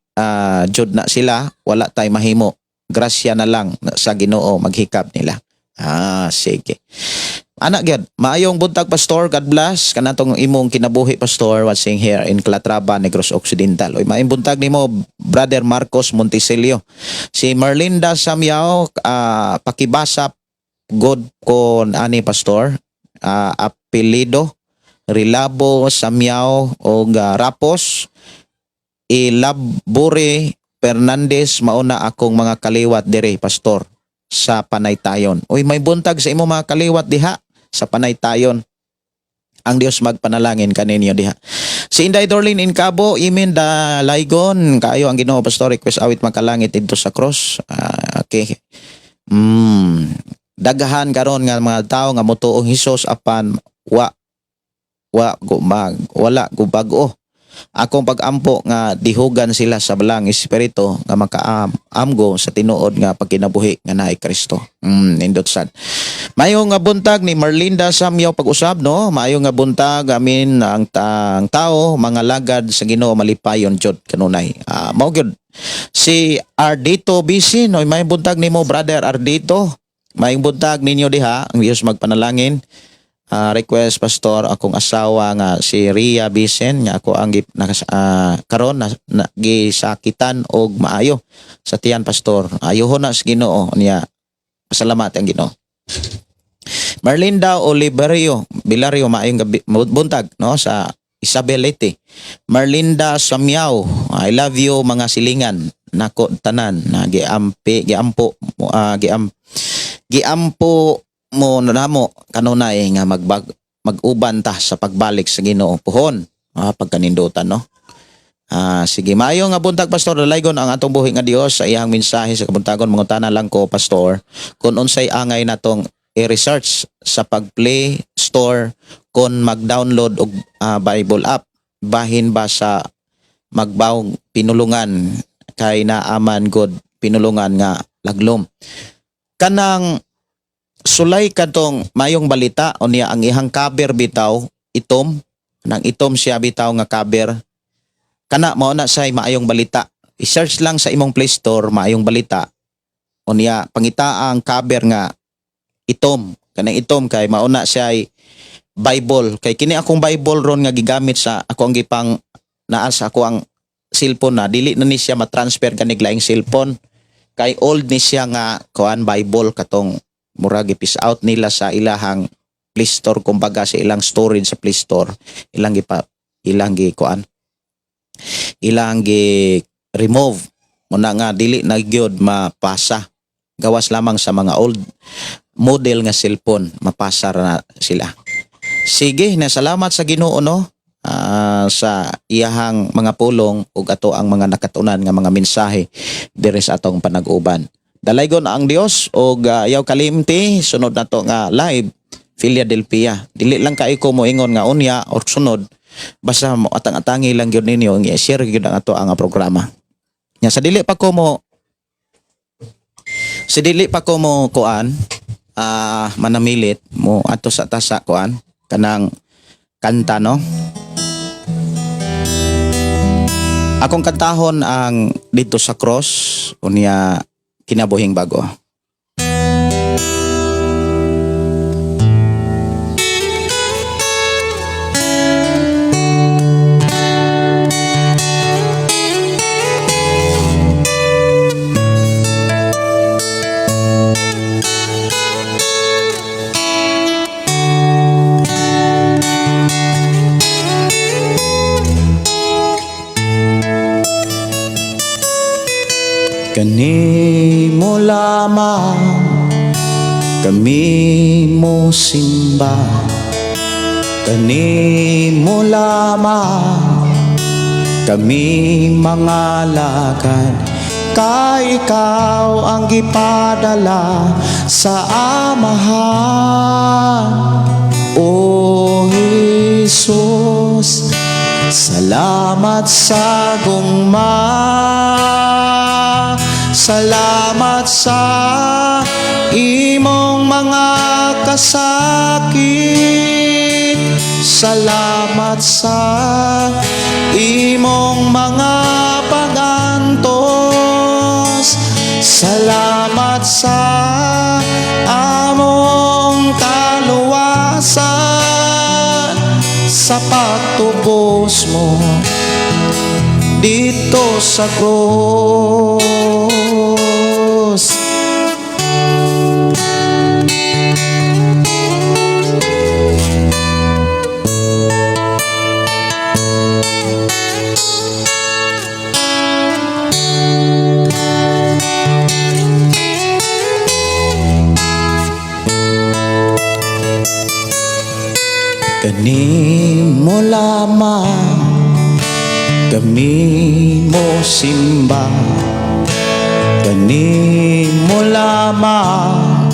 jud na sila, wala tay mahimo. Grasya na lang sa Ginoo maghikap nila. Sige. Anak gyud, maayong buntag, Pastor, God bless kanatong imong kinabuhi, Pastor, watching here in Calatrava, Negros Occidental. Oy, maayong buntag nimo, Brother Marcos Montesilio. Si Merlinda Samyao, pakibasa god ko ani, Pastor. Apelido Rilabo Samyao og Rapos Ilabure Fernandez, mauna akong mga kaliwat dire, Pastor, sa Panaytayon. Uy, may buntag sa imo mga kaliwat diha sa Panaytayon. Ang Dios magpanalangin kaninyo diha. Si Inday Dorlin Incabo, imin da Laygon, kaayo ang Ginoo, Pastor, request awit Makalangit didto sa cross. Okay. Daghan karon nga mga tao nga motuong Hesus apan wa wa gumag wala gubag-o. Akong pag-ampo nga dihugan sila sa Balaang Espiritu nga makaamgo sa tinuod nga pagkinabuhi nga naay Kristo. Nindot sad. Maayo nga buntag ni Marlinda Samyaw pag-usab, no. Maayo nga buntag amin ang, ang tao mga lagad sa Ginoo malipayon jud kanunay. Mao gyud. Si Ardito BC, no, may buntag nimo, Brother Ardito. Maayong buntag ninyo diha, ang Dios magpanalangin. Request, Pastor, akong asawa nga si Ria Bisen nga ako ang karon na gisakitan og maayo sa tiyan, Pastor. Ayohon na sa Ginoo niya. Pasalamat ang Ginoo. Marlinda Oliverio Bilario, maayong gabi, buntag, no, sa Isabelete. Marlinda Samyao, I love you mga silingan nako tanan na giampi giampo mo giampo mo namo kanunay nga mag-uban ta sa pagbalik sa Ginoo puhon. Pagkanindutan, no. Sige, maayo nga buntag, Pastor. Dalaygon ang atong buhi nga Dios sa iyang mensahe sa kabuntagon. Mangutana lang ko, Pastor, kung unsay angay natong i-research sa pag Play Store kung mag-download og Bible app, bahin ba sa magbawng pinulungan, kay naaman god pinulungan nga laglom? Kanang sulay kadtong Maayong Balita unya ang ihang cover bitaw itom, nang itom siya bitaw nga cover, kana mao na say Maayong Balita. I-search lang sa imong Play Store Maayong Balita. Unya pangita ang cover nga itom, kanang itom kay mauna siya ay Bible, kay kini akong Bible ron nga gigamit sa ako ang gipang naa sa ako ang cellphone na dili na ni siya ma-transfer kanig laing cellphone kay old ni siya nga kuan Bible, katong murag i-piece out nila sa ilahang Play Store, kumbaga sa ilang storage sa Play Store, ilang gipa ilang gi kuan, ilang gi remove muna nga dili na gyud mapasa, gawas lamang sa mga old model nga cellphone, mapasa ra na sila. Sige na, salamat sa Ginoo, no, sa iyahang mga pulong ug ato ang mga nakatunan nga mga mensahe diri sa atong panag-uban. Dalaygon ang Dios ug ayaw kalimti, sunod nato nga live, Philadelphia. Dili lang kay ko moingon nga unya or sunod, basta mo atang-atangi lang gyud ninyo, i-share gyud ang ato ang programa. Nya sa dili pa ko mo kuan, manamilit mo ato sa tasa kuan kanang kanta, no. Akong kantahon ang "Dito sa Cross", unya "Kinabuhing Bago". Kanimo lamang kami mo simba, kanimo lamang kami mga lakad, kay ikaw ang gipadala sa Amahan. O Jesus, salamat sa gugma. Salamat sa imong mga kasakit. Salamat sa imong mga pagantos. Salamat sa among kaluwasan, sa pagtubos mo dito sa krus. Kanimo lamang kami mo simba, kanimo lamang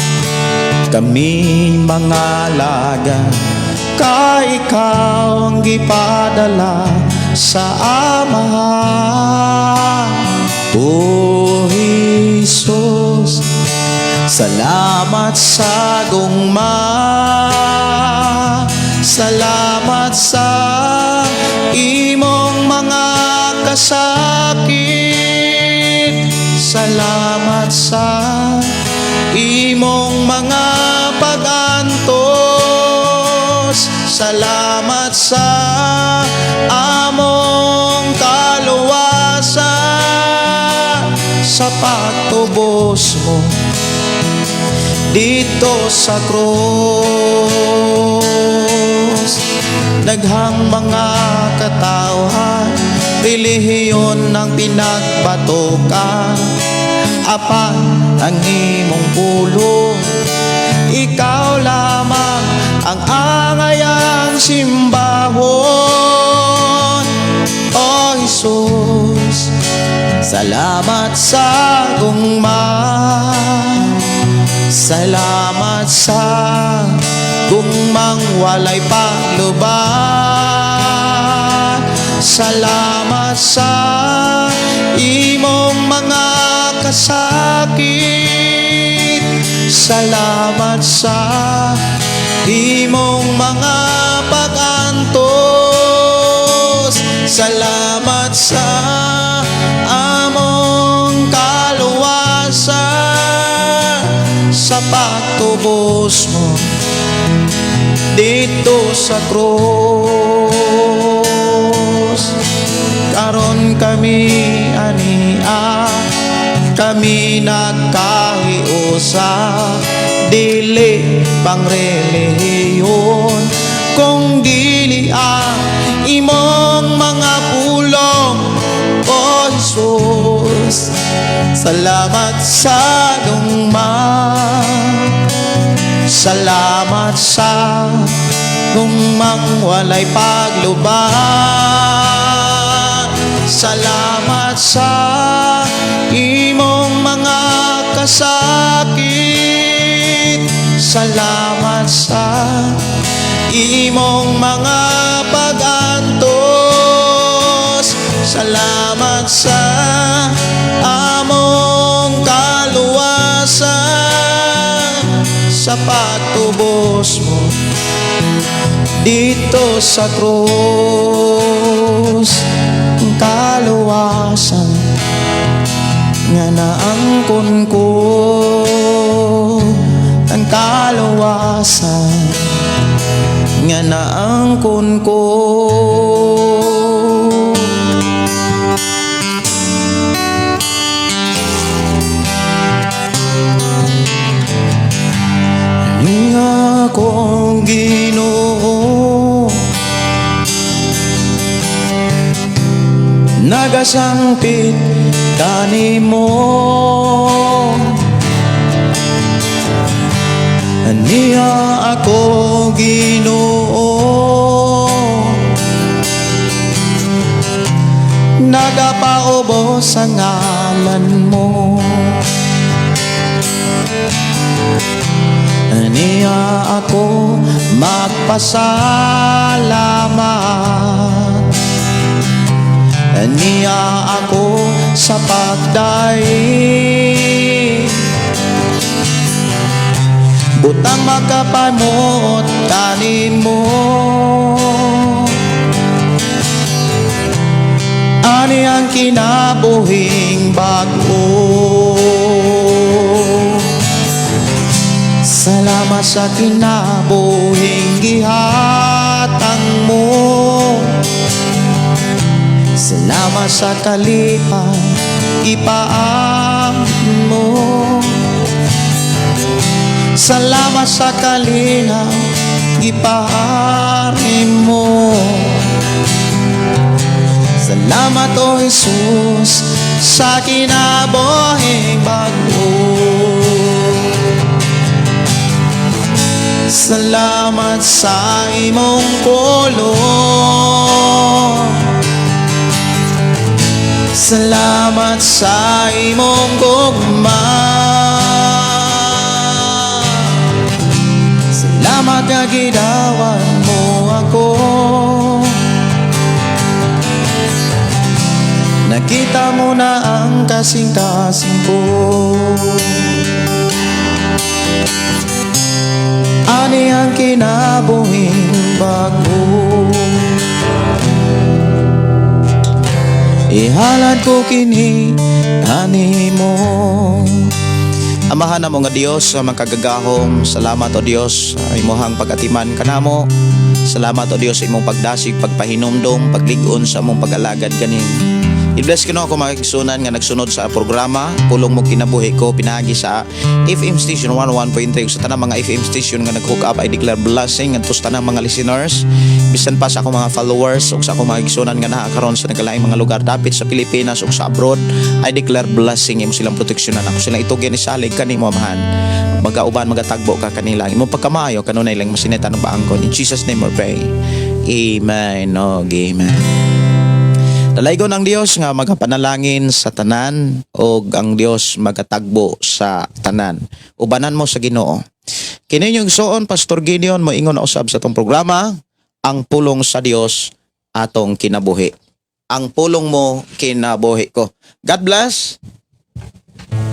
kami mga laga, kay ikaw ang gipadala sa Amahan. O Jesus, salamat sa gugma. Salamat sa imong mga kasakit. Salamat sa imong mga pagantos. Salamat sa among kaluwasan, sa pagtubos mo dito sa krus. Daghang mga katawhan, relihiyon ang pinagbatukan, apan ang imong pulong, ikaw lamang ang angayang simbahon. O Jesus, salamat sa gugma. Salamat sa gugmang walay paglubad. Salamat sa imong mga kasakit. Salamat sa imong mga pagantos. Salamat sa among kaluwasan. pagtubos mo didto sa krus. Karon kami ania, kami nagkahiusa, dili pang relihiyon kung dili ang imong mga pulong, O Jesus. Salamat sa gugma. Salamat sa gugmang walay paglubat. Salamat sa imong mga kasakit. Salamat sa imong mga pag-antos. Salamat sa among kaluwasan, sa pagtubos mo didto sa krus. Ang kaluwasan nga naangkon ko, ang kaluwasan nga naangkon ko. Ni akong Ginoo, nagasangpit kanimo. Niya ako, Ginoo, nagapaubos sa ngalan mo. Niya ako magpasalamat, niya ako sa pagdaig. Butang makapamot kanimo. Ani ang kinabuhing bag-o. Salamat sa kinabuhing gihatag mo. Salamat sa kalipay ipaamit mo. Salamat sa kalinaw gipahari mo. Salamat, O Jesus, sa kinabuhing bag-o. Salamat sa imong pulong. Salamat sa imong gugma. Salamat nga gidawan mo ako. Nakita mo na ang kasing-kasing ko. Ani ang kinabuhing bag-o. Ihalad ko kini kanimo. Amahan namo nga Dios sa makagagahom, salamat, O Dios, sa imuhang pag-atiman kanamo. Salamat, O Dios, sa imong pagdasig, pagpahinumdom, paglig-on sa among pag-alagad kanimo. I-bless kino ako mga igsunan nga nagsunod sa programa Pulong Mo Kinabuhi Ko pinaagi sa FM station 101.3 ug sa tanang mga FM station nga nag-hook up. I declare blessing ngadto sa tanang mga listeners, bisan pa sa akong mga followers ug sa akong mga igsunan nga naa karon sa nagkalaing mga lugar dapit sa Pilipinas ug sa abroad. I declare blessing, imo silang proteksyonan, ako silang itugyan, isalig kanimo, Amahan. Magauban, magatagbo ka kanila, imong pagkamaayo kanunay lang masinaitan ng paangkon. In Jesus' name we pray, amen og amen. Dalaygon ang Dios nga magapanalangin sa tanan og ang Dios magatagbo sa tanan. Ubanan mo sa Ginoo. Kini inyong igsoon, Pastor Gideon, moingon na usab sa atong programa, Ang Pulong sa Dios Atong Kinabuhi. Ang pulong mo, kinabuhi ko. God bless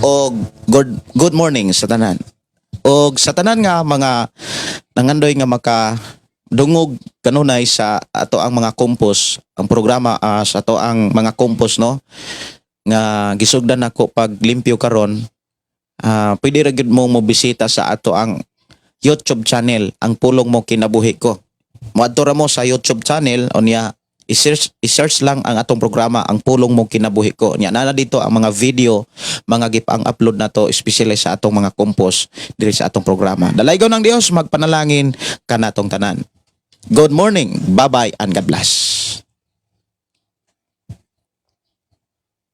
og good morning sa tanan. Og sa tanan nga mga nangandoy nga maka dungog kanunay sa ato ang mga compose, ang programa sa ato ang mga compose, no, nga gisugdan nako pag limpyo karon. Pwede ra gyud mo mobisita sa ato ang YouTube channel, Ang Pulong Mo Kinabuhi Ko. Moadto ra mo sa YouTube channel unya i-search lang ang atong programa, Ang Pulong Mo Kinabuhi Ko. Nya naa dito ang mga video, mga gipaang upload nato, especially sa atong mga compose diri sa atong programa. Dalaygon ng Dios magpanalangin kanatong tanan. Good morning. Bye-bye and God bless.